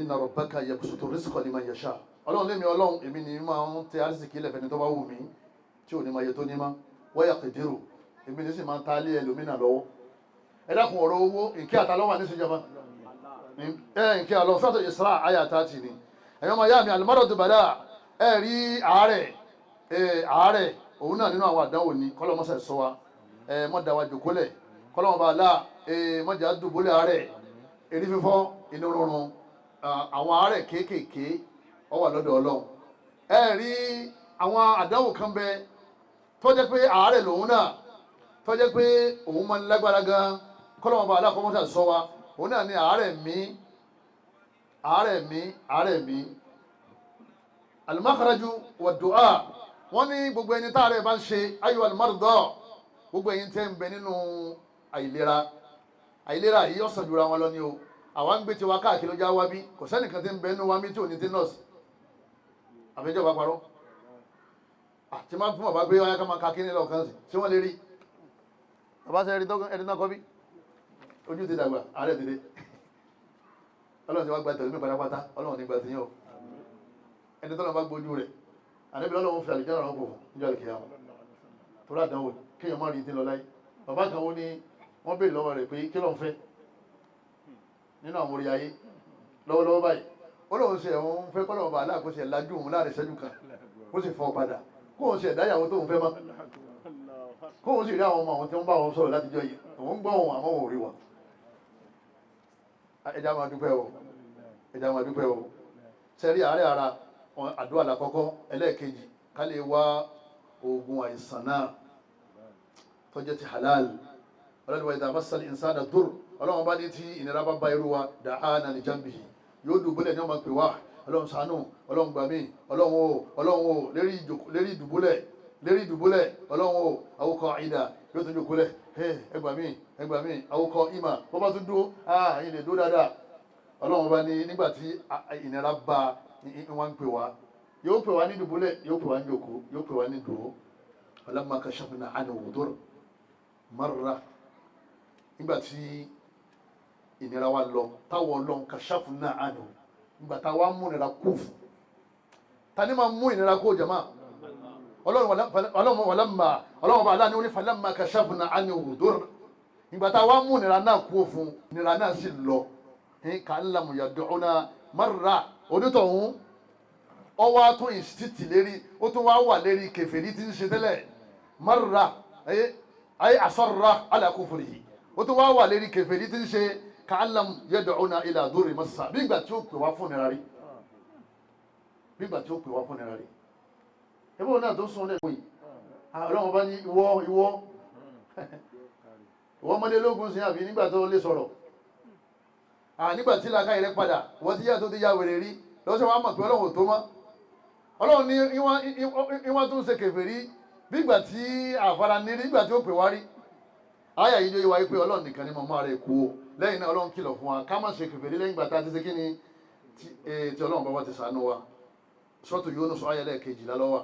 inna rabbaka yabsutu rizqa liman yasha. Ọlọ́run lémi, Ọlọ́run èmi ni máa ń tẹ arísìkí lẹ̀fẹ̀ ní tó bá wù mí, tí ò ní máa yẹ tó ní má wa yaqdiru, èmi ní sì máa ń ta alé ẹlòmínà lọ́wọ́. Ẹ dákun, ọ̀rọ̀ owó ìkí àtàlọ́wà ní ìṣèjọba ẹ ìkí àlọ́ sọ́tò Isra àyà 30 ni. Ẹ̀yọ́ máa yá mi, al-maradu bala. Ẹ rí àárẹ̀, àárẹ̀ òun náà nínú àwọn àdánwò ni. Kọ́lọ́mọ́sẹ̀ sọ wa, ẹ mọ́ da wa jòkólẹ̀, kọ́lọ́mọ́ bá la, ẹ mọ́jà dùbúlẹ̀. Àárẹ̀ erí fífọ́, inú rúnrun, àwọn àárẹ̀ kéékèèké, ó wà lọ́dọ̀ Ọlọ́run. Ẹ rí àwọn àdánwò kan bẹ tó jẹ́ pé àárẹ̀ lòun náà, tó jẹ́ pé òun máa ń lágbára gan. Kọ́lọ́mọ́ bá la, kọ́mọ́sà sọ wa. Òun náà ní àárẹ̀ mi, àárẹ̀ mi, àárẹ̀ mi. Al-makhraju wa du'a. Wọ́n ní gbogbo ẹni táàrẹ̀ bá ń ṣe, ayu al-marda, gbogbo ẹ̀yin tẹ́ ń bẹ nínú àìlera, àìlera yìí ọ̀sán jura wọn lọ ni o. Àwa ń gbé tiwa káàkiri ọjà wa, bí kò sẹ́nìkan tí ń bẹ nínú wa mí tí ò ní tí nọ́ọ̀sì àfẹjọba parọ́ àti máa fún bàbá gbé ọyá ká máa ka kíní lọ́ọ̀kan sí ṣé wọ́n lè rí bàbá sẹ́ ẹni náà kọ́ bí ojú ti dàgbà, àárẹ̀ ti dé. Ọlọ́run ti wá gba tẹ̀lé mi pátápátá. Ọlọ́run ní gba tiyín o. Ẹni tọ́lọ́ bá gbójú rẹ̀ àníbi, Ọlọ́run fi àlùjá ràn kò fún níjọ́ àlùkìyámà. Torí àdánwò kéèyàn má rí ti lọ láyé. Bàbá kan ó ní wọ́n béèrè lọ́wọ́ rẹ̀ pé kí ló ń fẹ́ nínú àwọn orí ayé lọ́wọ́lọ́wọ́ báyìí. Ó lóun ṣe òun fẹ́ kọ́ lọ́wọ́ bá aláàkóso ẹ̀ lajú òun láàrin ìṣẹ́jú kan, ó sì fọ́ padà, kóun ṣe ẹ̀dáyàwó tóun fẹ́ mọ́, kóun sì rí àwọn ọmọ àwọn tí wọ́n bá wọn sọ̀rọ̀ látijọ́ yìí. Òun gbọ́ òun àmọ́ òun ò rí wọn. Ẹja máa dúpẹ́ o, ẹja máa dúpẹ́ o. Sẹ́rí àárẹ̀ ara, àdúrà lákọ́kọ́. Ẹlẹ́ẹ̀kejì, ká lè wá oògùn àìsàn náà tó jẹ́ ti halal. Ọlọ́run wa idha massal insana dur. Ọlọ́run bá ní tí ìnira bá bá irú wa, da'ana li jambihi, yóò dùbúlẹ̀ ní ọmọ pè wá, Ọlọ́run ṣàánú, Ọlọ́run gbà mí, Ọlọ́run o, Ọlọ́run o, lérí ìdùbúlẹ̀, lérí ìdùbúlẹ̀, Ọlọ́run o. Aw qa'ida, yóò tún jòkólẹ̀, ẹ gbà mí, ẹ gbà mí. Aw qa'ima, bọ́ bá tún dúró, ẹ̀yin lè dúró dáadáa. Ọlọ́run bá ní nígbà tí ìnira bá wọn ń pè wá, yóò pè wá ní dùbúlẹ̀, yóò pè wá ní jòkó, yóò pè wá ní dúró. Falamma kashafna anhu dur marra, nígbà tí ìnira wa lọ, táwọn Ọlọ́run kashafna anhu, nígbà táwa mú ìnira kú fún tani máa mú ìnira kó jama. Ọlọ́run walamma, Ọlọ́run bá aláàánú ní falamma kashafna anhu dur, nígbà táwa mú ìnira náà kú fún, ìnira náà sì lọ, ka'an lam yad'una marra. Onítọ̀hún ọwọ́ atún ìsítì lérí, ó tún wá wà lérí kèfèrí tí ń ṣe tẹ́lẹ̀. Marra ayé asarra ala kufrihi, ó tún wá wà lérí kèfèrí tí ń ṣe. Ka'an lam yad'una ila durri massa, bí ìgbà tí ó pè wá fún nira rí, bí ìgbà tí ó pè wá fún nira rí. Ẹbí òun náà tó sún lẹ́kọ̀ọ́ yìí, Ọlọ́run bá ní ìwọ ìwọ ìwọ ọmọdé lógún sí àbí nígbà tó lè sọ̀rọ̀, nígbà tí làákàyè rẹ padà, wọ́n ti yá tó ti ya wèrè rí lọ́sẹ̀ wàá mọ̀ pé Ọlọ́run ò tó mọ́. Ọlọ́run ní ìwọ́n tó ń ṣe kèfèrí bí ìgbà tí àfara ní rí, ìgbà tí ó pè wá rí. Àyà yìí ló yé wa pé Ọlọ́run nìkan ni mọ̀mọ́ rẹ̀ kú o. Lẹ́yìn náà, Ọlọ́run kìlọ̀ fún wa ká má ṣe kèfèrí lẹ́yìn ìgbà tá a ti ṣe kí ni, tí Ọlọ́run bá wá ti ṣàánú wa. Suratu Yunus, àyà lẹ́ẹ̀kejìlá lọ́wọ́.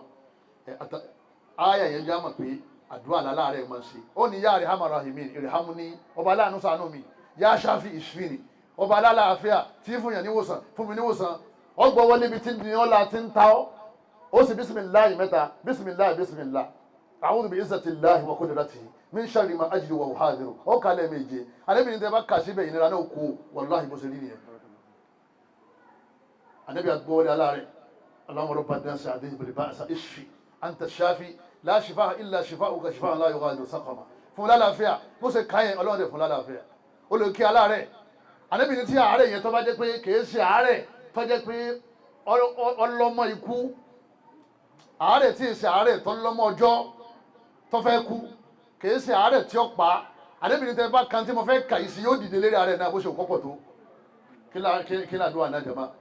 Àyà yẹn já mọ̀ pé àdúrà láláàárẹ̀ máa ń ṣe. Ó ní ya arhamar rahimin irhamni, ọba aláàánú, ṣàánú mi. Ya shafi ishfini, ọba alálàáfíà tí fún yàn níwòsàn, fún mi níwòsàn. Ọgbọ́wọ́ níbi tí ní ọlá ti ń ta ọ́, ó sì bisimilahi mẹ́ta: bisimilahi, bisimilah, a'udhu bi izzatillahi wa qudratihi min sharri ma ajidu wa uhadhiru. Ó kálẹ̀ méje. Ànábì ní tẹ́ bá kà síbẹ̀, ìnira náà kú. Wàláhì, bó ṣe rí nìyẹn. Ànábì àgbọ̀wọ́lé aláàrẹ̀: Allahumma rabban nasi adhhib al-ba'sa, ishfi anta shafi, la shifaa illa shifauka shifaan la yughadiru saqama. Fún lálàáfíà. Bó ṣe ká yẹn, Ọlọ́run dẹ̀ fún lálàáfíà. Ó lè kí aláàrẹ̀. Ànábì ní tí àárẹ̀ yẹn tó bá jẹ́ pé kìí ṣe àárẹ̀ tó jẹ́ pé ọlọ́mọ ikú, àárẹ̀ tí ì ṣe àárẹ̀ tó lọ́mọ ọjọ́ tó fẹ́ kú, kìí ṣe àárẹ̀ tí ó pa, Ànábì ní tẹ́ bá kan tí mo fẹ́ kà yìí sí, yóò dìde lérí àárẹ̀ náà, bó ṣe kọ́pọ̀ tó. Kí ládùúgbò àná jama: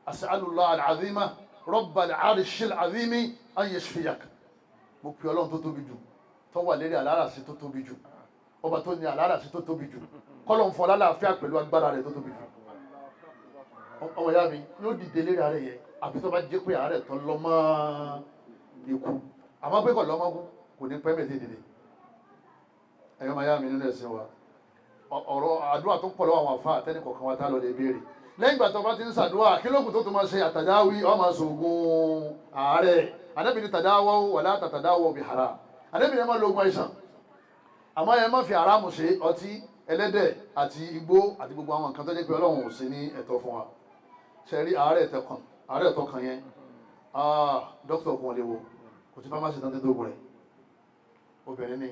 as'alullah al-azima rabbal arshil azimi an yashfiyak. Mo pe Ọlọ́run tó tóbi jù, tó wà lérí àláràsí tó tóbi jù, ọba tó ní àláràsí tó tóbi jù, kọ́lọ̀ ń fọ lálàáfíà pẹ̀lú agbára rẹ̀ tó tóbi jù. Ọmọ ìyá mi, yóò dìde lérí àárẹ̀ yẹn, àbí tó bá jẹ́ pé àárẹ̀ tó lọ mọ́ ikú. Àmọ́ pé kò lọ́mọ́ kú, kò ní pẹ́ mẹ́tẹ́ dìde. Ẹ̀yọ́ máa yá mi nínú ẹ̀sìn wa, ọ̀rọ̀ àdúrà tó pọ̀ lọ́wọ́ àwọn àfa àtẹnì kọ̀ọ̀kan wa tá lọ lè béèrè. Lẹ́yìn ìgbà tó bá ti ń ṣàdúrà, kí lóògùn tó tó máa ṣe? Àtàdáwí, ó máa ṣògùn àárẹ̀. Ànábì ní tàdáwọ́ wala tàtàdáwọ́ bi haram. Ànábì ní ẹ máa lo oògùn àìsàn, àmọ́ ẹ má fi haramu ṣe: ọtí, ẹlẹ́dẹ̀ àti igbó àti gbogbo àwọn nǹkan tó jẹ́ pé Ọlọ́run ò sí ní ẹ̀tọ́ fún wa. Ṣe rí àárẹ̀ tọkàn? Àárẹ̀ tọkàn yẹn, dókítà ọkùnrin lè wo, kò sí pharmacy tán tó dógùn rẹ̀. Obìnrin ni,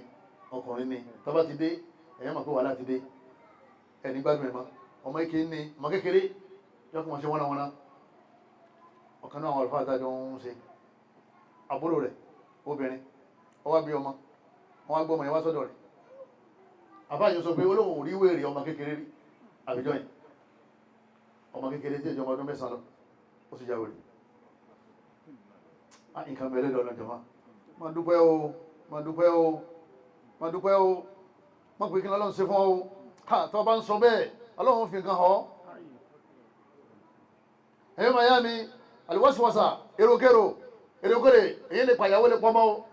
ọkùnrin ni, tó bá ti dé, ẹ̀yẹ́ mọ̀ pé wàhálà ti dé. Ẹni gbádùn ẹ̀ mọ́. Ọmọ ike ní ọmọ kékeré yọkùn wọn ṣe wọ́nà. Ọ̀kan náà, àwọn àlùfáà àtàjọ ń ṣe, àbúrò rẹ̀ obìnrin, ó wá bí ọmọ, wọn wá gbọ́ ọmọ yẹn wá sọ́dọ̀ rẹ̀. Àbáyọ sọ pé olóhùn ò rí wèrè ọmọ kékeré rí àbíjọ yìí. Ọmọ kékeré tí ìjọba ọdún 9 lọ, ó sì já wèrè. Nǹkan bẹ̀rẹ̀ lọ́nà jọba. Máa dúpẹ́ o, máa dúpẹ́ o, máa dúpẹ́ o. Má pé kí ni Ọlọ́run ṣe fún ọ o. Ha, tó bá ń sọ bẹ́ẹ̀, Ọlọ́run fi nǹkan hàn ọ́. Ẹ̀yọ́ màá yá mi, àlùwọ́sowọ́sà, èròkèrò, èròkèrè, èyí lè pàyàwó, lè pọ́nmọ́ o.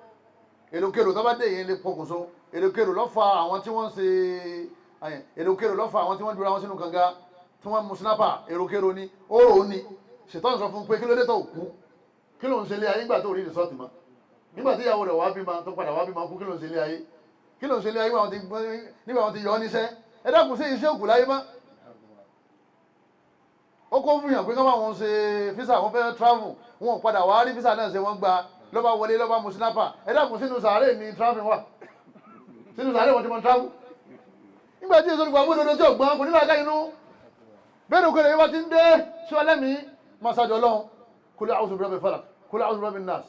Èròkèrò tó bá dé, èyí lè pokùnso. Èròkèrò ló fa àwọn tí wọ́n ń ṣe èròkèrò, ló fa àwọn tí wọ́n dúra wọn sínú kànga, tí wọ́n mú sniper. Èròkèrò ni ó rò ó ní ṣètọ́nù sọ fún pé kí ló dé tó kú, kí ló ń ṣe ilé ayé nígbà tó rí result mọ́, nígbà tí ìyàwó rẹ̀ wá bímọ, tó padà wá bímọ kú. Kí ló ń ṣe ilé ayé? Kí ló ń ṣe ilé ayé nígbà wọn ti yọ ọ́ níṣẹ́? Ẹ dákun, sí iṣẹ́ òkú láyé mọ́? Ó kó fún yàn pé kọ́ bá wọn ṣe visa, wọn fẹ́ travel, wọn ò padà wá rí visa náà ṣe. Wọ́n gba lọ́ba wọlé, lọ́ba mu sniper. Ẹ dákun, sínú sàárè ní travel wà? Sínú sàárè wọn ti mọ travel? Nígbà tí èso nípa gbódòdó tí ò gbọ́n, kò ní láàká inú bẹ́ẹ̀ ni òkèlè yìí wá ti ń dé sí ọlẹ́mìí masajọ lọ́hùn. Kul a'udhu birabbil falaq, kul a'udhu birabbin nas,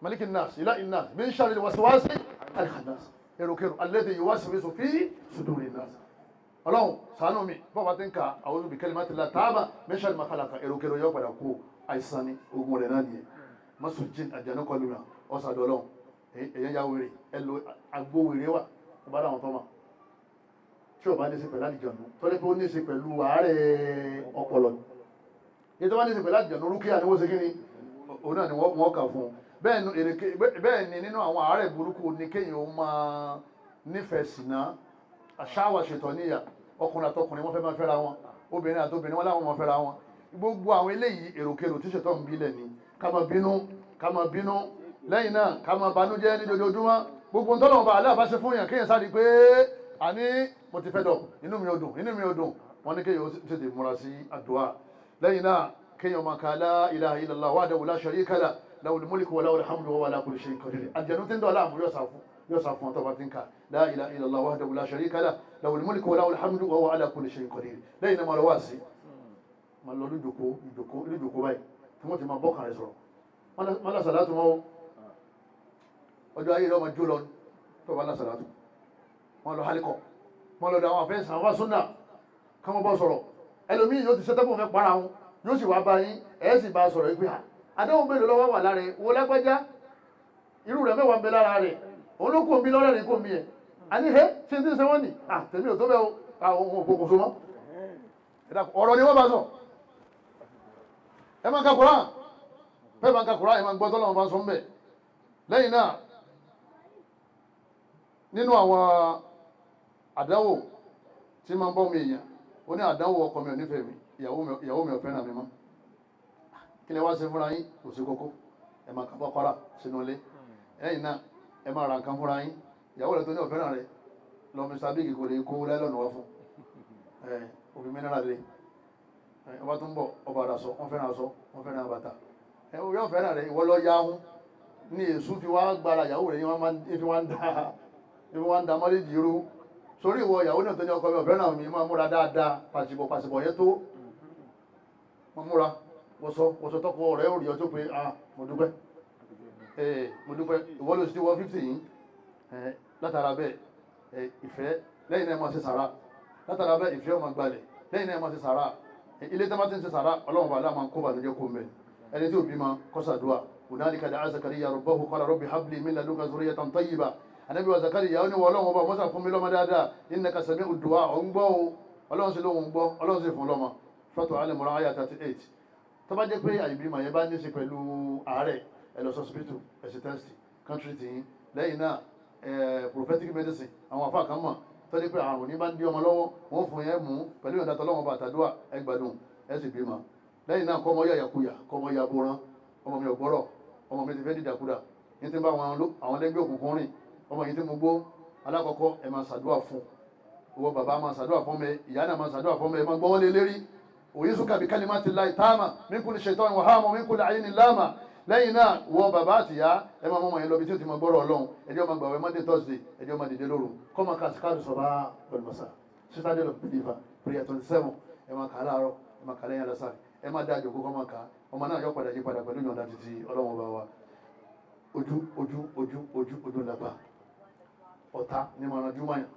malikin nas, ilahin nas, min sharril waswasi al-khannas. Èròkèrò alladhi yuwaswisu fi sudurin nas. Ọlọ́run, ṣàánú mi. Bọ́ọ̀ bá ti ń ka a'udhu bi kalimatillahi taama min sharri ma khalaqa, èròkèrò yóò padà kú. Àìsàn ni, ogun rẹ̀ náà nìyẹn. Masul jinn, àjànú kọlu náà, ọ̀sàdọ̀ ọlọ́run. Èyàn ya wèrè, ẹ lo agbó wèrè wà ọba láwọn tọ́ ma tí o bá ní í ṣe pẹ̀lú àlìjọ̀nù, tọ́lẹ́ pé ó ní í ṣe pẹ̀lú àárẹ̀ ọpọlọ ní tó bá ní í ṣe pẹ̀lú àlìjọ̀nù, rúkìá ni wọ́n ṣe kí ni, òun náà ni wọ́n kà fún un. Bẹ́ẹ̀ ni nínú àwọn àárẹ̀ burúkú ni kéèyàn ó máa nífẹ̀ẹ́ sìná, àṣàwà ṣètò níyà. Ọkùnrin àtọkùnrin, wọ́n fẹ́ máa fẹ́ra wọn. Obìnrin àtobìnrin, wọ́n láwọn máa fẹ́ra wọn. Gbogbo àwọn eléyìí, èròkèrò tí ṣètò ń bílẹ̀ ni. Ká máa bínú, ká máa bínú, lẹ́yìn náà ká máa banújẹ́ ní dojoojúmọ́. Gbogbo ntọ́lọ́wọ́n bá aláàbá ṣe fún yàn, kéèyàn sáré pé àní mo ti fẹ́ dọ̀, inú mi ò dùn, inú mi ò dùn. Wọ́n ní kéèyàn ó tètè múra sí àdúrà. Lẹ́yìn náà, kéèyàn máa ka la ilaha illallah wahdahu la sharika lahu, lahul mulku wa lahul hamdu wa huwa ala kulli shay'in qadir. Àjẹnú tí ń dọ̀ọ́lá àmú yóò sá fún ọtọ́ bá ti ń ka la ilaha illallah wahdahu la sharika lahu, lahul mulku wa lahul hamdu wa huwa ala kulli shay'in qadir. Lẹ́yìn náà, máa lọ wá sí, máa lọ lójoko ìjòkó lójoko báyìí tí wọ́n ti máa bọ́kàn rẹ̀ sọ̀rọ̀. Má lásàlátù mọ́ ọjọ́ ayé rẹ̀, ọmọ jó lọ tó bá lásàlátù. Wọ́n lọ hálíkọ̀, wọ́n lọ dọ̀ àwọn afẹ́sàn, àwọn súnà, kí wọ́n bọ́ sọ̀rọ̀. Ẹlòmíì yóò ti ṣe tẹ́kùn fẹ́ para wọn, yóò sì wá bá yín, ẹ̀ sì bá sọ̀rọ̀ yìí pé Àdánwò mélòó lọ́wọ́ wà lára ẹ̀? Wo lágbájá, irú rẹ̀ mẹ́wàá ń bẹ lára rẹ̀, òun ló kó omi lọ́rẹ́ rẹ̀ kó omi ẹ̀. Àní ẹ́ ṣe ń tí ń ṣe wọ́n nì, à tèmi ò tó bẹ́ẹ̀ o, àwọn ohun òkú kò so mọ́. Ọ̀rọ̀ ni wọ́n bá sọ. Ẹ máa ka Kùránì, bẹ́ẹ̀ máa ka Kùránì, ẹ máa gbọ́ tọ́lọ́run bá sọ ń bẹ̀. Lẹ́yìn náà, nínú àwọn àdánwò tí máa ń bọ́ mi èèyàn, ó ní àdánwò ọkọ mi ò nífẹ̀ẹ́ mi, ìyàwó mi ò fẹ́ràn mi mọ́. Kí lẹ wá ṣe fúnra yín? Kò sí kókó. Ẹ máa ka Bákárà sínú ilé. Lẹ́yìn náà, ẹ máa ra nǹkan fúnra yín. Ìyàwó rẹ tó ní ò fẹ́ràn rẹ lọ, Mr Big kò lè kó láìlọ́nù wá fún ẹ, òfin mineral lé ọba tó ń bọ̀, ọba àdàsọ, wọ́n fẹ́ràn aṣọ, wọ́n fẹ́ràn bàtà, ẹ yóò fẹ́ràn rẹ. Ìwọ lọ yahun ní èṣù fi wá gbára ìyàwó rẹ ní wọ́n fi wá ń da, fi wá ń da mọ́lẹ́jì rú sórí. Ìwọ ìyàwó náà tó ní ọkọ mi ò fẹ́ràn mi, máa múra dáadáa, pàṣípọ̀ pàṣípọ̀ yẹn tó máa múra, wọṣọ wọṣọ tọkọ rẹ ó rí ọjọ́ pé, "Ah, mo dúpẹ́, ee, mo dúpẹ́." Ìwọ ló sì ti wọ 50 yìí látara bẹ́ẹ̀ ìfẹ́. Lẹ́yìn náà, máa ṣe sàrà. Látara bẹ́ẹ̀, ìfẹ́ ọmọ gbalẹ̀. Lẹ́yìn náà, máa ṣe sàrà. Ilé tí wọ́n ti ń ṣe sàrà, Ọlọ́run bá aláàmà kó bànújẹ́ kó mẹ́. Ẹni tí ò bímọ, kó ṣàdúà. هنالك دعا زكريا ربه قال رب هب لي من لدنك ذرية طيبة. Ànábì wa Zakariya ó ní, wọ́n Ọlọ́run ọba, mọ́sà fún mi lọ́mọ dáadáa. إنك سميع الدعاء, ọ̀ ń gbọ́ o. Ọlọ́run sì lóhun gbọ́, Ọlọ́run sì fún lọ́mọ. Suratu Al Imran àyà 38. Tó bá jẹ́ pé àìbímọ yẹn bá ní í ṣe pẹ̀lú àárẹ̀, ẹ lọ sọ́sibítù, ẹ ṣe test country tìyín. Lẹ́yìn náà, prophetic medicine, àwọn àfa kan mọ̀ tó ní pé àrùn ní bá ń dí ọmọ lọ́wọ́, wọ́n fún yẹn mú pẹ̀lú ìyọ̀ǹda tọ́lọ́wọ́n bá àtàdúrà, ẹ gbádùn, ẹ sì bímọ. Lẹ́yìn náà, kọ́ ọmọ yàyàkuyà, kọ́ ọmọ yàbòrán, ọmọ mi ò gbọ́rọ̀, ọmọ mi ti fẹ́ dìdàkudà, ní ti ń bá àwọn ẹlẹ́gbẹ́ òkùnkùn rìn, ọmọ yìí tí mo gbó. Alákọ̀ọ́kọ́, ẹ máa ṣàdúrà fún. Ìwọ bàbá, máa ṣàdúrà fún mi. Ìyá náà, máa ṣàdúrà fún mi. Ẹ máa gbọ́wọ́ lé lérí. أعيذك بكلمات الله التامة من كل شيطان وهامة من كل عين لامة. Lẹ́yìn náà, wọ bàbá àtìyá, ẹ máa mọ́mọ́ yẹn lọ bí tí ó ti máa gbọ́rọ̀ Ọlọ́run. Ẹjọ́ máa gbàwé Monday, Thursday, ẹjọ́ máa dìde lóru, kọ́ máa ka أذكار الصباح والمساء, Citadel of Believer prayer 27. Ẹ máa kà á láàárọ̀, ẹ máa kà á lẹ́yìn alásàrì, ẹ máa dá àjòkó, kọ́ máa kà á. Ọmọ náà yọ padà yí padà pẹ̀lú ìyọ̀ǹda títí Ọlọ́run ọba wa. Ojú, ojú, ojú, ojú, ojú ńlápá ọ̀tá ní máa ranjú mayàn.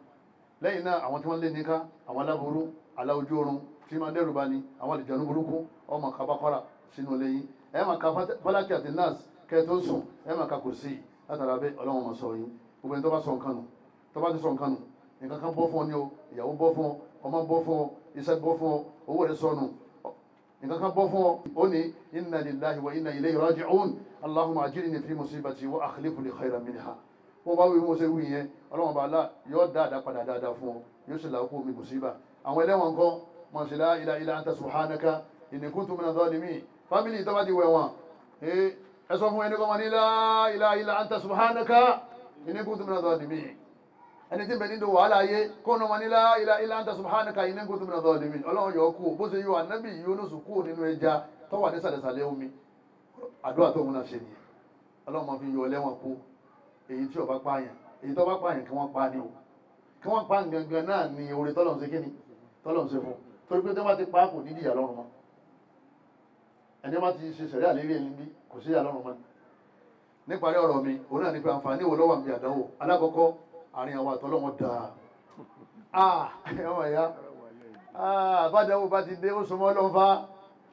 Lẹ́yìn náà, àwọn tí wọ́n lé níká, àwọn aláburú, alá ojú oorun tí máa dẹ́rù bá ní, àwọn àlùjànnú burúkú, ọmọ kabakọ́ra sínú ilé yín. Ẹ máa ka Falaki àti Nas kẹ́ tó sùn, ẹ máa ka Kùrùsí. Látara bẹ́ẹ̀, Ọlọ́run máa sọ yín. Gbogbo ẹni tó bá sọ nǹkan nù, tó bá ti sọ nǹkan nù, nǹkan kan bọ́ fún ọ ní o, ìyàwó bọ́ fún ọ, ọmọ bọ́ fún ọ, iṣẹ́ bọ́ fún ọ, owó rẹ sọnù, nǹkan kan bọ́ fún ọ, ó ní إنا لله وإنا إليه راجعون اللهم أجرني في مصيبتي وأخلف لي خيرا منها. Wọ́n bá wí mo ṣe wí yẹn, Ọlọ́run bá lá yóò dáadáa padà dáadáa fún ọ, yóò sì làákù mi mùsíbà. Àwọn ẹlẹ́wọ̀n kan mọ̀ sí لا إله إلا أنت سبحانك إني كنت من الظالمين. Family tó bá ti wẹ̀ wọ́n, ẹ sọ fún ẹni kọ́ wọn ní لا إله إلا أنت سبحانك إني كنت من الظالمين. Ẹni tí ń bẹ nínú wàhálà ayé, kó ní wọn ní لا إله إلا أنت سبحانك إني كنت من الظالمين. Ọlọ́run yọ kú bó ṣe yọ Ànábì Yúnúsù kú nínú ẹja tó wà ní sàlẹ̀sàlẹ̀ omi. Àdúrà tó ń náà ṣe nìyẹn. Ọlọ́run máa fi yọ ẹlẹ́wọ̀n kú. Èyí tí ó bá pààyàn, èyí tó bá pààyàn, kí wọ́n pa ni o, kí wọ́n pa gangan náà ni oore tọ́lọ̀ ń ṣe kíni, tọ́lọ̀ ń ṣe fún, torí pé tí wọ́n bá ti pa kò ní ìyà lọ́rùn mọ́. Ẹni wọ́n ti ṣe sẹ̀rí àlérí ẹni bí kò sí ìyà lọ́rùn mọ́. Níparí ọ̀rọ̀ mi, òun náà ní pé àǹfààní wo ló wà níbi àdánwò? Alákọ̀ọ́kọ́, àárín àwọn àtọ́lọ́wọ́n dáa. Ah, ọmọ ìyá, ah, bàdánwò bá ti dé, ó súnmọ́ lọ́n fa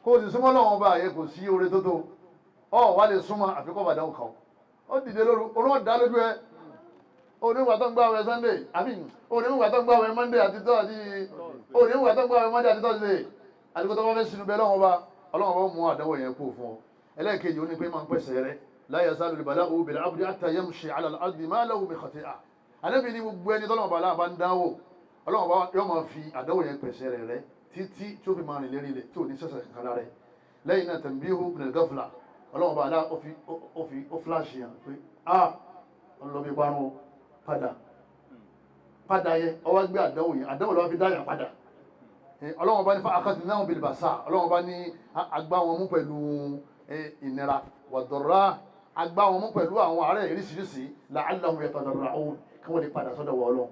kó o sì súnmọ́ lọ́wọ́n bá yẹ, kò sí oore tó tó ọ wà lè súnmọ́ àfikọ́ bàdánwò kan. Ó dìde lóru, orun ọ̀dá lójú ẹ. Onígbà tó ń gbààwẹ̀ Sunday, àbí onígbà tó ń gbààwẹ̀ Monday àti tọ́ àti onígbà tó ń gbààwẹ̀ Monday àti Thursday, àti kó tó bá fẹ́ sinú bẹ́ẹ̀ lọ́wọ́ bá, Ọlọ́wọ́ bá mú àdánwò yẹn kú fún ọ. Ẹlẹ́ẹ̀kejì, ó ní pé máa ń pèsè rẹ. لا يزال البلاء بالعبد حتى يمشي على الأرض ما له من خطيئة. Ànábì ní gbogbo ẹni tọ́lọ́wọ́ bá aláàbá ń dánwò, Ọlọ́wọ́ bá yọ máa fi àdánwò yẹn pèsè rẹ rẹ títí tí ó fi máa rìn lérí ilẹ̀ tí ò ní sẹ̀sẹ̀ kankan lára ẹ̀. Lẹ́yìn náà, تنبيه من الغفلة. Ọlọ́wọ́ bá aláà ó fi ó flash yẹn pé, ah, ọlọ́bí parun, padà padà yẹ. Ọwọ́ gbé àdánwò yẹn, àdánwò lọ́wọ́ fi dá yàn padà. Ọlọ́wọ́n bá ní فأخذناهم بالبأساء. Ọlọ́wọ́n bá ní agbá wọn mú pẹ̀lú ìnira, والضراء, agbá wọn mú pẹ̀lú àwọn àárẹ̀ oríṣiríṣi, لعلهم يتضرعون, kí wọ́n lè padà sọ́dọ̀ wọ Ọlọ́run.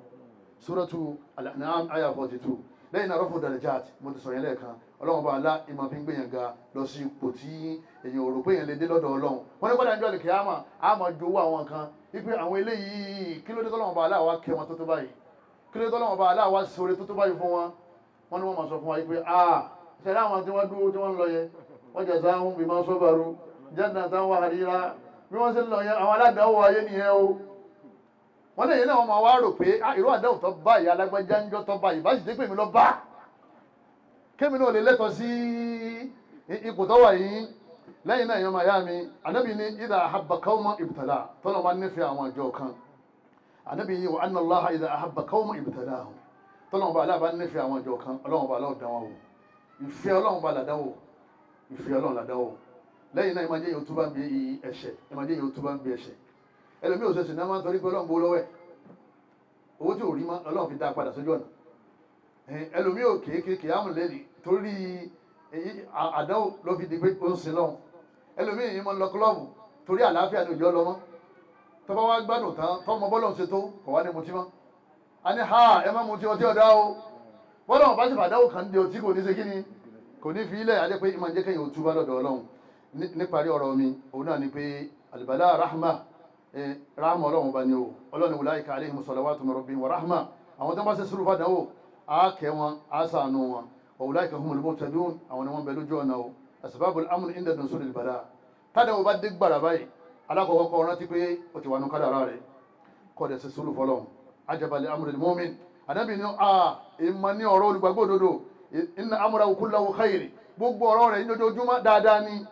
Suratu Al-An'am àyà 42. Lẹ́yìn náà, رفع الدرجات, mo ti sọ yẹn lẹ́ẹ̀kan. Ọlọ́wọ́n bá alá ìmọ̀ fi ń gbìyàn ga lọ sí ipò tí èèyàn ò rò pé èèyàn lè dé lọ́dọ̀ Ọlọ́run. Wọ́n ní kọ́dà ní ọjọ́ kíyámà, á máa jowó àwọn kan wípé àwọn eléyìí, kí ló dé tọ́lọ́wọ́n bá aláà wá kẹ́ wọn tó tó báyìí? Kí ló dé tọ́lọ́wọ́n bá aláà wá sóore tó tó báyìí fún wọn? Wọ́n ní wọ́n máa sọ fún wa wípé, ah, ṣẹlẹ̀ àwọn tí wọ́n dúró tí wọ́n ń lọ yẹ wọ́n جزاهم بما صبروا. Jannatan wa harira. Bí wọ́n ṣe ń lọ yẹn, àwọn aládàáwò ayé nìyẹn o. Wọ́n lè yẹn náà wọ́n máa wá rò pé irú àdáwò tó bá ìyá alágbájá ń jọ́ tó bá ìbá sì dé pé mi lọ bá kémi náà lè lẹ́tọ̀ọ́ sí ipò tó wà yìí. Lẹ́yìn náà, èèyàn màyá mi, ànábì ní idha ahabba qawman ibtala, tọ́lọ́ máa nífẹ̀ẹ́ àwọn àjọ kan. Ànábì yìí wa anna Allaha idha ahabba qawman ibtalahum, tọ́lọ́wọ́n bá aláàbá nífẹ̀ẹ́ àwọn àjọ kan, ọlọ́wọ́n bá aláwọ̀ dán wọn wò. Ìfẹ́ ọlọ́wọ́n bá làdánwò, ìfẹ́ ọlọ́wọ́n làdánwò. Lẹ́yìn náà, ìmọ̀jẹ́ yóò túbà ń bí ẹ̀ṣẹ̀, ìmọ̀jẹ́ yóò túbà ń bí ẹ̀ṣẹ̀. Ẹlòmíì ò ṣẹ̀ṣẹ̀ náà máa ń torí pé ọlọ́run gbowó lọ́wọ́ ẹ̀, owó tí ò rí mọ́ ọlọ́run fi dá a padà sójú ọ̀nà. Ẹlòmíì ò kéékèèké àmúlẹ́lì torí àdánwò ló fi di pé ó ń sin lọ́hùn. Ẹlòmíì yìí máa ń lọ kílọ̀bù torí àlàáfíà ní òjò lọ́mọ́. Tọ́ba wá gbádùn tán, tọ́mọ bọ́lọ̀ ń ṣe tó kọ̀ wá ní mutí mọ́. A ní ha, ẹ má mutí, ọtí ọ̀dá o. Bọ́lọ̀ wọn bá sì fàdáwò kan dé ọtí, kò ní ṣe kíni, kò ní fi ilẹ̀ adé pé ìmọ̀ jẹ́ kẹ́yìn òtúbá lọ́dọ̀ ọlọ́run. Níparí ọ̀rọ̀ mi, òun náà ni pé àlùbálà rahma, rahma ọlọ́run bá ní o. Ọlọ́run ulaika alaihim salawatu min rabbihim wa rahma. Àwọn tó ń bá ṣe sùúrù fàdánwò, á kẹ́ wọn, á ṣàánú wọn. Wa ulaika humul muhtadun, àwọn ni wọ́n bẹ lójú ọ̀nà o. Asbabul amn inda nuzulil bala. Tádàwọ̀ bá dé gbàrà báyìí, alákọ̀ọ́kọ́ kọ́ rántí pé ó ti wà nù kádàrá rẹ̀, kọ́ dẹ̀ ṣe sùúrù fọlọ́run. Ajaba li amril mu'min, ànábì ní a ìmọ̀ ní ọ̀rọ̀ olùgbàgbọ́ òdodo, inna amrahu kullahu khair, gbogbo ọ̀rọ̀ rẹ̀ ní ojoojúmọ́ dáadáa ni.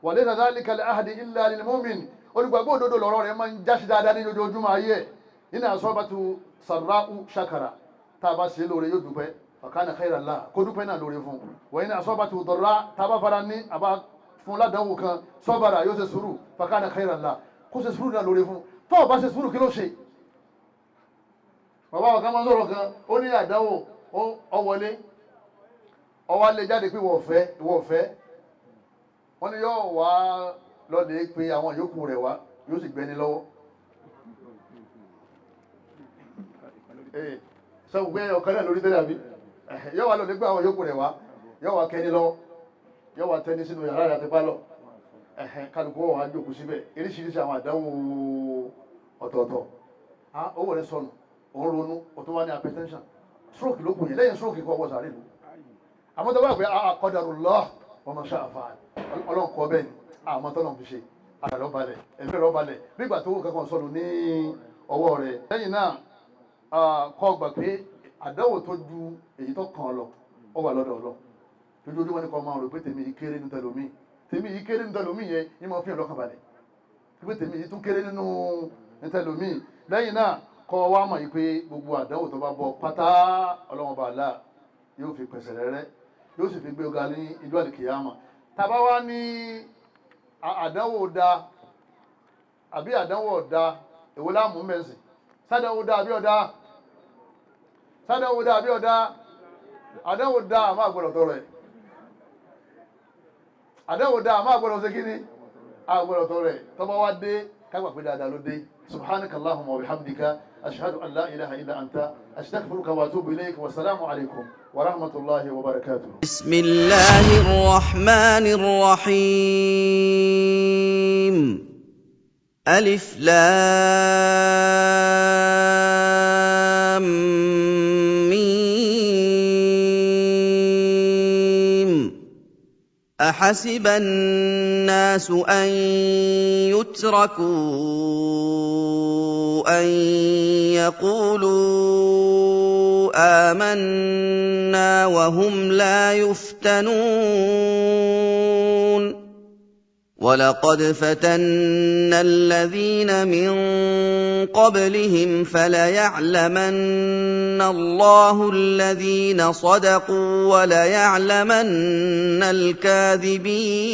Wa laysa dhalika li ahadin illa lil mu'min, olùgbàgbọ́ òdodo lọ́rọ̀ rẹ̀ máa ń jásí dáadáa ní ojoojúmọ́ ayé. Inna asabatu sarra'u shakara, tá a bá ṣe lóore yóò dúpẹ́, fa kana khairan lahu, kó dúpẹ́ náà lóore fún. Wa inna asabatu darra, tá a bá fara ní àbá fún ládàáwò kan, sabara, yóò ṣe sùúrù, fa kana khairan lahu, kó ṣe sùúrù náà lóore fún. Tó o bá ṣe sùúrù, kí ló ṣe? Bàbá wa kan máa ń sọ̀rọ̀ kan, ó ní àdánwò ó wọlé, ó wá lé jáde pé ìwọ ọ̀fẹ́, ìwọ ọ̀fẹ́. Wọ́n ní yóò wá lọ́lẹ̀ pé àwọn yòókù rẹ̀ wá, yóò sì gbẹ́ni lọ́wọ́. Sọ gbé ọ̀kan náà lórí tẹ́lẹ̀ àbí yóò wá lọ́lẹ̀ pé àwọn yòókù rẹ̀ wá, yóò wá kẹ́ni lọ́wọ́, yóò wá tẹ́ni sínú yàrá rẹ̀ àti pálọ̀. Kálukú wọ́n wá jókòó síbẹ̀, oríṣiríṣi àwọn àdánwò ọ̀tọ̀ọ̀tọ̀. Owó rẹ̀ sọnù, òun ronú, o tó wá ní hypertension, stroke ló kù yẹn. Lẹ́yìn stroke kọ́ ọwọ́ sàárè lò. Àmọ́ tó bá pẹ́ qadarullah wa ma sha'a fa'al, ọlọ́run kọ́ bẹ́ẹ̀ ni, àmọ́ tọ́lọ́run fi ṣe ara rẹ̀ balẹ̀, ẹ̀mí rẹ̀ balẹ̀ nígbà tó kankan sọnù ní ọwọ́ rẹ̀. Lẹ́yìn náà, kọ́ gbà pé àdánwò tó ju èyí tó kàn lọ ó wà lọ́dọ̀ ọlọ́. Lójoojúmọ́ ní kọ́ máa rò pé tèmi yìí kéré nínú tẹlomi, tèmi yìí kéré nínú tẹlomi yẹn ní máa fi hàn lọ́kàn balẹ̀ pé tèmi yìí tún kéré nínú tẹlomi. Lẹ́yìn náà, kọ́ wa mọ̀ yìí pé gbogbo àdánwò tó bá bọ̀ pátá, ọlọ́wọ́n bá là yóò fi pẹ̀sẹ̀ rẹ́rẹ́, yóò sì fi gbé ọ̀gá ní ìjọ àlìkìyàmà. Tàbá wá ní àdánwò da àbí àdánwò da, èwo láàmú mẹ́sìn? Sádánwò da àbí ọ̀dá? Sádánwò da àbí ọ̀dá? Àdánwò da, àmọ́ àgbọ̀dọ̀ tọrọ ẹ̀. Àdánwò da, àmọ́ àgbọ̀dọ̀ ṣe kíni, àgbọ̀dọ̀ tọrọ ẹ̀. Tọ́ba wá dé, kágbà pé dáadáa ló dé. Subhanaka allahumma wa bihamdika, ashhadu an la ilaha illa anta, astaghfiruka wa atubu ilayk, wa salaamu alaykum wa rahmatullahi wa barakatuh. بسم الله الرحمن الرحيم. ألف لام ميم. أحسب الناس أن يتركوا أن يقولوا آمنا وهم لا يفتنون. ولقد فتنا الذين من قبلهم فليعلمن الله الذين صدقوا وليعلمن الكاذبين.